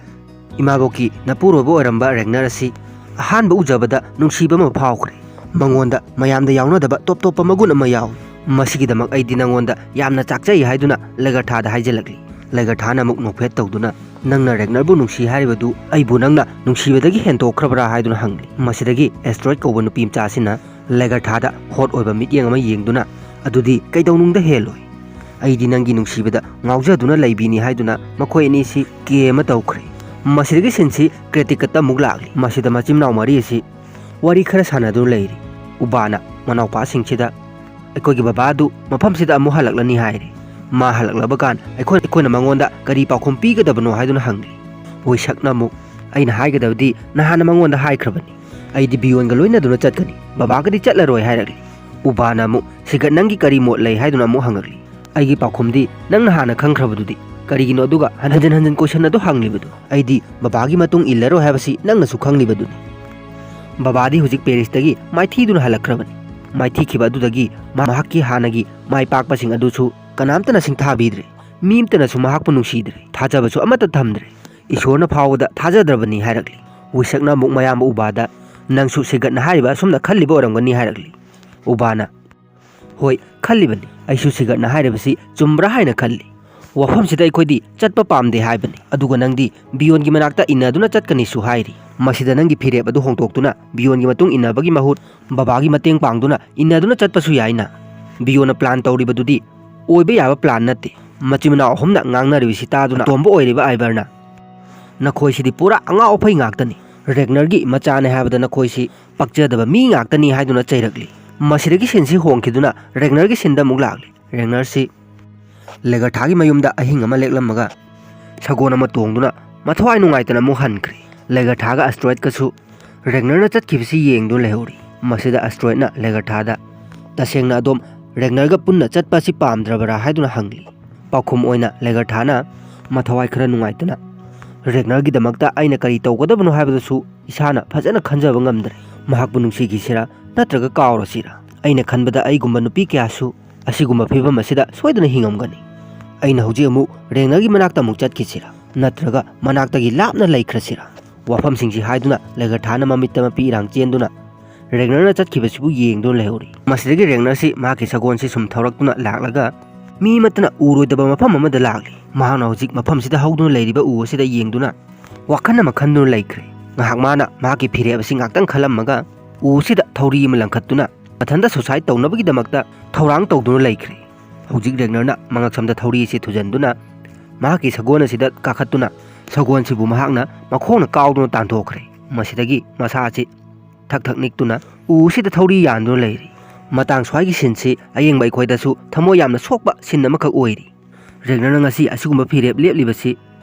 ꯏꯃꯥꯕꯣꯛꯀꯤ ꯅꯄꯨꯔꯣꯏꯕ ꯑꯣꯏꯔꯝꯕ ꯔꯦꯒꯅꯔ ꯑꯁꯤ ꯑꯍꯥꯟꯕ ꯎꯖꯕꯗ ꯅꯨꯡꯁꯤꯕ ꯑꯃ ꯐꯥꯎꯈ꯭ꯔꯦ꯫ ꯃꯉꯣꯟꯗ ꯃꯌꯥꯝꯗ ꯌꯥꯎꯅꯗꯕ ꯇꯣꯞ ꯇꯣꯞꯄ ꯃꯒꯨꯟ ꯑꯃ ꯌꯥꯎꯏ꯫ ꯃꯁꯤꯒꯤꯗꯃꯛ ꯑꯩꯗꯤ ꯅꯉꯣꯟꯗ ꯌꯥꯝꯅ ꯆꯥꯛꯆꯩ" ꯍꯥꯏꯗꯨꯅ ꯂꯦꯒꯔꯊꯥꯗ ꯍꯥꯏꯖꯤꯜꯂꯛꯂꯤ꯫ ꯂꯦꯒꯔꯊꯥꯅ ꯑꯃꯨꯛ ꯅꯣꯛꯐꯦꯠ ꯇꯧꯗꯨꯅ, "ꯅꯪꯅ ꯔꯦꯒꯅꯔꯕꯨ ꯅꯨꯡꯁꯤ ꯍꯥꯏꯔꯤꯕꯗꯨ ꯑꯩꯕꯨ ꯅꯪꯅ ꯅꯨꯡꯁꯤꯕꯗꯒꯤ ꯍꯦꯟꯗꯣꯛꯈ꯭ꯔꯕ꯭ꯔꯥ?" ꯍꯥꯏꯗꯨꯅ ꯍꯪꯂꯤ꯫ ꯃꯁꯤꯗꯒꯤ ꯑꯦꯁꯇ꯭ꯔꯣꯏꯗ ꯀꯧꯕ ꯅꯨꯄꯤ ꯃꯆꯥ ꯑꯁꯤꯅ ꯂꯦꯒꯔꯊꯥꯗ ꯍꯣꯠ ꯑꯣꯏꯕ ꯃꯤꯠꯌꯦꯡ ꯑꯃ ꯌꯦꯡꯗꯨꯅ, "ꯑꯗꯨꯗꯤ ꯀꯩꯗꯧꯅꯨꯡꯗ ꯍꯦꯜꯂꯣꯏ꯫ ꯑꯩꯗꯤ ꯅꯪꯒꯤ ꯅꯨꯡꯁꯤꯕꯗ ꯉꯥꯎꯖꯗꯨꯅ ꯂꯩꯕꯤꯅꯤ" ꯍꯥꯏꯗꯨꯅ ꯃꯈꯣꯏ ꯑꯅꯤꯁꯤ ꯀꯦ ꯑꯃ ꯇꯧꯈ꯭ꯔꯦ꯫ ꯃꯁꯤꯗꯒꯤ ꯁꯤꯟꯁꯤ ꯀ꯭ꯔꯦꯇꯤꯛꯀꯠꯇ ꯑꯃꯨꯛ ꯂꯥꯛꯂꯤ꯫ ꯃꯁꯤꯗ ꯃꯆꯤꯟ ꯃꯅꯥꯎ ꯃꯔꯤ ꯑꯁꯤ ꯋꯥꯔꯤ ꯈꯔ ꯁꯥꯟꯅꯗꯨꯅ ꯂꯩꯔꯤ꯫ ꯎꯕꯥꯅ ꯃꯅꯥꯎꯄꯥꯁꯤꯡꯁꯤꯗ, "ꯑꯩꯈꯣꯏꯒꯤ ꯕꯕꯥ ꯑꯗꯨ ꯃꯐꯝꯁꯤꯗ ꯑꯃꯨꯛ ꯍꯜꯂꯛꯂꯅꯤ" ꯍꯥꯏꯔꯤ꯫ "ꯃꯥ ꯍꯜꯂꯛꯂꯕ ꯀꯥꯟ ꯑꯩꯈꯣꯏ, ꯑꯩꯈꯣꯏꯅ ꯃꯉꯣꯟꯗ ꯀꯔꯤ ꯄꯥꯎꯈꯨꯝ ꯄꯤꯒꯗꯕꯅꯣ?" ꯍꯥꯏꯗꯨꯅ ꯍꯪꯂꯤ꯫ ꯋꯤꯁꯛꯅ ꯑꯃꯨꯛ, "ꯑꯩꯅ ꯍꯥꯏꯒꯗꯕꯗꯤ ꯅꯍꯥꯟꯅ ꯃꯉꯣꯟꯗ ꯍꯥꯏꯈ꯭ꯔꯕꯅꯤ꯫ ꯑꯩꯗꯤ ꯕꯤꯌꯣꯟꯒ ꯂꯣꯏꯅꯗꯨꯅ ꯆꯠꯀꯅꯤ, ꯕꯕꯥꯒꯗꯤ ꯆꯠꯂꯔꯣꯏ" ꯍꯥꯏꯔꯛꯂꯤ꯫ ꯎꯕꯥꯅ ꯑꯃꯨꯛ, "ꯁꯤꯒꯠ, ꯅꯪꯒꯤ ꯀꯔꯤ ꯃꯣꯠ ꯂꯩ?" ꯍꯥꯏꯗꯨꯅ ꯑꯃꯨꯛ ꯍꯪꯉꯛꯂꯤ꯫ "ꯑꯩꯒꯤ ꯄꯥꯎꯈꯨꯝꯗꯤ ꯅꯪꯅ ꯍꯥꯟꯅ ꯈꯪꯈ꯭ꯔꯕꯗꯨꯗꯤ꯫ ꯀꯔꯤꯒꯤꯅꯣ ꯑꯗꯨꯒ ꯍꯟꯖꯤꯟ ꯍꯟꯖꯤꯟ ꯀꯣꯏꯁꯟ ꯑꯗꯨ ꯍꯪꯂꯤꯕꯗꯨ? ꯑꯩꯗꯤ ꯕꯕꯥꯒꯤ ꯃꯇꯨꯡ ꯏꯜꯂꯔꯣꯏ ꯍꯥꯏꯕꯁꯤ ꯅꯪꯅꯁꯨ ꯈꯪꯂꯤꯕꯗꯨꯅꯤ꯫ ꯕꯕꯥꯗꯤ ꯍꯧꯖꯤꯛ ꯄꯦꯔꯤꯁꯇꯒꯤ ꯃꯥꯏꯊꯤꯗꯨꯅ ꯍꯜꯂꯛꯈ꯭ꯔꯕꯅꯤ꯫ ꯃꯥꯏꯊꯤꯈꯤꯕ ꯑꯗꯨꯗꯒꯤ ꯃꯍꯥꯛꯀꯤ ꯍꯥꯟꯅꯒꯤ ꯃꯥꯏ ꯄꯥꯛꯄꯁꯤꯡ ꯑꯗꯨꯁꯨ ꯀꯅꯥꯝꯇꯅ ꯁꯤꯡꯊꯥꯕꯤꯗ꯭ꯔꯦ꯫ ꯃꯤ ꯑꯃꯠꯇꯅꯁꯨ ꯃꯍꯥꯛꯄꯨ ꯅꯨꯡꯁꯤꯗ꯭ꯔꯦ, ꯊꯥꯖꯕꯁꯨ ꯑꯃꯠꯇ ꯊꯝꯗ꯭ꯔꯦ꯫ ꯏꯁꯣꯔꯅ ꯐꯥꯎꯕꯗ ꯊꯥꯖꯗ꯭ꯔꯕꯅꯤ" ꯍꯥꯏꯔꯛꯂꯤ꯫ ꯋꯤꯁꯛꯅ ꯑꯃꯨꯛ ꯃꯌꯥꯝꯕ ꯎꯕꯥꯗ, "ꯅꯪꯁꯨ ꯁꯤꯒꯠꯅ ꯍꯥꯏꯔꯤꯕ ꯑꯁꯨꯝꯅ ꯈꯜꯂꯤꯕ ꯑꯣꯏꯔꯝꯒꯅꯤ" ꯍꯥꯏꯔꯛꯂꯤ꯫ ꯎꯕꯥꯅ, "ꯍꯣꯏ, ꯈꯜꯂꯤꯕꯅꯤ꯫ ꯑꯩꯁꯨ ꯁꯤꯒꯠꯅ ꯍꯥꯏꯔꯤꯕꯁꯤ ꯆꯨꯝꯕ꯭ꯔꯥ ꯍꯥꯏꯅ ꯈꯜꯂꯤ꯫ ꯋꯥꯐꯝꯁꯤꯗ ꯑꯩꯈꯣꯏꯗꯤ ꯆꯠꯄ ꯄꯥꯝꯗꯦ ꯍꯥꯏꯕꯅꯤ꯫ ꯑꯗꯨꯒ ꯅꯪꯗꯤ ꯕꯤꯌꯣꯟꯒꯤ ꯃꯅꯥꯛꯇ ꯏꯟꯅꯗꯨꯅ ꯆꯠꯀꯅꯤꯁꯨ ꯍꯥꯏꯔꯤ꯫ ꯃꯁꯤꯗ ꯅꯪꯒꯤ ꯐꯤꯔꯦꯞ ꯑꯗꯨ ꯍꯣꯡꯗꯣꯛꯇꯨꯅ ꯕꯤꯌꯣꯟꯒꯤ ꯃꯇꯨꯡ ꯏꯟꯅꯕꯒꯤ ꯃꯍꯨꯠ ꯕꯕꯥꯒꯤ ꯃꯇꯦꯡ ꯄꯥꯡꯗꯨꯅ ꯏꯟꯅꯗꯨꯅ ꯆꯠꯄꯁꯨ ꯌꯥꯏꯅ꯫ ꯕꯤꯌꯣꯟꯅ ꯄ꯭ꯂꯥꯟ ꯇꯧꯔꯤꯕꯗꯨꯗꯤ ꯑꯣꯏꯕ ꯌꯥꯕ ꯄ꯭ꯂꯥꯟ ꯅꯠꯇꯦ꯫" ꯃꯆꯤꯟ ꯃꯅꯥꯎ ꯑꯍꯨꯝꯅ ꯉꯥꯡꯅꯔꯤꯕꯁꯤ ꯇꯥꯗꯨꯅ ꯑꯇꯣꯝꯕ ꯑꯣꯏꯔꯤꯕ ꯑꯥꯏꯕꯔꯅ, "ꯅꯈꯣꯏꯁꯤꯗꯤ ꯄꯨꯔꯥ ꯑꯉꯥꯎ ꯑꯐꯩ ꯉꯥꯛꯇꯅꯤ꯫ ꯔꯦꯒꯅꯔꯒꯤ ꯃꯆꯥꯅꯦ ꯍꯥꯏꯕꯗ ꯅꯈꯣꯏꯁꯤ ꯄꯛꯆꯗꯕ ꯃꯤ ꯉꯥꯛꯇꯅꯤ" ꯍꯥꯏꯗꯨꯅ ꯆꯩꯔꯛꯂꯤ꯫ ꯃꯁꯤꯗꯒꯤ ꯁꯤꯟꯁꯤ ꯍꯣꯡꯈꯤꯗꯨꯅ ꯔꯦꯒꯅꯔꯒꯤ ꯁꯤꯟꯗ ꯑꯃꯨꯛ ꯂꯥꯛꯂꯤ꯫ ꯔꯦꯒꯅꯔꯁꯤ ꯂꯦꯒꯔꯊꯥꯒꯤ ꯃꯌꯨꯝꯗ ꯑꯍꯤꯡ ꯑꯃ ꯂꯦꯛꯂꯝꯃꯒ ꯁꯒꯣꯜ ꯑꯃ ꯇꯣꯡꯗꯨꯅ ꯃꯊꯋꯥꯏ ꯅꯨꯡꯉꯥꯏꯇꯅ ꯑꯃꯨꯛ ꯍꯟꯈ꯭ꯔꯦ꯫ ꯂꯦꯒꯔꯊꯥꯒ ꯑꯁꯇ꯭ꯔꯣꯏꯗꯀꯁꯨ ꯔꯦꯒꯅꯔꯅ ꯆꯠꯈꯤꯕꯁꯤ ꯌꯦꯡꯗꯨꯅ ꯂꯩꯍꯧꯔꯤ꯫ ꯃꯁꯤꯗ ꯑꯁꯇ꯭ꯔꯣꯏꯗꯅ ꯂꯦꯒꯔꯊꯥꯗ, "ꯇꯁꯦꯡꯅ ꯑꯗꯣꯝ ꯔꯦꯒꯅꯔꯒ ꯄꯨꯟꯅ ꯆꯠꯄ ꯑꯁꯤ ꯄꯥꯝꯗ꯭ꯔꯕꯔꯥ?" ꯍꯥꯏꯗꯨꯅ ꯍꯪꯂꯤ꯫ ꯄꯥꯎꯈꯨꯝ ꯑꯣꯏꯅ ꯂꯦꯒꯔꯊꯥꯅ ꯃꯊꯋꯥꯏ ꯈꯔ ꯅꯨꯡꯉꯥꯏꯇꯅ, "ꯔꯦꯒꯅꯔꯒꯤꯗꯃꯛꯇ ꯑꯩꯅ ꯀꯔꯤ ꯇꯧꯒꯗꯕꯅꯣ ꯍꯥꯏꯕꯗꯨꯁꯨ ꯏꯁꯥꯅ ꯐꯖꯅ ꯈꯟꯖꯕ ꯉꯝꯗ꯭ꯔꯦ꯫ ꯃꯍꯥꯛꯄꯨ ꯅꯨꯡꯁꯤꯈꯤꯁꯤꯔꯥ ꯅꯠꯇ꯭ꯔꯒ ꯀꯥꯎꯔꯁꯤꯔꯥ? ꯑꯩꯅ ꯈꯟꯕꯗ ꯑꯩꯒꯨꯝꯕ ꯅꯨꯄꯤ ꯀꯌꯥꯁꯨ ꯑꯁꯤꯒꯨꯝꯕ ꯐꯤꯕꯝ ꯑꯁꯤꯗ ꯁꯣꯏꯗꯅ ꯍꯤꯡꯉꯝꯒꯅꯤ꯫ ꯑꯩꯅ ꯍꯧꯖꯤꯛ ꯑꯃꯨꯛ ꯔꯦꯒꯅꯔꯒꯤ ꯃꯅꯥꯛꯇ ꯑꯃꯨꯛ ꯆꯠꯈꯤꯁꯤꯔꯥ? ꯅꯠꯇ꯭ꯔꯒ ꯃꯅꯥꯛꯇꯒꯤ ꯂꯥꯞꯅ ꯂꯩꯈ꯭ꯔꯁꯤꯔꯥ? ꯋꯥꯐꯝꯁꯤꯡꯁꯤ ꯍꯥꯏꯗꯨꯅ ꯂꯩꯒꯔꯊꯥꯅ ꯃꯃꯤꯠꯇ ꯃꯄꯤ ꯏꯔꯥꯡ ꯆꯦꯟꯗꯨꯅ ꯔꯦꯒꯅꯔꯅ ꯆꯠꯈꯤꯕꯁꯤꯕꯨ ꯌꯦꯡꯗꯨꯅ ꯂꯩꯍꯧꯔꯤ꯫ ꯃꯁꯤꯗꯒꯤ ꯔꯦꯒꯅꯔꯁꯤ ꯃꯍꯥꯛꯀꯤ ꯁꯒꯣꯜꯁꯤ ꯁꯨꯝ ꯊꯧꯔꯛꯇꯨꯅ ꯂꯥꯛꯂꯒ ꯃꯤ ꯑꯃꯠꯇꯅ ꯎꯔꯣꯏꯗꯕ ꯃꯐꯝ ꯑꯃꯗ ꯂꯥꯛꯂꯤ꯫ ꯃꯍꯥꯛꯅ ꯍꯧꯖꯤꯛ ꯃꯐꯝꯁꯤꯗ ꯍꯧꯗꯨꯅ ꯂꯩꯔꯤꯕ ꯎ ꯑꯁꯤꯗ ꯌꯦꯡꯗꯨꯅ ꯋꯥꯈꯜ ꯑꯃ ꯈꯟꯗꯨꯅ ꯂꯩꯈ꯭ꯔꯦ꯫ ꯉꯥꯏꯍꯥꯛ ꯃꯥꯅ ꯃꯍꯥꯛꯀꯤ ꯐꯤꯔꯦꯞ ꯑꯁꯤ ꯉꯥꯛꯇꯪ ꯈꯜꯂꯝꯃꯒ ꯎ ꯑꯁꯤꯗ ꯊꯧꯔꯤ ꯑꯃ ꯂꯪꯈꯠꯇꯨꯅ ꯃꯊꯟꯇ suicide ꯇꯧꯅꯕꯒꯤꯗꯃꯛꯇ ꯊꯧꯔꯥꯡ ꯇꯧꯗꯨꯅ ꯂꯩꯈ꯭ꯔꯦ꯫ ꯍꯧꯖꯤꯛ ꯔꯦꯒꯅꯔꯅ ꯃꯉꯛꯁꯝꯗ ꯊꯧꯔꯤ ꯑꯁꯤ ꯊꯨꯖꯟꯗꯨꯅ ꯃꯍꯥꯛꯀꯤ ꯁꯒꯣꯜ ꯑꯁꯤꯗ ꯀꯥꯈꯠꯇꯨꯅ ꯁꯒꯣꯜꯁꯤꯕꯨ ꯃꯍꯥꯛꯅ ꯃꯈꯣꯡꯅ ꯀꯥꯎꯗꯨꯅ ꯇꯥꯟꯊꯣꯛꯈ꯭ꯔꯦ꯫ ꯃꯁꯤꯗꯒꯤ ꯃꯁꯥ ꯑꯁꯤ ꯊꯛ ꯊꯛ ꯅꯤꯛꯇꯨꯅ ꯎ ꯑꯁꯤꯗ ꯊꯧꯔꯤ ꯌꯥꯟꯗꯨꯅ ꯂꯩꯔꯤ꯫ ꯃꯇꯥꯡ ꯁ꯭ꯋꯥꯏꯒꯤ ꯁꯤꯟꯁꯤ ꯑꯌꯦꯡꯕ ꯑꯩꯈꯣꯏꯗꯁꯨ ꯊꯃꯣꯏ ꯌꯥꯝꯅ ꯁꯣꯛꯄ ꯁꯤꯟ ꯑꯃꯈꯛ ꯑꯣꯏꯔꯤ꯫ ꯔꯦꯒꯅꯔꯅ ꯉꯁꯤ ꯑꯁꯤꯒꯨꯝꯕ ꯐꯤꯔꯦꯞ ꯂꯦꯞꯂꯤꯕꯁꯤ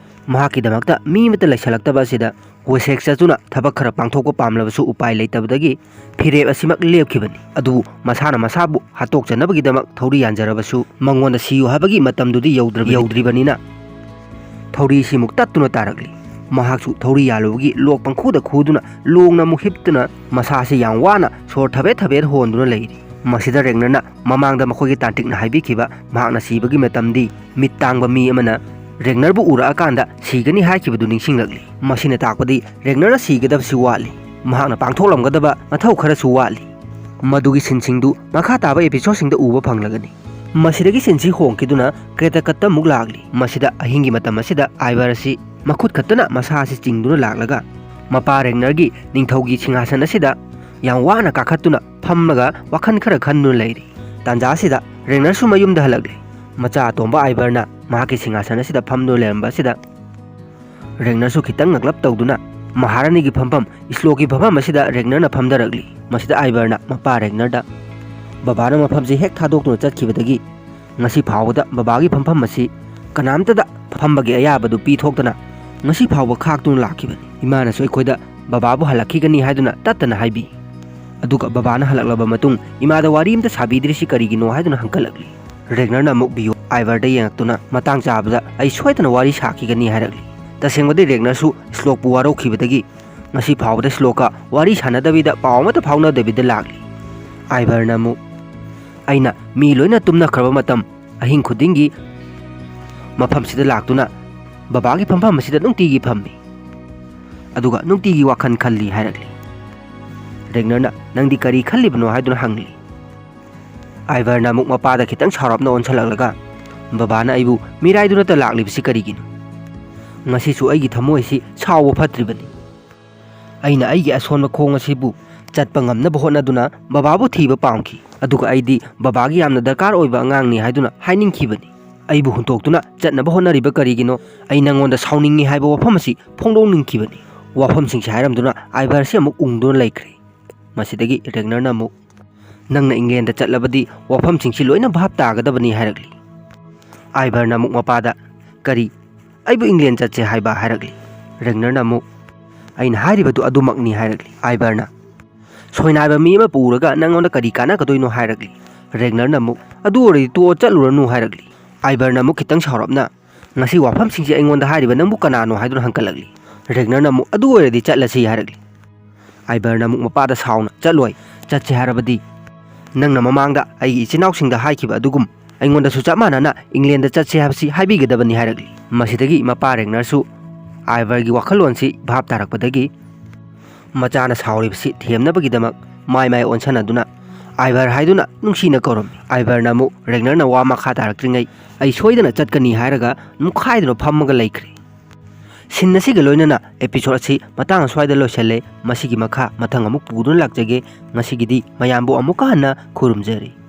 ꯃꯍꯥꯛꯀꯤꯗꯃꯛꯇ ꯃꯤ ꯑꯃꯠꯇ ꯂꯩꯁꯜꯂꯛꯇꯕ ꯑꯁꯤꯗ ꯋꯦꯁꯦꯛ ꯆꯠꯇꯨꯅ ꯊꯕꯛ ꯈꯔ ꯄꯥꯡꯊꯣꯛꯄ ꯄꯥꯝꯂꯕꯁꯨ ꯎꯄꯥꯏ ꯂꯩꯇꯕꯗꯒꯤ ꯐꯤꯔꯦꯞ ꯑꯁꯤꯃꯛ ꯂꯦꯞꯈꯤꯕꯅꯤ꯫ ꯑꯗꯨꯕꯨ ꯃꯁꯥꯅ ꯃꯁꯥꯕꯨ ꯍꯥꯠꯇꯣꯛꯆꯅꯕꯒꯤꯗꯃꯛ ꯊꯧꯔꯤ ꯌꯥꯟꯖꯔꯕꯁꯨ ꯃꯉꯣꯟꯗ ꯁꯤꯌꯨ ꯍꯥꯏꯕꯒꯤ ꯃꯇꯝꯗꯨꯗꯤ ꯌꯧꯗ꯭ꯔꯕ-, ꯌꯧꯗ꯭ꯔꯤꯕꯅꯤꯅ ꯊꯧꯔꯤꯁꯤꯃꯨꯛ ꯇꯠꯇꯨꯅ ꯇꯥꯔꯛꯂꯤ꯫ ꯃꯍꯥꯛꯁꯨ ꯊꯧꯔꯤ ꯌꯥꯜꯂꯨꯕꯒꯤ ꯂꯣꯛ ꯄꯪꯈꯨꯗ ꯈꯨꯗꯨꯅ ꯂꯣꯡꯅ ꯑꯃꯨꯛ ꯍꯤꯞꯇꯨꯅ ꯃꯁꯥꯁꯤ ꯌꯥꯝ ꯋꯥꯅ ꯁꯣꯔ ꯊꯕꯦꯠ ꯊꯕꯦꯠ ꯍꯣꯟꯗꯨꯅ ꯂꯩꯔꯤ꯫ ꯃꯁꯤꯗ ꯔꯦꯒꯅꯔꯅ ꯃꯃꯥꯡꯗ ꯃꯈꯣꯏꯒꯤ ꯇꯥꯟꯇ꯭ꯔꯤꯛꯅ ꯍꯥꯏꯕꯤꯈꯤꯕ ꯃꯍꯥꯛꯅ ꯁꯤꯕꯒꯤ ꯃꯇꯝꯗꯤ ꯃꯤꯠ ꯇꯥꯡꯕ ꯃꯤ ꯑꯃꯅ ꯔꯦꯒꯅꯔꯕꯨ ꯎꯔꯛꯑꯀꯥꯟꯗ ꯁꯤꯒꯅꯤ ꯍꯥꯏꯈꯤꯕꯗꯨ ꯅꯤꯡꯁꯤꯡꯂꯛꯂꯤ꯫ ꯃꯁꯤꯅ ꯇꯥꯛꯄꯗꯤ ꯔꯦꯒꯅꯔꯅ ꯁꯤꯒꯗꯕꯁꯤ ꯋꯥꯠꯂꯤ꯫ ꯃꯍꯥꯛꯅ ꯄꯥꯡꯊꯣꯛꯂꯝꯒꯗꯕ ꯃꯊꯧ ꯈꯔꯁꯨ ꯋꯥꯠꯂꯤ꯫ ꯃꯗꯨꯒꯤ ꯁꯤꯟꯁꯤꯡꯗꯨ ꯃꯈꯥ ꯇꯥꯕ episodeꯁꯤꯡꯗ ꯎꯕ ꯐꯪꯂꯒꯅꯤ꯫ ꯃꯁꯤꯗꯒꯤ ꯁꯤꯟꯁꯤ ꯍꯣꯡꯈꯤꯗꯨꯅ ꯀ꯭ꯔꯦꯇꯀꯠꯇ ꯑꯃꯨꯛ ꯂꯥꯛꯂꯤ꯫ ꯃꯁꯤꯗ ꯑꯍꯤꯡꯒꯤ ꯃꯇꯝ ꯑꯁꯤꯗ ꯑꯥꯏꯚꯔ ꯑꯁꯤ ꯃꯈꯨꯠ ꯈꯛꯇꯅ ꯃꯁꯥ ꯑꯁꯤ ꯆꯤꯡꯗꯨꯅ ꯂꯥꯛꯂꯒ ꯃꯄꯥ ꯔꯦꯒꯅꯔꯒꯤ ꯅꯤꯡꯊꯧꯒꯤ ꯁꯤꯡꯍꯥꯁꯟ ꯑꯁꯤꯗ ꯌꯥꯝ ꯋꯥꯅ ꯀꯥꯈꯠꯇꯨꯅ ꯐꯝꯂꯒ ꯋꯥꯈꯜ ꯈꯔ ꯈꯟꯗꯨꯅ ꯂꯩꯔꯤ꯫ ꯇꯥꯟꯖꯥ ꯑꯁꯤꯗ ꯔꯦꯒꯅꯔꯁꯨ ꯃꯌꯨꯝꯗ ꯍꯜꯂꯛꯂꯤ꯫ ꯃꯆꯥ ꯑꯇꯣꯝꯕ ꯑꯥꯏꯚꯔꯅ ꯃꯍꯥꯛꯀꯤ ꯁꯤꯡꯍꯥꯁꯟ ꯑꯁꯤꯗ ꯐꯝꯗꯨꯅ ꯂꯩꯔꯝꯕ ꯑꯁꯤꯗ ꯔꯦꯒꯅꯔꯁꯨ ꯈꯤꯇꯪ ꯉꯛꯂꯞ ꯇꯧꯗꯨꯅ ꯃꯍꯥꯔꯥꯅꯤꯒꯤ ꯐꯝꯐꯝ ꯏꯁꯂꯣꯛꯀꯤ ꯐꯝꯐꯝ ꯑꯁꯤꯗ ꯔꯦꯒꯅꯔꯅ ꯐꯝꯊꯔꯛꯂꯤ꯫ ꯃꯁꯤꯗ ꯑꯥꯏꯚꯔꯅ ꯃꯄꯥ ꯔꯦꯒꯅꯔꯗ, "ꯕꯕꯥꯅ ꯃꯐꯝꯁꯤ ꯍꯦꯛ ꯊꯥꯗꯣꯛꯇꯨꯅ ꯆꯠꯈꯤꯕꯗꯒꯤ ꯉꯁꯤ ꯐꯥꯎꯕꯗ ꯕꯕꯥꯒꯤ ꯐꯝꯐꯝ ꯑꯁꯤ ꯀꯅꯥꯝꯇꯗ ꯐꯝꯕꯒꯤ ꯑꯌꯥꯕꯗꯨ ꯄꯤꯊꯣꯛꯇꯅ ꯉꯁꯤ ꯐꯥꯎꯕ ꯈꯥꯛꯇꯨꯅ ꯂꯥꯛꯈꯤꯕꯅꯤ꯫ ꯏꯃꯥꯅꯁꯨ ꯑꯩꯈꯣꯏꯗ ꯕꯕꯥꯕꯨ ꯍꯜꯂꯛꯈꯤꯒꯅꯤ ꯍꯥꯏꯗꯨꯅ ꯇꯠꯇꯅ ꯍꯥꯏꯕꯤ꯫ ꯑꯗꯨꯒ ꯕꯕꯥꯅ ꯍꯜꯂꯛꯂꯕ ꯃꯇꯨꯡ ꯏꯃꯥꯗ ꯋꯥꯔꯤ ꯑꯃꯇ ꯁꯥꯕꯤꯗ꯭ꯔꯤꯁꯤ ꯀꯔꯤꯒꯤꯅꯣ?" ꯍꯥꯏꯗꯨꯅ ꯍꯪꯀꯠꯂꯛꯂꯤ꯫ ꯔꯦꯒꯅꯔꯅ ꯑꯃꯨꯛ ꯕꯤꯌꯣ ꯑꯥꯏꯚꯔꯗ ꯌꯦꯡꯉꯛꯇꯨꯅ, "ꯃꯇꯥꯡ ꯆꯥꯕꯗ ꯑꯩ ꯁꯣꯏꯗꯅ ꯋꯥꯔꯤ ꯁꯥꯈꯤꯒꯅꯤ" ꯍꯥꯏꯔꯛꯂꯤ꯫ ꯇꯁꯦꯡꯕꯗꯤ ꯔꯦꯒꯅꯔꯁꯨ ꯏꯁꯂꯣꯛꯄꯨ ꯋꯥꯔꯧꯈꯤꯕꯗꯒꯤ ꯉꯁꯤ ꯐꯥꯎꯕꯗ ꯏꯁꯂꯣꯛꯀ ꯋꯥꯔꯤ ꯁꯥꯟꯅꯗꯕꯤꯗ ꯄꯥꯎ ꯑꯃꯠꯇ ꯐꯥꯎꯅꯗꯕꯤꯗ ꯂꯥꯛꯂꯤ꯫ ꯑꯥꯏꯚꯔꯅ ꯑꯃꯨꯛ, "ꯑꯩꯅ ꯃꯤ ꯂꯣꯏꯅ ꯇꯨꯝꯅꯈ꯭ꯔꯕ ꯃꯇꯝ ꯑꯍꯤꯡ ꯈꯨꯗꯤꯡꯒꯤ ꯃꯐꯝꯁꯤꯗ ꯂꯥꯛꯇꯨꯅ ꯕꯕꯥꯒꯤ ꯐꯝꯐꯝ ꯑꯁꯤꯗ ꯅꯨꯡꯇꯤꯒꯤ ꯐꯝꯃꯤ꯫ ꯑꯗꯨꯒ ꯅꯨꯡꯇꯤꯒꯤ ꯋꯥꯈꯜ ꯈꯜꯂꯤ ꯍꯥꯏꯔꯛꯂꯤ꯫ ꯔꯦꯒꯅꯔꯅ "ꯅꯪꯗꯤ ꯀꯔꯤ ꯈꯜꯂꯤꯕꯅꯣ?" ꯍꯥꯏꯗꯨꯅ ꯍꯪꯂꯤ꯫ ꯑꯥꯏꯚꯔꯅ ꯑꯃꯨꯛ ꯃꯄꯥꯗ ꯈꯤꯇꯪ ꯁꯥꯎꯔꯞꯅ ꯑꯣꯟꯁꯤꯜꯂꯛꯂꯒ, "ꯕꯕꯥꯅ ꯑꯩꯕꯨ ꯃꯤꯔꯥꯏꯗꯨꯅꯇ ꯂꯥꯛꯂꯤꯕꯁꯤ ꯀꯔꯤꯒꯤꯅꯣ? ꯉꯁꯤꯁꯨ ꯑꯩꯒꯤ ꯊꯃꯣꯏ ꯑꯁꯤ ꯁꯥꯎꯕ ꯐꯠꯇ꯭ꯔꯤꯕꯅꯤ꯫ ꯑꯩꯅ ꯑꯩꯒꯤ ꯑꯁꯣꯟꯕ ꯈꯣꯡ ꯑꯁꯤꯕꯨ ꯆꯠꯄ ꯉꯝꯅꯕ ꯍꯣꯠꯅꯗꯨꯅ ꯕꯕꯥꯕꯨ ꯊꯤꯕ ꯄꯥꯝꯈꯤ, ꯑꯗꯨꯒ ꯑꯩꯗꯤ ꯕꯕꯥꯒꯤ ꯌꯥꯝꯅ ꯗꯔꯀꯥꯔ ꯑꯣꯏꯕ ꯑꯉꯥꯡꯅꯤ ꯍꯥꯏꯗꯨꯅ ꯍꯥꯏꯅꯤꯡꯈꯤꯕꯅꯤ꯫ ꯑꯩꯕꯨ ꯍꯨꯟꯇꯣꯛꯇꯨꯅ ꯆꯠꯅꯕ ꯍꯣꯠꯅꯔꯤꯕ ꯀꯔꯤꯒꯤꯅꯣ? ꯑꯩ ꯅꯪꯉꯣꯟꯗ ꯁꯥꯎꯅꯤꯡꯉꯤ ꯍꯥꯏꯕ ꯋꯥꯐꯝ ꯑꯁꯤ ꯐꯣꯡꯗꯣꯛꯅꯤꯡꯈꯤꯕꯅꯤ꯫" ꯋꯥꯐꯝꯁꯤꯡꯁꯤ ꯍꯥꯏꯔꯝꯗꯨꯅ ꯑꯥꯏꯚꯔꯁꯤ ꯑꯃꯨꯛ ꯎꯪꯗꯨꯅ ꯂꯩꯈ꯭ꯔꯦ꯫ ꯃꯁꯤꯗꯒꯤ ꯔꯦꯒꯅꯔꯅ ꯑꯃꯨꯛ, "ꯅꯪꯅ ꯏꯪꯂꯦꯟꯗ ꯆꯠꯂꯕꯗꯤ ꯋꯥꯐꯝꯁꯤꯡꯁꯤ ꯂꯣꯏꯅ ꯚꯥꯞ ꯇꯥꯒꯗꯕꯅꯤ" ꯍꯥꯏꯔꯛꯂꯤ꯫ ꯑꯥꯏꯚꯔꯅ ꯑꯃꯨꯛ ꯃꯄꯥꯗ, "ꯀꯔꯤ? ꯑꯩꯕꯨ ꯏꯪꯂꯦꯟ ꯆꯠꯁꯦ ꯍꯥꯏꯕ?" ꯍꯥꯏꯔꯛꯂꯤ꯫ ꯔꯦꯒꯅꯔꯅ ꯑꯃꯨꯛ, "ꯑꯩꯅ ꯍꯥꯏꯔꯤꯕꯗꯨ ꯑꯗꯨꯃꯛꯅꯤ" ꯍꯥꯏꯔꯛꯂꯤ꯫ ꯑꯥꯏꯚꯔꯅ, "ꯁꯣꯏꯅꯥꯏꯕ ꯃꯤ ꯑꯃ ꯄꯨꯔꯒ ꯅꯪꯉꯣꯟꯗ ꯀꯔꯤ ꯀꯥꯟꯅꯒꯗꯣꯏꯅꯣ?" ꯍꯥꯏꯔꯛꯂꯤ꯫ ꯔꯦꯒꯅꯔꯅ ꯑꯃꯨꯛ, "ꯑꯗꯨ ꯑꯣꯏꯔꯗꯤ ꯇꯣꯛꯑꯣ, ꯆꯠꯂꯨꯔꯅꯨ" ꯍꯥꯏꯔꯛꯂꯤ꯫ ꯑꯥꯏꯚꯔꯅ ꯑꯃꯨꯛ ꯈꯤꯇꯪ ꯁꯥꯎꯔꯞꯅ, "ꯉꯁꯤ ꯋꯥꯐꯝꯁꯤꯡꯁꯤ ꯑꯩꯉꯣꯟꯗ ꯍꯥꯏꯔꯤꯕ ꯅꯪꯕꯨ ꯀꯅꯥꯅꯣ?" ꯍꯥꯏꯗꯨꯅ ꯍꯪꯀꯠꯂꯛꯂꯤ꯫ ꯔꯦꯒꯅꯔꯅ ꯑꯃꯨꯛ, "ꯑꯗꯨ ꯑꯣꯏꯔꯗꯤ ꯆꯠꯂꯁꯤ" ꯍꯥꯏꯔꯛꯂꯤ꯫ ꯑꯥꯏꯚꯔꯅ ꯑꯃꯨꯛ ꯃꯄꯥꯗ ꯁꯥꯎꯅ, "ꯆꯠꯂꯣꯏ, ꯆꯠꯁꯦ ꯍꯥꯏꯔꯕꯗꯤ ꯅꯪꯅ ꯃꯃꯥꯡꯗ ꯑꯩꯒꯤ ꯏꯆꯤꯟ ꯏꯅꯥꯎꯁꯤꯡꯗ ꯍꯥꯏꯈꯤꯕ ꯑꯗꯨꯒꯨꯝ ꯑꯩꯉꯣꯟꯗꯁꯨ ꯆꯞ ꯃꯥꯟꯅꯅ ꯏꯪꯂꯦꯟꯗ ꯆꯠꯁꯦ ꯍꯥꯏꯕꯁꯤ ꯍꯥꯏꯕꯤꯒꯗꯕꯅꯤ" ꯍꯥꯏꯔꯛꯂꯤ꯫ ꯃꯁꯤꯗꯒꯤ ꯃꯄꯥ ꯔꯦꯒꯅꯔꯁꯨ ꯑꯥꯏꯚꯔꯒꯤ ꯋꯥꯈꯜꯂꯣꯟꯁꯤ ꯚꯥꯞ ꯇꯥꯔꯛꯄꯗꯒꯤ ꯃꯆꯥꯅ ꯁꯥꯎꯔꯤꯕꯁꯤ ꯊꯦꯝꯅꯕꯒꯤꯗꯃꯛ ꯃꯥꯏ ꯃꯥꯏ ꯑꯣꯟꯁꯟꯅꯗꯨꯅ "ꯑꯥꯏꯚꯔ" ꯍꯥꯏꯗꯨꯅ ꯅꯨꯡꯁꯤꯅ ꯀꯧꯔꯝꯃꯤ꯫ ꯑꯥꯏꯚꯔꯅ ꯑꯃꯨꯛ ꯔꯦꯒꯅꯔꯅ ꯋꯥ ꯃꯈꯥ ꯇꯥꯔꯛꯇ꯭ꯔꯤꯉꯩ "ꯑꯩ ꯁꯣꯏꯗꯅ ꯆꯠꯀꯅꯤ" ꯍꯥꯏꯔꯒ ꯅꯨꯡꯈꯥꯏꯗꯨꯅ ꯐꯝꯃꯒ ꯂꯩꯈ꯭ꯔꯦ꯫ ꯁꯤꯟ ꯑꯁꯤꯒ ꯂꯣꯏꯅꯅ episode ꯑꯁꯤ ꯃꯇꯥꯡ ꯑꯁ꯭ꯋꯥꯏꯗ ꯂꯣꯏꯁꯤꯜꯂꯦ꯫ ꯃꯁꯤꯒꯤ ꯃꯈꯥ ꯃꯊꯪ ꯑꯃꯨꯛ ꯄꯨꯗꯨꯅ ꯂꯥꯛꯆꯒꯦ꯫ ꯉꯁꯤꯒꯤꯗꯤ ꯃꯌꯥꯝꯕꯨ ꯑꯃꯨꯛꯀ ꯍꯟꯅ ꯈꯨꯔꯨꯝꯖꯔꯤ꯫